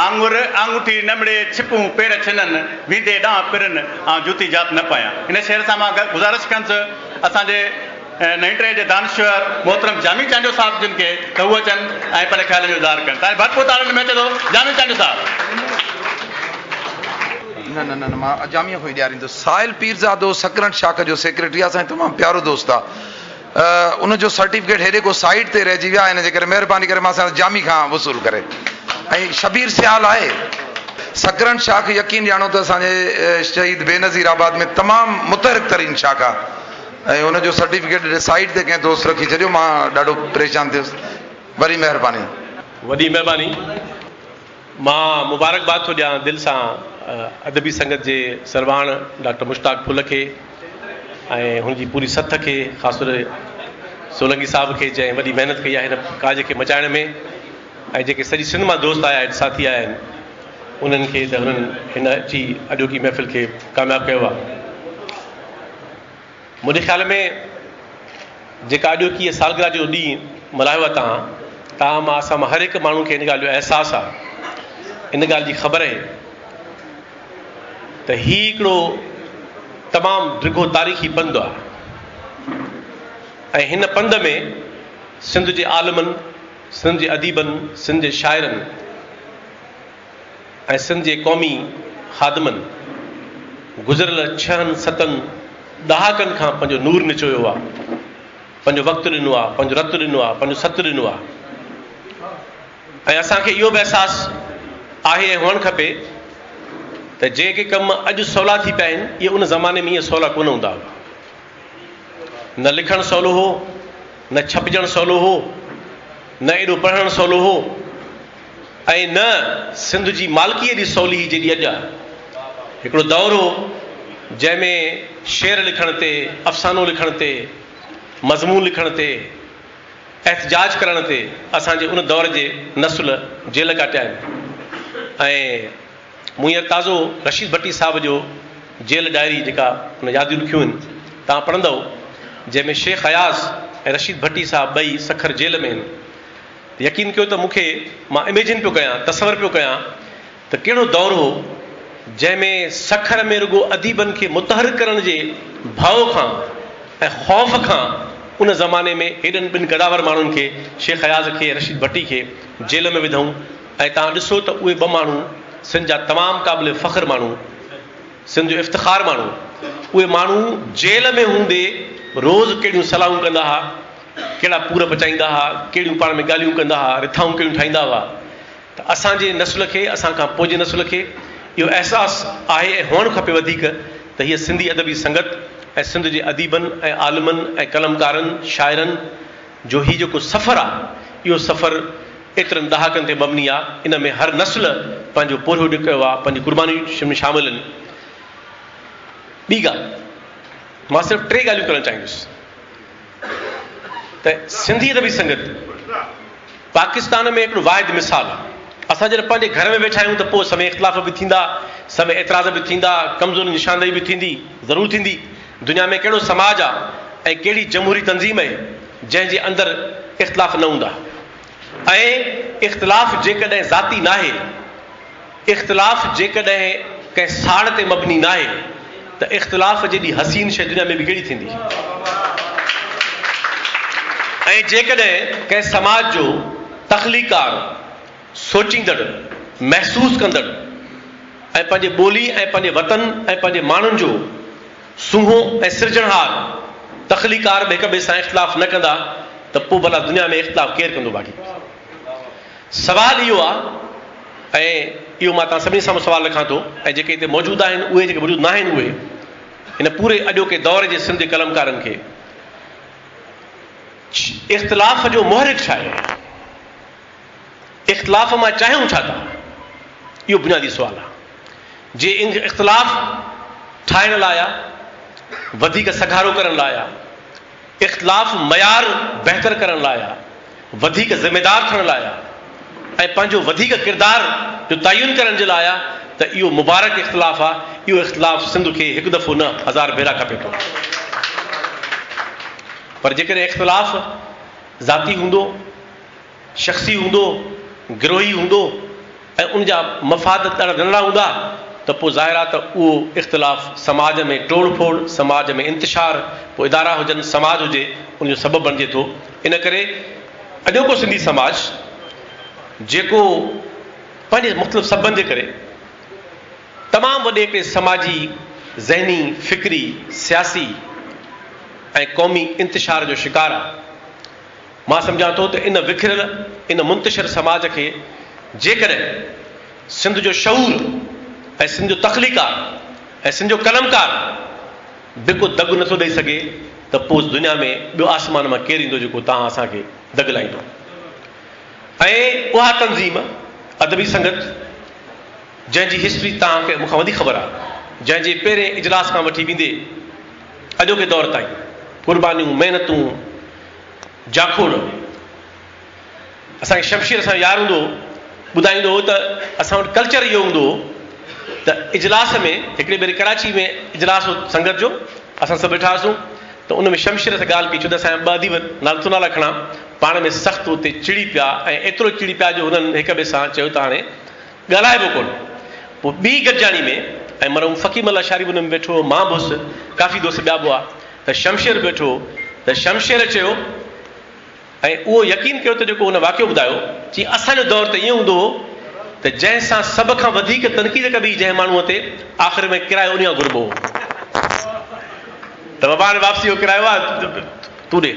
[SPEAKER 9] آڱر آڱوٺي نه مڙي، ڇپون پير ڇنن، ويندي ڏانهن پرن، آئون جوتي جات نه پايان. ان شعر سان مان گذارش ڪندس اسان جي نئين ٽهي جي دانشور محترم جامي چانڊيو صاحب جن کي ته هو اچن ۽ پنهنجي خيالن جو اظهار ڪن. تاڙي ڀرپور تاڙين ۾ اچي ٿو جامي چانڊيو صاحب.
[SPEAKER 7] نه نه نه مان جاميء کان ئي ڏياريندس. ساحل پيرزادو سڪرنڊ شاخ جو سيڪريٽري آ اسان جو تمام پيارو دوست آ ان جو سرٽيفڪيٽ هيڏي ڪو سائيڊ تي رهجي ويو آ ان جي ڪري مهرباني ڪري مان سان جامي کان وصول ڪري ۽ شبير سيال آهي سڪرنڊ شاخ يقين ڄاڻو ته اسان جي شهيد بينظير آباد ۾ تمام متحرڪ ترين شاخ آ ۽ ان جو سرٽيفڪيٽ سائيڊ تي ڪنهن دوست رکي ڇڏيو مان ڏاڍو پريشان ٿيس وري مهرباني.
[SPEAKER 12] وڏي مهرباني. مان مبارڪباد ٿو ڏيان دل سان ادبي سنگت جي سرواڻ ڊاڪٽر مشتاق ڦل کي ۽ هن جي پوري سٿ کي خاص طور سولنگي صاحب کي جنهن وڏي محنت ڪئي آهي هن ڪاڄ کي مچائڻ ۾ ۽ جيڪي سڄي سنڌ مان دوست آيا آهن ساٿي آيا آهن انهن کي ته هنن هن اچي اڄوڪي محفل کي ڪامياب ڪيو آهي. منهنجي خيال ۾ جيڪا اڄوڪي سالگرهه جو ڏينهن ملهايو آهي توهان توهان مان اسان مان هر هڪ ماڻهو کي ان ڳالهه جو احساس آهي ان ڳالهه جي خبر آهي ته هي هڪڙو تمام ڊگهو تاريخي پنڌ آهي ۽ هن پنڌ ۾ سنڌ جي عالمن، سنڌ جي اديبن، سنڌ جي شاعرن ۽ سنڌ جي قومي خادمن گذريل ڇهن ستن ڏهاڪن کان پنهنجو نور نچويو آهي، پنهنجو وقت ڏنو آهي، پنهنجو رت ڏنو آهي، پنهنجو ست ڏنو آهي. ۽ اسان کي اهو به احساس آهي ۽ هئڻ کپي ته جيڪي ڪم اڄ سولا ٿي پيا آهن اهي ان زماني ۾ ائين سولا ڪونه هوندا هئا. نه لکڻ سولو هو، نه ڇپجڻ سولو هو، نه ايڏو پڙهڻ سولو هو ۽ نه سنڌ جي مالڪي ايڏي سولي هئي جيڏي اڄ آهي. هڪڙو دور هو جنهن ۾ شعر لکڻ تي، افسانو لکڻ تي، مضمون لکڻ تي، احتجاج ڪرڻ تي اسان جي ان دور جي نسل جيل ڪاٽيا آهن ۽ مون هينئر تازو رشيد ڀٽي صاحب جو جيل ڊائري جيڪا ان ياديون لکيون آهن توهان پڙهندؤ جنهن ۾ شيخ اياز ۽ رشيد ڀٽي صاحب ٻئي سکر جيل ۾ آهن ته يقين ڪيو ته مون کي مان اميجن پيو ڪيان تصور پيو ڪيان ته ڪهڙو دور هو جنهن ۾ سکر ۾ رڳو اديبن کي متحرڪ ڪرڻ جي ڀؤ کان ۽ خوف کان ان زماني ۾ هيڏن ٻن قداور ماڻهن کي شيخ اياز کي ۽ رشيد ڀٽي کي جيل ۾ وڌائون ۽ توهان ڏسو ته اهي ٻه ماڻهو سنڌ جا تمام قابل فخر ماڻهو سنڌ جو افتخار ماڻهو اهي ماڻهو جيل ۾ هوندي روز ڪهڙيون صلاحون ڪندا ها ڪهڙا پور پچائيندا ها ڪهڙيون پاڻ ۾ ڳالهيون ڪندا ها رٿائون ڪهڙيون ٺاهيندا هئا ته اسان جي نسل کي، اسان کان پوء جي نسل کي اهو احساس آهي ۽ هئڻ کپي وڌيڪ ته هيء سنڌي ادبي سنگت ۽ سنڌ جي اديبن ۽ عالمن ۽ قلمڪارن، شاعرن جو هي جيڪو سفر آ، اهو سفر ايترن ڏهاڪن تي مبني آ، ان ۾ هر نسل پنهنجو پورهيو ڪيو آ، پنهنجي قربانيون شامل آهن. ٻي ڳالهه، مان صرف ٽي ڳالهيون ڪرڻ چاهيندس ته سنڌي ادبي سنگت، پاڪستان ۾ هڪڙو واحد مثال آ. اسان جڏهن پنهنجي گهر ۾ ويٺا آهيون ته پوء سوين اختلاف به ٿيندا، سوين اعتراض به ٿيندا، ڪمزورين جي نشاندهي به ٿيندي، ضرور ٿيندي. دنيا ۾ ڪهڙو سماج آ ۽ ڪهڙي جمهوري تنظيم اهي جنهن جي اندر اختلاف نه هوندا ۽ اختلاف جيڪڏهن ذاتي ناهي، اختلاف جيڪڏهن ڪنهن ساڙ تي مبني ناهي ته اختلاف جيڏي حسين شيء دنيا ۾ ٻي ڪهڙي ٿيندي؟ ۽ جيڪڏهن ڪنهن سماج جو تخليقڪار، سوچيندڙ، محسوس ڪندڙ ۽ پنهنجي ٻولي ۽ پنهنجي وطن ۽ پنهنجي ماڻهن جو سونهون ۽ سرجڻهار تخليقڪار به هڪ ٻئي سان اختلاف نه ڪندا ته پوء ڀلا دنيا ۾ اختلاف ڪير ڪندو باقي؟ سوال اهو آ ۽ اهو مان توهان سڀني سامهون سوال رکان ٿو ۽ جيڪي هتي موجود آهن اهي جيڪي موجود ناهن اهي هن پوري اڄوڪي دور جي سنڌ جي قلمڪارن کي اختلاف جو محرڪ ڇا آهي؟ اختلاف مان چاهيون ڇا ٿا؟ اهو بنيادي سوال آ. جي اختلاف ٺاهڻ لاء آ، وڌيڪ سگهارو ڪرڻ لاء آ، اختلاف معيار بهتر ڪرڻ لاء آ، وڌيڪ ذميدار ٿيڻ لاء آ ۽ پنهنجو وڌيڪ ڪردار جو تعين ڪرڻ جي لاء آ ته اهو مبارڪ اختلاف آ، اهو اختلاف سنڌ کي هڪ دفعو نه هزار ڀيرا کپي ٿو. پر جيڪڏهن اختلاف ذاتي هوندو، شخصي هوندو، گروهي هوندو ۽ ان جا مفاد ڏاڍا ننڍڙا هوندا ته پوء ظاهر آ ته اهو اختلاف سماج ۾ ٽوڙ ڦوڙ، سماج ۾ انتشار، پوء ادارا هجن، سماج هجي، ان جو سبب بڻجي ٿو. ان ڪري اڄوڪو سنڌي سماج جيڪو پنهنجي مختلف سببن جي ڪري تمام وڏي هڪڙي سماجي، ذهني، فڪري، سياسي ۽ قومي انتشار جو شڪار آ، مان سمجهان ٿو ته ان وکريل، ان منتشر سماج کي جيڪڏهن سنڌ جو شعور ۽ سنڌ جو تخليقار ۽ سنڌ جو قلمڪار به ڪو دڳ نٿو ڏئي سگهي ته پوء دنيا ۾ ٻيو آسمان مان ڪير ايندو جيڪو توهان اسان کي دڳ لائيندو ۽ اها تنظيم ادبي سنگت جنهن جي هسٽري توهان کي مون کان وڌيڪ خبر آهي جنهن جي پهرين اجلاس کان وٺي ويندي اڄوڪي دور تائين قربانيون محنتون جاکوڙ. اسان کي شمشير اسان جو يار هوندو هو، ٻڌائيندو هو ته اسان وٽ ڪلچر اهو هوندو هو ته اجلاس ۾ هڪڙي ڀيري ڪراچي ۾ اجلاس هو سنگت جو، اسان سڀ ويٺا هئاسون ته ان ۾ شمشير سان ڳالهه ڪئي ڇو ته اسان جا ٻه اديب نالا نٿو نالا کڻان پاڻ ۾ سخت اتي چڙي پيا ۽ ايترو چڙي پيا جو هنن هڪ ٻئي سان چيو ته هاڻي ڳالهائبو ڪونه. پوء ٻي گڏجاڻي ۾ ۽ مرحوم فقير محمد لاشاري به ان ۾ ويٺو هو، مان به هوس، ڪافي دوست ٻيا به هئا ته شمشير به ويٺو هو ته شمشير چيو ۽ اهو يقين ڪيو ته جيڪو هن واقعو ٻڌايو، چي اسان جو دور ته ائين هوندو هو ته جنهن سان سڀ کان وڌيڪ تنقيد ڪبي هئي جنهن ماڻهوء تي، آخر ۾ ڪرايو انهيء کان گهربو هو ته بابا هاڻي واپسي جو ڪرايو آ تون ڏي.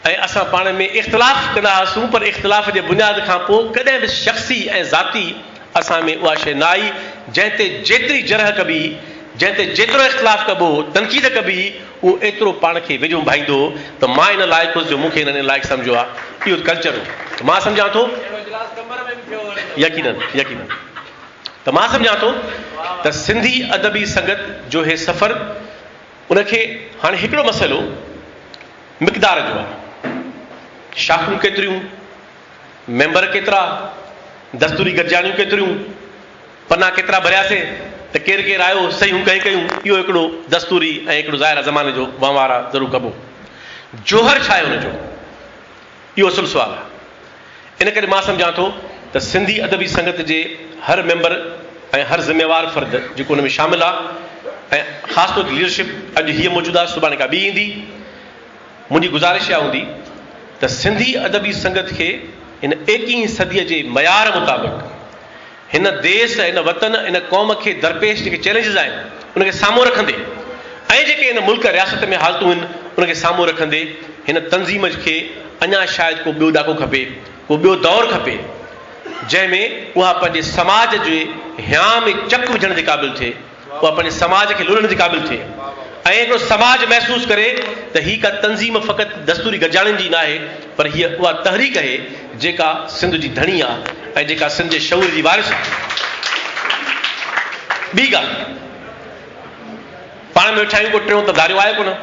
[SPEAKER 12] ۽ اسان پاڻ ۾ اختلاف ڪندا هئاسون پر اختلاف جي بنياد کان پوء ڪڏهن به شخصي ۽ ذاتي اسان ۾ اها شيء نه آئي جنهن تي جيتري جرح ڪبي هئي، جنهن تي جيترو اختلاف ڪبو هو، تنقيد ڪبي هئي، اهو ايترو پاڻ کي ويجهو ڀائيندو هو ته مان ان لائق هوس جو مون کي هنن ان لائق سمجهيو آهي. اهو ڪلچر هو ته مان سمجهان ٿو يقينن يقينن ته مان سمجهان ٿو ته سنڌي ادبي سنگت جو هي سفر ان کي هاڻي هڪڙو مسئلو مقدار جو آهي. شاخون ڪيتريون، ميمبر ڪيترا، دستوري گڏجاڻيون ڪيتريون، پنا ڪيترا ڀرياسين ته ڪير ڪير آيو، صحيحون ڪنهن ڪيون، اهو هڪڙو دستوري ۽ هڪڙو ظاهر آهي زماني جو وهنوار آهي ضرور ڪبو. جوهر ڇا آهي ان جو؟ اهو اصل سوال آهي. ان ڪري مان سمجهان ٿو ته سنڌي ادبي سنگت جي هر ميمبر ۽ هر ذميوار فرد جيڪو ان ۾ شامل آهي ۽ خاص طور تي ليڊرشپ اڄ هيء موجود آهي سڀاڻي ڪا ٻي ايندي منهنجي گذارش اها هوندي ته سنڌي ادبي سنگت کي هن ايڪيهين صديء جي معيار مطابق هن ديس، هن وطن، هن قوم کي درپيش جيڪي چئلينجز آهن ان کي سامهون رکندي ۽ جيڪي هن ملڪ رياست ۾ حالتون آهن ان کي سامهون رکندي هن تنظيم کي اڃا شايد ڪو ٻيو ڏاڪو کپي، ڪو ٻيو دور کپي جنهن ۾ اها پنهنجي سماج جي هيانء ۾ چڪ وجهڻ جي قابل ٿئي. اها پنهنجي سماج کي لوڏڻ جي قابل ٿئي ۽ هڪڙو سماج محسوس ڪري ته هي ڪا تنظيم فقط دستوري گڏجاڻين جي ناهي پر هيء اها تحريڪ اهي جيڪا سنڌ جي ڌڻي آ ۽ جيڪا سنڌ جي شعور جي وارث آ. ٻي ڳالهه پاڻ ۾ ويٺا آهيون ڪو ٽيون ته ڌاريو آهي ڪونه.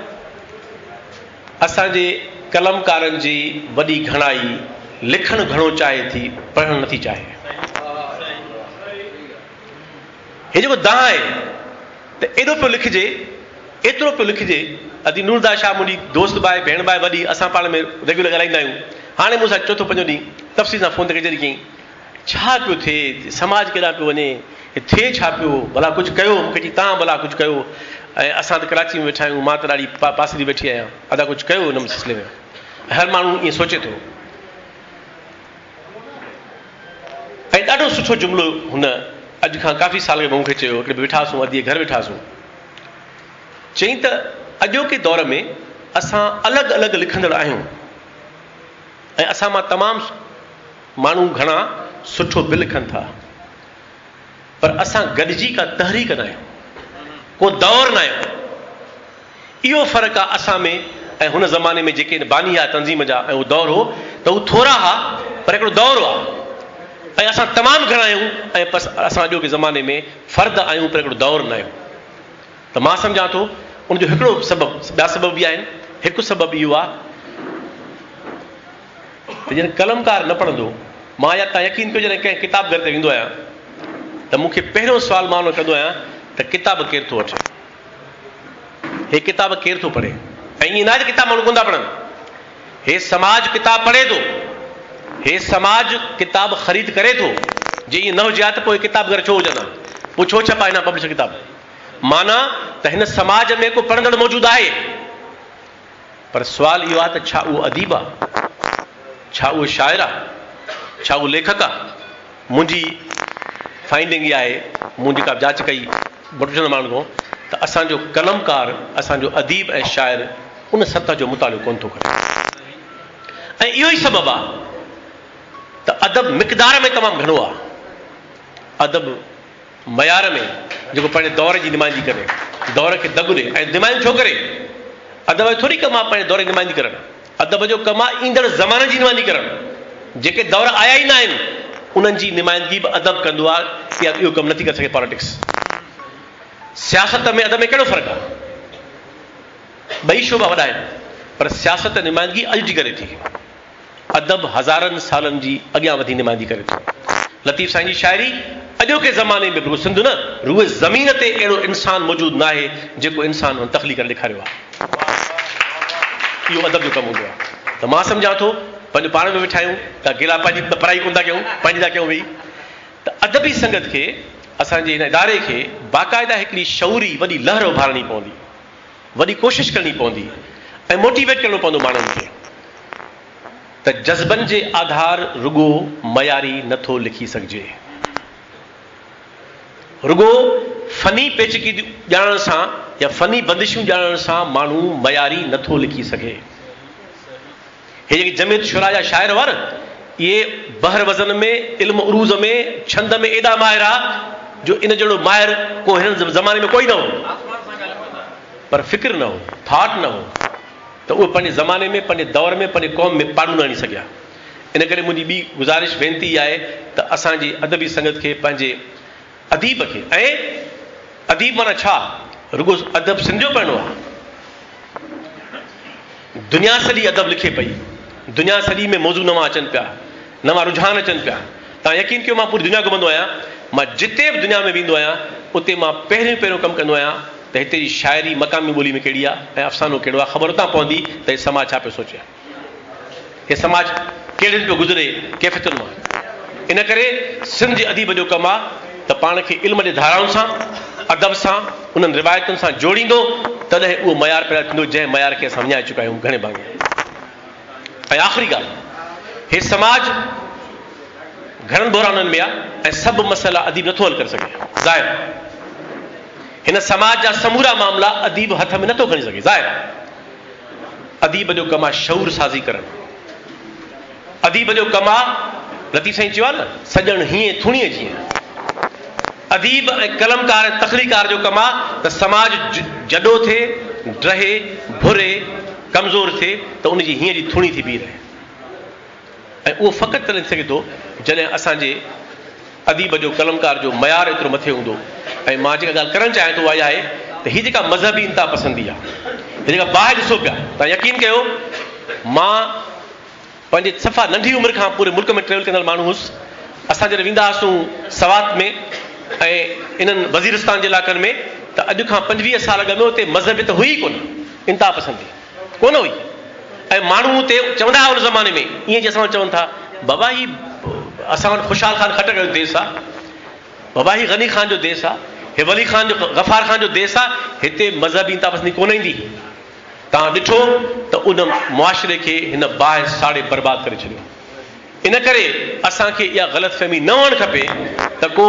[SPEAKER 12] اسان جي قلمڪارن جي وڏي گهڻائي لکڻ گهڻو چاهي ٿي پڙهڻ نٿي چاهي. هي جيڪو دانهن آهي ته ايڏو پيو لکجي، ايترو پيو لکجي، ادي نوردا شاهه منهنجي دوست به آهي، ڀيڻ به آهي وڏي، اسان پاڻ ۾ ريگيولر ڳالهائيندا آهيون. هاڻي مون سان چوٿون پنجون ڏينهن تفصيل سان فون تي ڪچهري ڪيائين. ڇا پيو ٿئي، سماج ڪيڏانهن پيو وڃي، هي ٿئي ڇا پيو، ڀلا ڪجهه ڪيو، مون کي چئي توهان ڀلا ڪجهه ڪيو ۽ اسان ته ڪراچي ۾ ويٺا آهيون، مان ته ڏاڍي پاسيري ويٺي آهيان، ادا ڪجهه ڪيو ان سلسلي ۾. هر ماڻهو ائين سوچي ٿو. ۽ ڏاڍو سٺو جملو هن اڄ کان ڪافي سال اڳ مون کي چيو، هڪڙي ويٺا هئاسون اديء گهر ويٺا هئاسون، چيائين ته اڄوڪي دور ۾ اسان الڳ الڳ لکندڙ آهيون ۽ اسان مان تمام ماڻهو گهڻا سٺو به لکن ٿا پر اسان گڏجي ڪا تحريڪ نه آهيون، ڪو دور نه آهيون. اهو فرق آ اسان ۾ ۽ هن زماني ۾ جيڪي باني ها تنظيم جا ۽ اهو دور هو ته هو ٿورا ها پر هڪڙو دور هئا ۽ اسان تمام گهڻا آهيون ۽ پس اسان اڄوڪي زماني ۾ فرد آهيون پر هڪڙو دور نه آهيون ته مان سمجهان ٿو ان جو هڪڙو سبب ٻيا سبب به آهن هڪ سبب اهو آ ته جڏهن قلمڪار نه پڙهندو مان يا تان يقين ڪيو جڏهن ڪنهن ڪتاب گهر تي ويندو آهيان ته مون کي پهريون سوال مان ان ڪندو آهيان ته ڪتاب ڪير ٿو وٺي هي ڪتاب ڪير ٿو پڙهي؟ ۽ ائين ناهي ته ڪتاب ماڻهو ڪونه ٿا پڙهن. هي سماج ڪتاب پڙهي ٿو. هي سماج ڪتاب خريد ڪري ٿو. جي ائين نه هجي ها ته پوء ڪتاب گهر ڇو هجن ها؟ پوء ڇو ڇپائين ها پبلشر ڪتاب؟ معنيٰ ته هن سماج ۾ ڪو پڙهندڙ موجود آهي. پر سوال اهو آهي ته ڇا اهو اديب آهي؟ ڇا اهو شاعر آهي؟ ڇا اهو ليکڪ آهي؟ منهنجي فائنڊنگ اها آهي، مون جيڪا جاچ ڪئي پروفيشنل ماڻهن کان ته اسان جو قلمڪار، اسان جو اديب ۽ شاعر ان سطح جو مطالعو ڪونه ٿو ڪري ۽ اهو ئي سبب آهي ته ادب مقدار ۾ تمام گهڻو آهي، ادب معيار ۾ جيڪو پنهنجي دور جي نمائندگي ڪري، دور کي دڳ ڏي ۽ نمائندگي ڇو ڪري؟ ادب جو ٿوري ڪم آهي پنهنجي دور جي نمائندگي ڪرڻ. ادب جو ڪم آهي ايندڙ زمانن جي نمائندگي ڪرڻ. جيڪي دور آيا ئي نه آهن، انهن جي نمائندگي به ادب ڪندو آهي. اها اهو ڪم نٿي ڪري سگهي پاليٽڪس. سياست ۾ ادب ۾ ڪهڙو فرق آهي؟ ٻئي شعبا وڏا آهن. پر سياست نمائندگي اڄ جي ڪري ٿي. ادب هزارن سالن جي اڳيان وڌي نمائندگي ڪري ٿو. لطيف سائين جي شاعري اڄوڪي زماني ۾ به رڳو سنڌ نه روء زمين تي اهڙو انسان موجود ناهي جيڪو انسان هن تخليق ڪري ڏيکاريو آهي. اهو ادب جو ڪم هوندو آهي ته مان سمجهان ٿو پنهنجو پاڻ ۾ ويٺا آهيون ڪا گلا پنهنجي پرائي ڪونه ٿا ڪيون پنهنجي ٿا ڪيون ويهي ته ادبي سنگت کي اسان جي هن اداري کي باقاعده هڪڙي شعوري وڏي لهر اڀارڻي پوندي. وڏي ڪوشش ڪرڻي پوندي ۽ موٽيويٽ ڪرڻو پوندو ماڻهن کي ته جذبن جي آڌار رڳو معياري نه ٿو لکي سگهجي. رڳو فني پيچيدگيون ڄاڻڻ سان يا فني بندشون ڄاڻڻ سان ماڻهو معياري نه ٿو لکي سگهي. هي جيڪي جمعيت شعراء جا شاعر هئا نه، اهي بحر وزن ۾، علم عروض ۾، ڇند ۾ ايڏا ماهر ها جو ان جهڙو ماهر ڪو هنن زماني ۾ ڪوئي نه هو. پر فڪر نه هو، ٿاٽ نه هو ته اهي پنهنجي زماني ۾، پنهنجي دور ۾، پنهنجي قوم ۾ پاڙون نه هڻي سگهيا. ان ڪري منهنجي ٻي گذارش، وينتي اها آهي ته اسان جي ادبي سنگت کي پنهنجي اديب کي ۽ اديب معنيٰ ڇا؟ رڳو ادب سنڌ جو پڙهڻو آهي؟ دنيا سڄي ادب لکي پئي، دنيا سڄي ۾ موضوع نوان اچن پيا، نوان رجحان اچن پيا. توهان يقين ڪيو مان پوري دنيا گهمندو آهيان، مان جتي به دنيا ۾ ويندو آهيان اتي مان پهريون پهريون ڪم ڪندو آهيان ته هتي جي شاعري مقامي ٻولي ۾ ڪهڙي آهي ۽ افسانو ڪهڙو آهي، خبر اتان پوندي ته هي سماج ڇا پيو سوچي. هي سماج ڪهڙين پيو گذري ڪيفيتن مان. ان ڪري سنڌ جي اديب جو ڪم آ ته پاڻ کي علم جي ڌارائن سان، ادب سان، انهن روايتن سان جوڙيندو تڏهن اهو معيار پيدا ٿيندو جنهن معيار کي اسان وڃائي چڪا آهيون گهڻي ڀاڱي. ۽ آخري ڳالهه هي سماج گهڻن بحرانن ۾ آ ۽ سڀ مسئلا اديب نٿو حل ڪري سگهي. ظاهر آ هن سماج جا سمورا معاملا اديب هٿ ۾ نٿو کڻي سگهي ظاهر آ. اديب جو ڪم آ شعور سازي ڪرڻ. اديب جو ڪم آ، لطيف سائين چيو آ نه، سڄڻ هيئين ٿوڻيء جيئن. اديب ۽ قلمڪار ۽ تخليقار جو ڪم آ ته سماج جڏو ٿئي، ڊهي، ڀري، ڪمزور ٿئي ته ان جي هيئين جي ٿوڻي ٿي بيهي رهي. ۽ اهو فقط تڏهن ٿي سگهي ٿو جڏهن اسان جي اديب جو قلمڪار جو معيار ايترو مٿي هوندو ۽ مان جيڪا ڳالهه ڪرڻ چاهيان ٿو اها اها آهي ته هي جيڪا مذهبي انتها پسندي آهي هي جيڪا باهه ڏسو پيا توهان يقين ڪيو مان پنهنجي صفا ننڍي عمر کان پوري ملڪ ۾ ٽريول ڪندڙ ماڻهو هوس اسان جڏهن ويندا هئاسون سوات ۾ ۽ انهن وزيرستان جي علائقن ۾ ته اڄ کان 25 سال اڳ ۾ اتي مذهبيت هئي ئي ڪونه انتها پسندي ڪونه هئي ۽ ماڻهو اتي چوندا هئا ان زماني ۾ ائين جيئن اسان وٽ چون ٿا بابا هي اسان وٽ خوشحال خان خٽڪ جو ديس آ بابا هي غني خان جو ديس آ هي ولي خان جو غفار خان جو ديس آ هتي مذهبي انتها پسندي ڪونه ايندي توهان ڏٺو ته ان معاشري کي هن باهه ساڙي برباد ڪري ڇڏيو. ان ڪري اسان کي اها غلط فهمي نه هئڻ کپي ته ڪو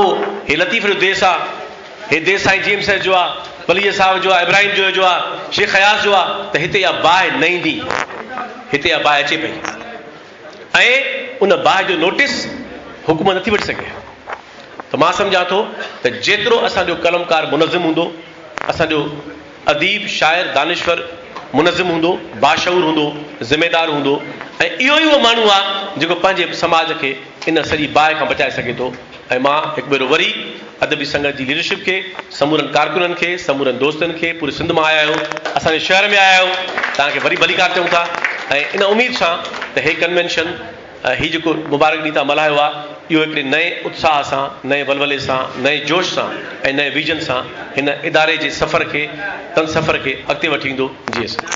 [SPEAKER 12] هي لطيف جو ديس آ، هي ديس سائين جي ايم سيد جو آ، پليجي صاحب جو آ، ابراهيم جويو جو آ، شيخ اياز جو آ ته هتي اها باهه نه ايندي. هتي اها باهه اچي پئي ۽ ان باهه جو نوٽيس حڪومت نٿي وٺي سگهي. ته مان سمجهان ٿو ته جيترو اسان جو قلمڪار منظم هوندو، اسان جو اديب، شاعر، دانشور منظم هوندو، باشعور هوندو، ذميدار هوندو ۽ اهو ئي اهو ماڻهو آهي جيڪو پنهنجي سماج کي ان سڄي باهه کان بچائي سگهي ٿو ۽ مان هڪ ڀيرو وري ادبي سنگت جي ليڊرشپ کي، سمورن ڪارڪنن کي، سمورن دوستن کي، پوري سنڌ مان آيا آهيو، اسان جي شهر ۾ آيا آهيو، توهان کي وري ڀليڪار چئون ٿا ۽ ان اميد سان ته هي ڪنوينشن هي جيڪو مبارڪ ڏينهن توهان ملهايو آهي، اهو هڪڙي نئين اتساهه سان، نئين ولولي سان، نئين جوش سان ۽ نئين ويزن سان هن اداري جي سفر کي، تن سفر کي اڳتي وٺي ايندو. جيئي سنڌ.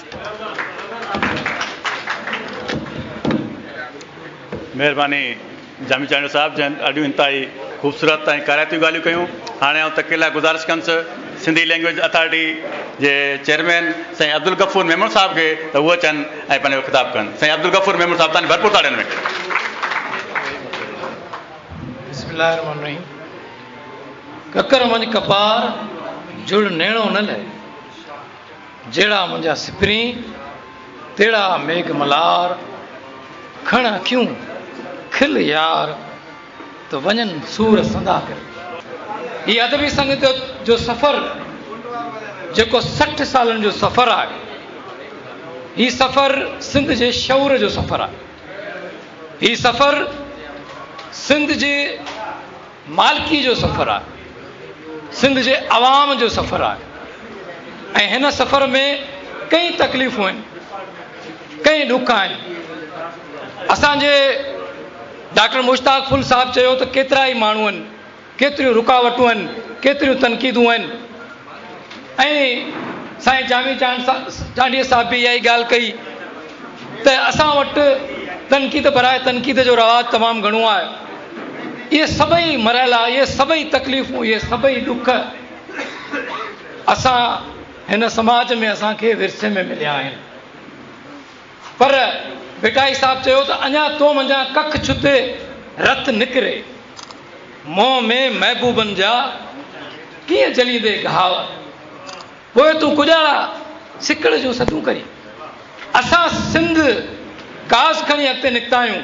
[SPEAKER 9] مهرباني جامي چانڊيو صاحب جنهن ڏاڍيون انتهائي خوبصورت ۽ ڪارائتيون ڳالهيون ڪيون. هاڻي آئون تقرير لاء گذارش ڪندس سنڌي لينگويج اٿارٽي جي چيئرمين سائين عبدالغفور ميمڻ صاحب کي ته هو اچن ۽ پنهنجو خطاب ڪن. سائين عبدالغفور ميمڻ صاحب تان ڀرپور تاڙين ۾.
[SPEAKER 13] بسم الله الرحمٰن الرحيم ڪڪر منجھ ڪپار جڙ نيڻو نه لهي جهڙا منهنجا سپرين تهڙا ميگھ ملهار کڻ اکيون کل يار ته وڃن سور سندا ڪري. هي ادبي سنگت جو سفر جيڪو 60 سالن جو سفر آهي، هي سفر سنڌ جي شعور جو سفر آهي. هي سفر سنڌ جي مالڪي جو سفر آهي، سنڌ جي عوام جو سفر آهي ۽ هن سفر ۾ ڪئين تڪليفون آهن. ڪئين ڏک آهن. اسان جي ڊاڪٽر مشتاق ڦل صاحب چيو ته ڪيترا ئي ماڻهو آهن، ڪيتريون رڪاوٽون آهن، ڪيتريون تنقيدون آهن ۽ سائين جامي چانڊيي صاحب به اها ئي ڳالهه ڪئي ته اسان وٽ تنقيد براء تنقيد جو رواج تمام گهڻو آهي. اهي سڀئي مرحلا، اهي سڀئي تڪليفون، اهي سڀئي ڏک اسان هن سماج ۾ اسان کي ورثي ۾ مليا آهن. پر ڀٽائي صاحب چيو ته اڃا تو منجهان ڪک ڇتي رت نڪري، منهن ۾ محبوبن جا ڪيئن جليندي گهاء، پوء تون ڪڄاڙا سڪڙ جون سڌون ڪرين. اسان سنڌ ڪاز کڻي اڳتي نڪتا آهيون،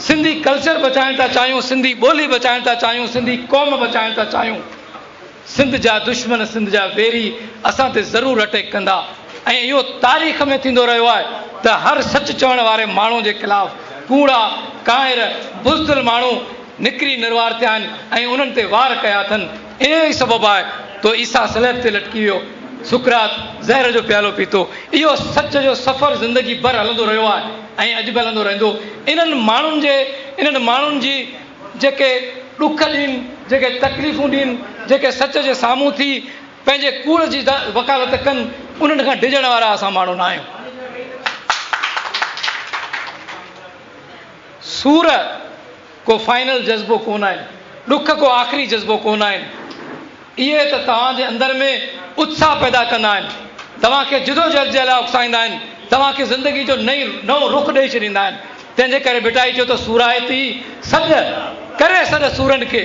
[SPEAKER 13] سنڌي ڪلچر بچائڻ ٿا چاهيون، سنڌي ٻولي بچائڻ ٿا چاهيون، سنڌي قوم بچائڻ ٿا چاهيون. سنڌ جا دشمن، سنڌ جا ويري اسان تي ضرور اٽيڪ ڪندا ۽ اهو تاريخ ۾ ٿيندو رهيو آهي ته هر سچ چوڻ واري ماڻهو جي خلاف ڪوڙا، ڪانئر، بزدل ماڻهو نڪري نروار ٿيا آهن ۽ انهن تي وار ڪيا اٿن. اهو ئي سبب آهي تو عيسيٰ صليب تي لٽڪي ويو، سقراط زهر جو پيالو پيتو. اهو سچ جو سفر زندگي ڀر هلندو رهيو آهي ۽ اڄ به هلندو رهندو. انهن ماڻهن جي انهن ماڻهن جي جيڪي ڏک ڏين، جيڪي تڪليفون ڏين، جيڪي سچ جي سامهون ٿي پنهنجي ڪوڙ جي وڪالت ڪن، انهن کان ڊڄڻ وارا اسان ماڻهو نه آهيون. سور ڪو فائنل جذبو ڪونه آهن، ڏک ڪو آخري جذبو ڪونه آهن. اهي ته توهان جي اندر ۾ اتساهه پيدا ڪندا آهن، توهان کي جدوجهد جي لاء اڪسائيندا آهن، توهان کي زندگي جو نئين نئون رخ ڏئي ڇڏيندا آهن. تنهن جي ڪري ڀٽائي چيو ته سورائتي سڏ، ڪري سڏ سورن کي،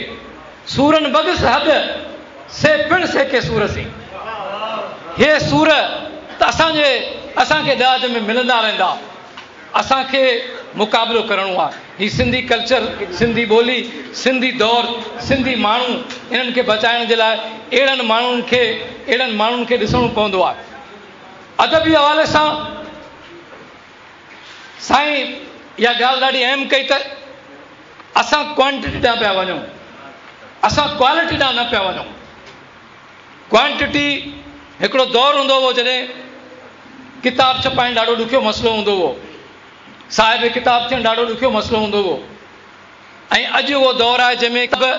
[SPEAKER 13] سورن بڳس هڏ، سي پڻ سيڪي سور سين. هي سور ته اسان جي اسان کي ڏاج ۾ ملندا رهندا. اسان کي مقابلو ڪرڻو آهي. هي سنڌي ڪلچر، سنڌي ٻولي، سنڌي دور، سنڌي ماڻهو انهن کي بچائڻ جي لاء اهڙن ماڻهن کي اهڙن ماڻهن کي ڏسڻو پوندو آهي. ادبي حوالي سان سائين اها ڳالهه ڏاڍي اهم ڪئي ته اسان ڪوانٽٽي ڏانهن پيا وڃون، اسان ڪوالٽي ڏانهن نه پيا وڃون. ڪوانٽٽي هڪڙو دور هوندو هو جڏهن ڪتاب ڇپائڻ ڏاڍو ڏکيو مسئلو هوندو هو، صاحب ڪتاب ٿيڻ ڏاڍو ڏکيو مسئلو هوندو هو ۽ اڄ اهو دور آهي جنهن ۾ به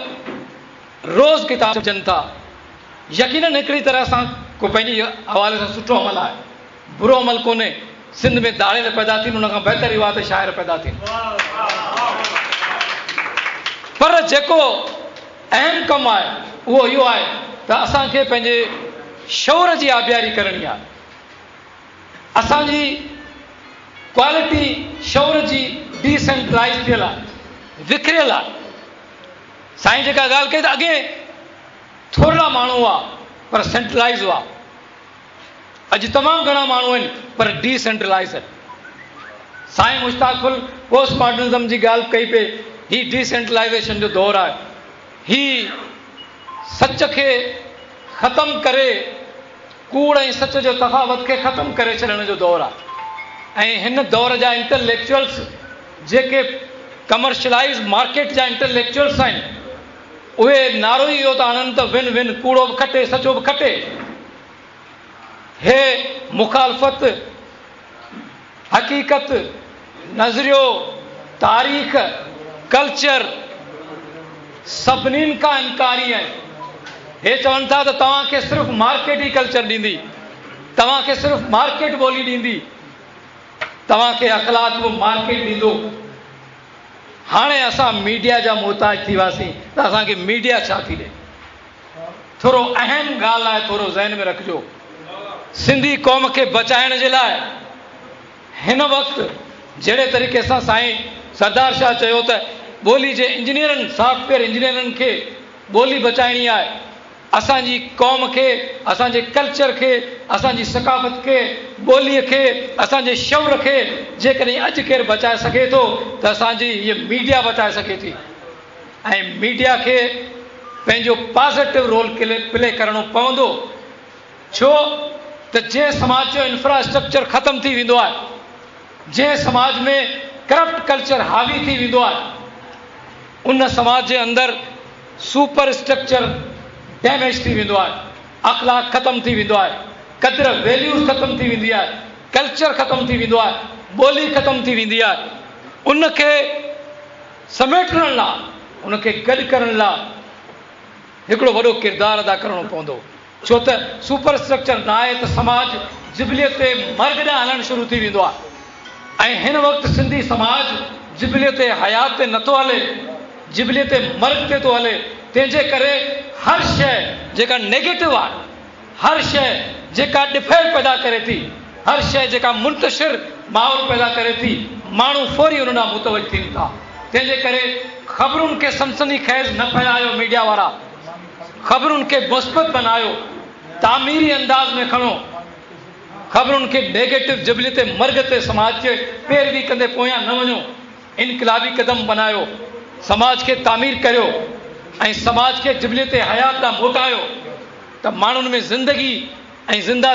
[SPEAKER 13] روز ڪتاب ڇپجن ٿا. يقينن هڪڙي طرح سان ڪو پنهنجي حوالي سان سٺو عمل آهي، برو عمل ڪونهي. سنڌ ۾ ڌاڙيل پيدا ٿين ان کان بهتر اهو آهي ته شاعر پيدا ٿين. پر جيڪو اهم ڪم آهي اهو اهو آهي ته اسان کي پنهنجي شعور جي آبياري ڪرڻي آهي. اسان جي ڪوالٽي شعور جي ڊي سينٽرلائيز ٿيل آهي، وکريل آهي. سائين جيڪا ڳالهه ڪئي ته اڳي ٿورڙا ماڻهو هئا پر سينٽرلائيز هئا. اڄ تمام گهڻا ماڻهو آهن پر ڊي سينٽرلائيز آهن. سائين مشتاق ڦل پوسٽ ماڊرنزم جي ڳالهه ڪئي پئي، هي ڊي سينٽرلائيزيشن جو دور آهي. هي سچ کي ختم ڪري ڪوڙ ۽ سچ جو تفاوت کي ختم ڪري ڇڏڻ جو دور آهي ۽ هن دور جا انٽليڪچوئلس جيڪي ڪمرشلائيز مارڪيٽ جا انٽليڪچوئلس آهن اهي نعرو ئي اهو ٿا هڻن ته ون ون ڪوڙو به کٽي سچو به کٽي. هي مخالفت، حقيقت، نظريو، تاريخ، ڪلچر سڀنين کان انڪاري آهن. هي چون ٿا ته توهان کي صرف مارڪيٽ ئي ڪلچر ڏيندي، توهان کي صرف مارڪيٽ ٻولي ڏيندي، توهان کي اخلاق به مارڪيٽ ڏيندو. هاڻي اسان ميڊيا جا محتاج ٿي وياسين ته اسان کي ميڊيا ڇا ٿي ڏئي. ٿورو اهم ڳالهه آهي ٿورو ذهن ۾ رکجو. سنڌي قوم کي بچائڻ جي لاء هن وقت جهڙي طريقي سان سائين سردار شاهه چيو ته ٻولي جي انجنيئرن سافٽ ويئر انجنيئرن کي ٻولي بچائڻي آهي اسان جي قوم کي اسان جي ڪلچر کي اسان جي ثقافت کي ٻولي کي اسان جي شعور کي جيڪڏهن اڄ ڪير بچائي سگهي ٿو ته اسان جي هيء ميڊيا بچائي سگهي ٿي. ۽ ميڊيا کي پنهنجو پازيٽو رول پلي ڪرڻو پوندو ڇو ته جنهن سماج جو انفراسٽرڪچر ختم ٿي ويندو آهي جنهن سماج ۾ ڪرپٽ ڪلچر حاوي ٿي ويندو آهي ان سماج جي اندر سپر اسٽرڪچر ڊيميج ٿي ويندو آهي اخلاق ختم ٿي ويندو آهي قدر ويليوز ختم ٿي ويندي آهي. ڪلچر ختم ٿي ويندو آهي، ٻولي ختم ٿي ويندي آهي. ان کي سميٽڻ لاء، ان کي گڏ ڪرڻ لاء هڪڙو وڏو ڪردار ادا ڪرڻو پوندو. ڇو ته سپر اسٽرڪچر نه آهي ته سماج جبليت مرگ ڏانهن هلڻ شروع ٿي ويندو آهي ۽ هن وقت سنڌي سماج جبليت حيات تي نٿو هلي، جبليت مرگ تي ٿو هلي، تنهن جي ڪري هر شيء جيڪا نيگيٽو آهي، هر شيء جيڪا ڏڦيڙ پيدا ڪري ٿي، هر شيء جيڪا منتشر ماحول پيدا ڪري ٿي، ماڻهو فوري ان ڏانهن متوجه ٿين ٿا. تنهن جي ڪري خبرن کي سنسني خيز نه ڦهلايو ميڊيا وارا. خبرن کي مثبت بنايو، تعميري انداز ۾ کڻو، خبرن کي نيگيٽو جبلت مرگ تي سماج جي پيروي ڪندي پويان نه وڃو، انقلابي قدم بنايو، سماج کي تعمير ڪريو ۽ سماج کي جبلت حيات ڏانهن موٽايو ته ماڻهن ۾ زندگي ۽ زنده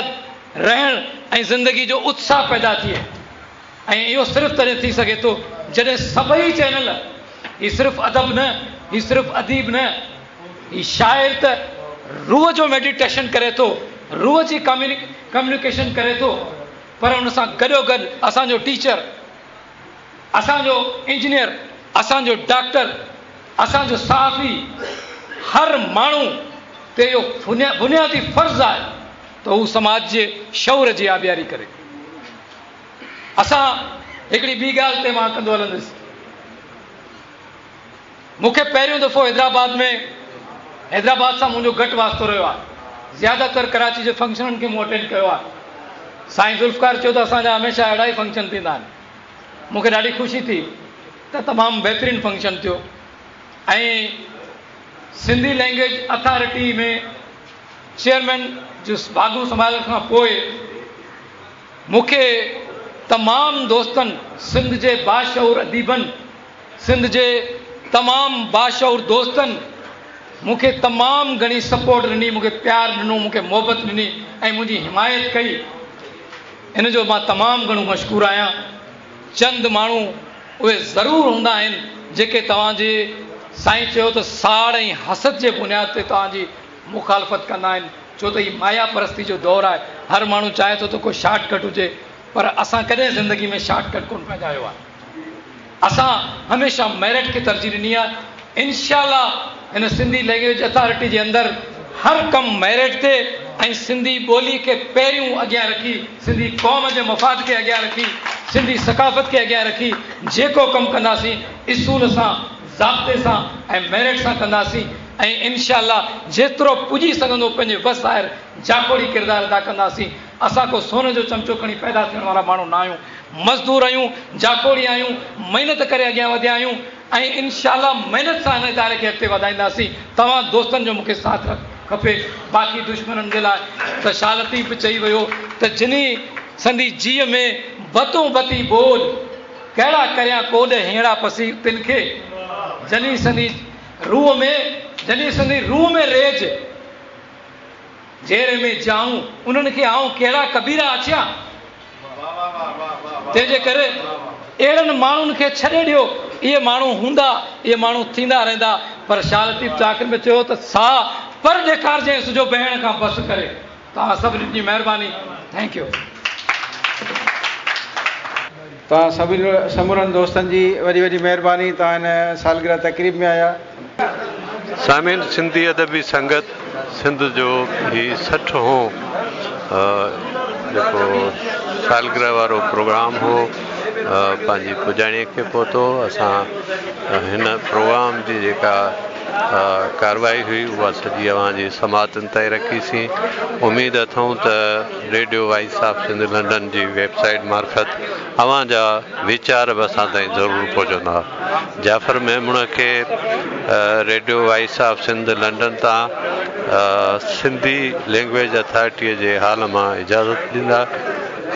[SPEAKER 13] رهڻ ۽ زندگي جو اتساهه پيدا ٿئي. ۽ اهو صرف تڏهن ٿي سگهي ٿو جڏهن سڀئي چينل، هي صرف ادب نه، هي صرف اديب نه، هي شاعر ته روح جو ميڊيٽيشن ڪري ٿو، روح جي ڪميونيڪيشن ڪري ٿو، پر ان سان گڏوگڏ اسان جو ٽيچر، اسان جو انجنيئر، اسان جو ڊاڪٽر، اسان جو صحافي، هر ماڻهو تي اهو بنيادي فرض آهي ته هو سماج جي شعور جي آبياري ڪري. اسان هڪڙي ٻي ڳالهه تي مان ڪندو هلندس. مون کي پهريون دفعو حيدرآباد ۾ حيدرآباد سان منهنجو گهٽ واسطو رهيو آهي. زياده تر ڪراچي جي فنڪشنن کي مون اٽينڊ ڪيو آهي. سائين ذوالفقار چيو ته اسان جا هميشه اهڙا ئي فنڪشن ٿيندا آهن. مون کي ڏاڍي خوشي ٿي ته تمام بهترين فنڪشن ٿيو ۽ سنڌي لئنگئيج اٿارٽي ۾ چيئرمين جو واڳون سنڀالڻ کان پوء مون کي تمام دوستن، سنڌ جي باشعور اديبن، سنڌ جي تمام باشعور دوستن مون کي تمام گهڻي سپورٽ ڏني، مون کي پيار ڏنو، مون کي محبت ڏني ۽ منهنجي حمايت ڪئي. ان جو مان تمام گهڻو مشڪور آهيان. چند ماڻهو اهي ضرور هوندا آهن جيڪي توهان جي سائين چيو ته ساڙ ۽ حسد جي بنياد تي توهان جي مخالفت ڪندا آهن. ڇو ته هي مايا پرستي جو دور آهي، هر ماڻهو چاهي ٿو ته ڪو شارٽ ڪٽ هجي، پر اسان ڪڏهن زندگي ۾ شارٽ ڪٽ ڪونه پنهنجايو آهي، اسان هميشه ميرٽ کي ترجيح ڏني آهي، انشاء الله هن سنڌي لينگويج اٿارٽي جي اندر هر ڪم ميرٽ تي ۽ سنڌي ٻولي کي پهريون اڳيان رکي، سنڌي قوم جي مفاد کي اڳيان رکي، سنڌي ثقافت کي اڳيان رکي جيڪو ڪم ڪنداسين اصول سان، ضابطي سان ۽ ميرٽ سان ڪنداسين. ۽ انشاء الله جيترو پڄي سگهندو پنهنجي وس آهر جاکوڙي ڪردار ادا ڪنداسين. اسان ڪو سون جو چمچو کڻي پيدا ٿيڻ وارا ماڻهو نه آهيون. مزدور آهيون، جاکوڙي آهيون، محنت ڪري اڳيان وڌيا آهيون ۽ انشاء الله محنت سان هن اداري کي اڳتي وڌائينداسين. توهان دوستن جو مون کي ساٿ کپي. باقي دشمنن جي لاء ته شاهه لطيف به چئي ويو ته جني سندي جيء ۾ بتون بتي ٻوڏ، ڪهڙا ڪريان ڪوڏ هينئڙا پسي تن کي، جني سندي روح ۾ جني سندي روح ۾ ريج، جيري ۾ جائون، انهن کي آئون ڪهڙا ڪبيرا آڇيان؟ تنهن جي ڪري اهڙن ماڻهن کي ڇڏي ڏيو، اهي ماڻهو هوندا، اهي ماڻهو ٿيندا رهندا، پر شاهه لطيف ته آخر ۾ چيو ته ساهه پر ڏيکارجئين سجهو بهڻ کان بس ڪري. توهان سڀني جي مهرباني thank you.
[SPEAKER 4] توهان سڀني سمورن دوستن جي وڏي وڏي مهرباني توهان هن سالگرهه تقريب ۾ آيا.
[SPEAKER 3] سامعين سنڌي ادبي سنگت سنڌ جو هي 60 هون جيڪو سالگرهه وارو پروگرام هو پنهنجي پڄاڻي کي پهتو اسان هن پروگرام جي جيڪا ڪارروائي هئي اها سڄي اوهان جي سماعتن تائين رکي سين اميد اٿئون ته radio voice of Sindh London جي ويب سائيٽ معرفت اوهان جا ويچار به اسان تائين ضرور پهچندا جعفر ميمڻ کي radio voice of Sindh London تان سنڌي لينگويج اٿارٽيء جي هال مان اجازت ڏيندا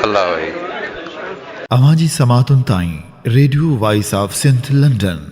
[SPEAKER 3] الله وحيد.
[SPEAKER 2] اوهان جي سماعتن تائين radio voice of Sindh London.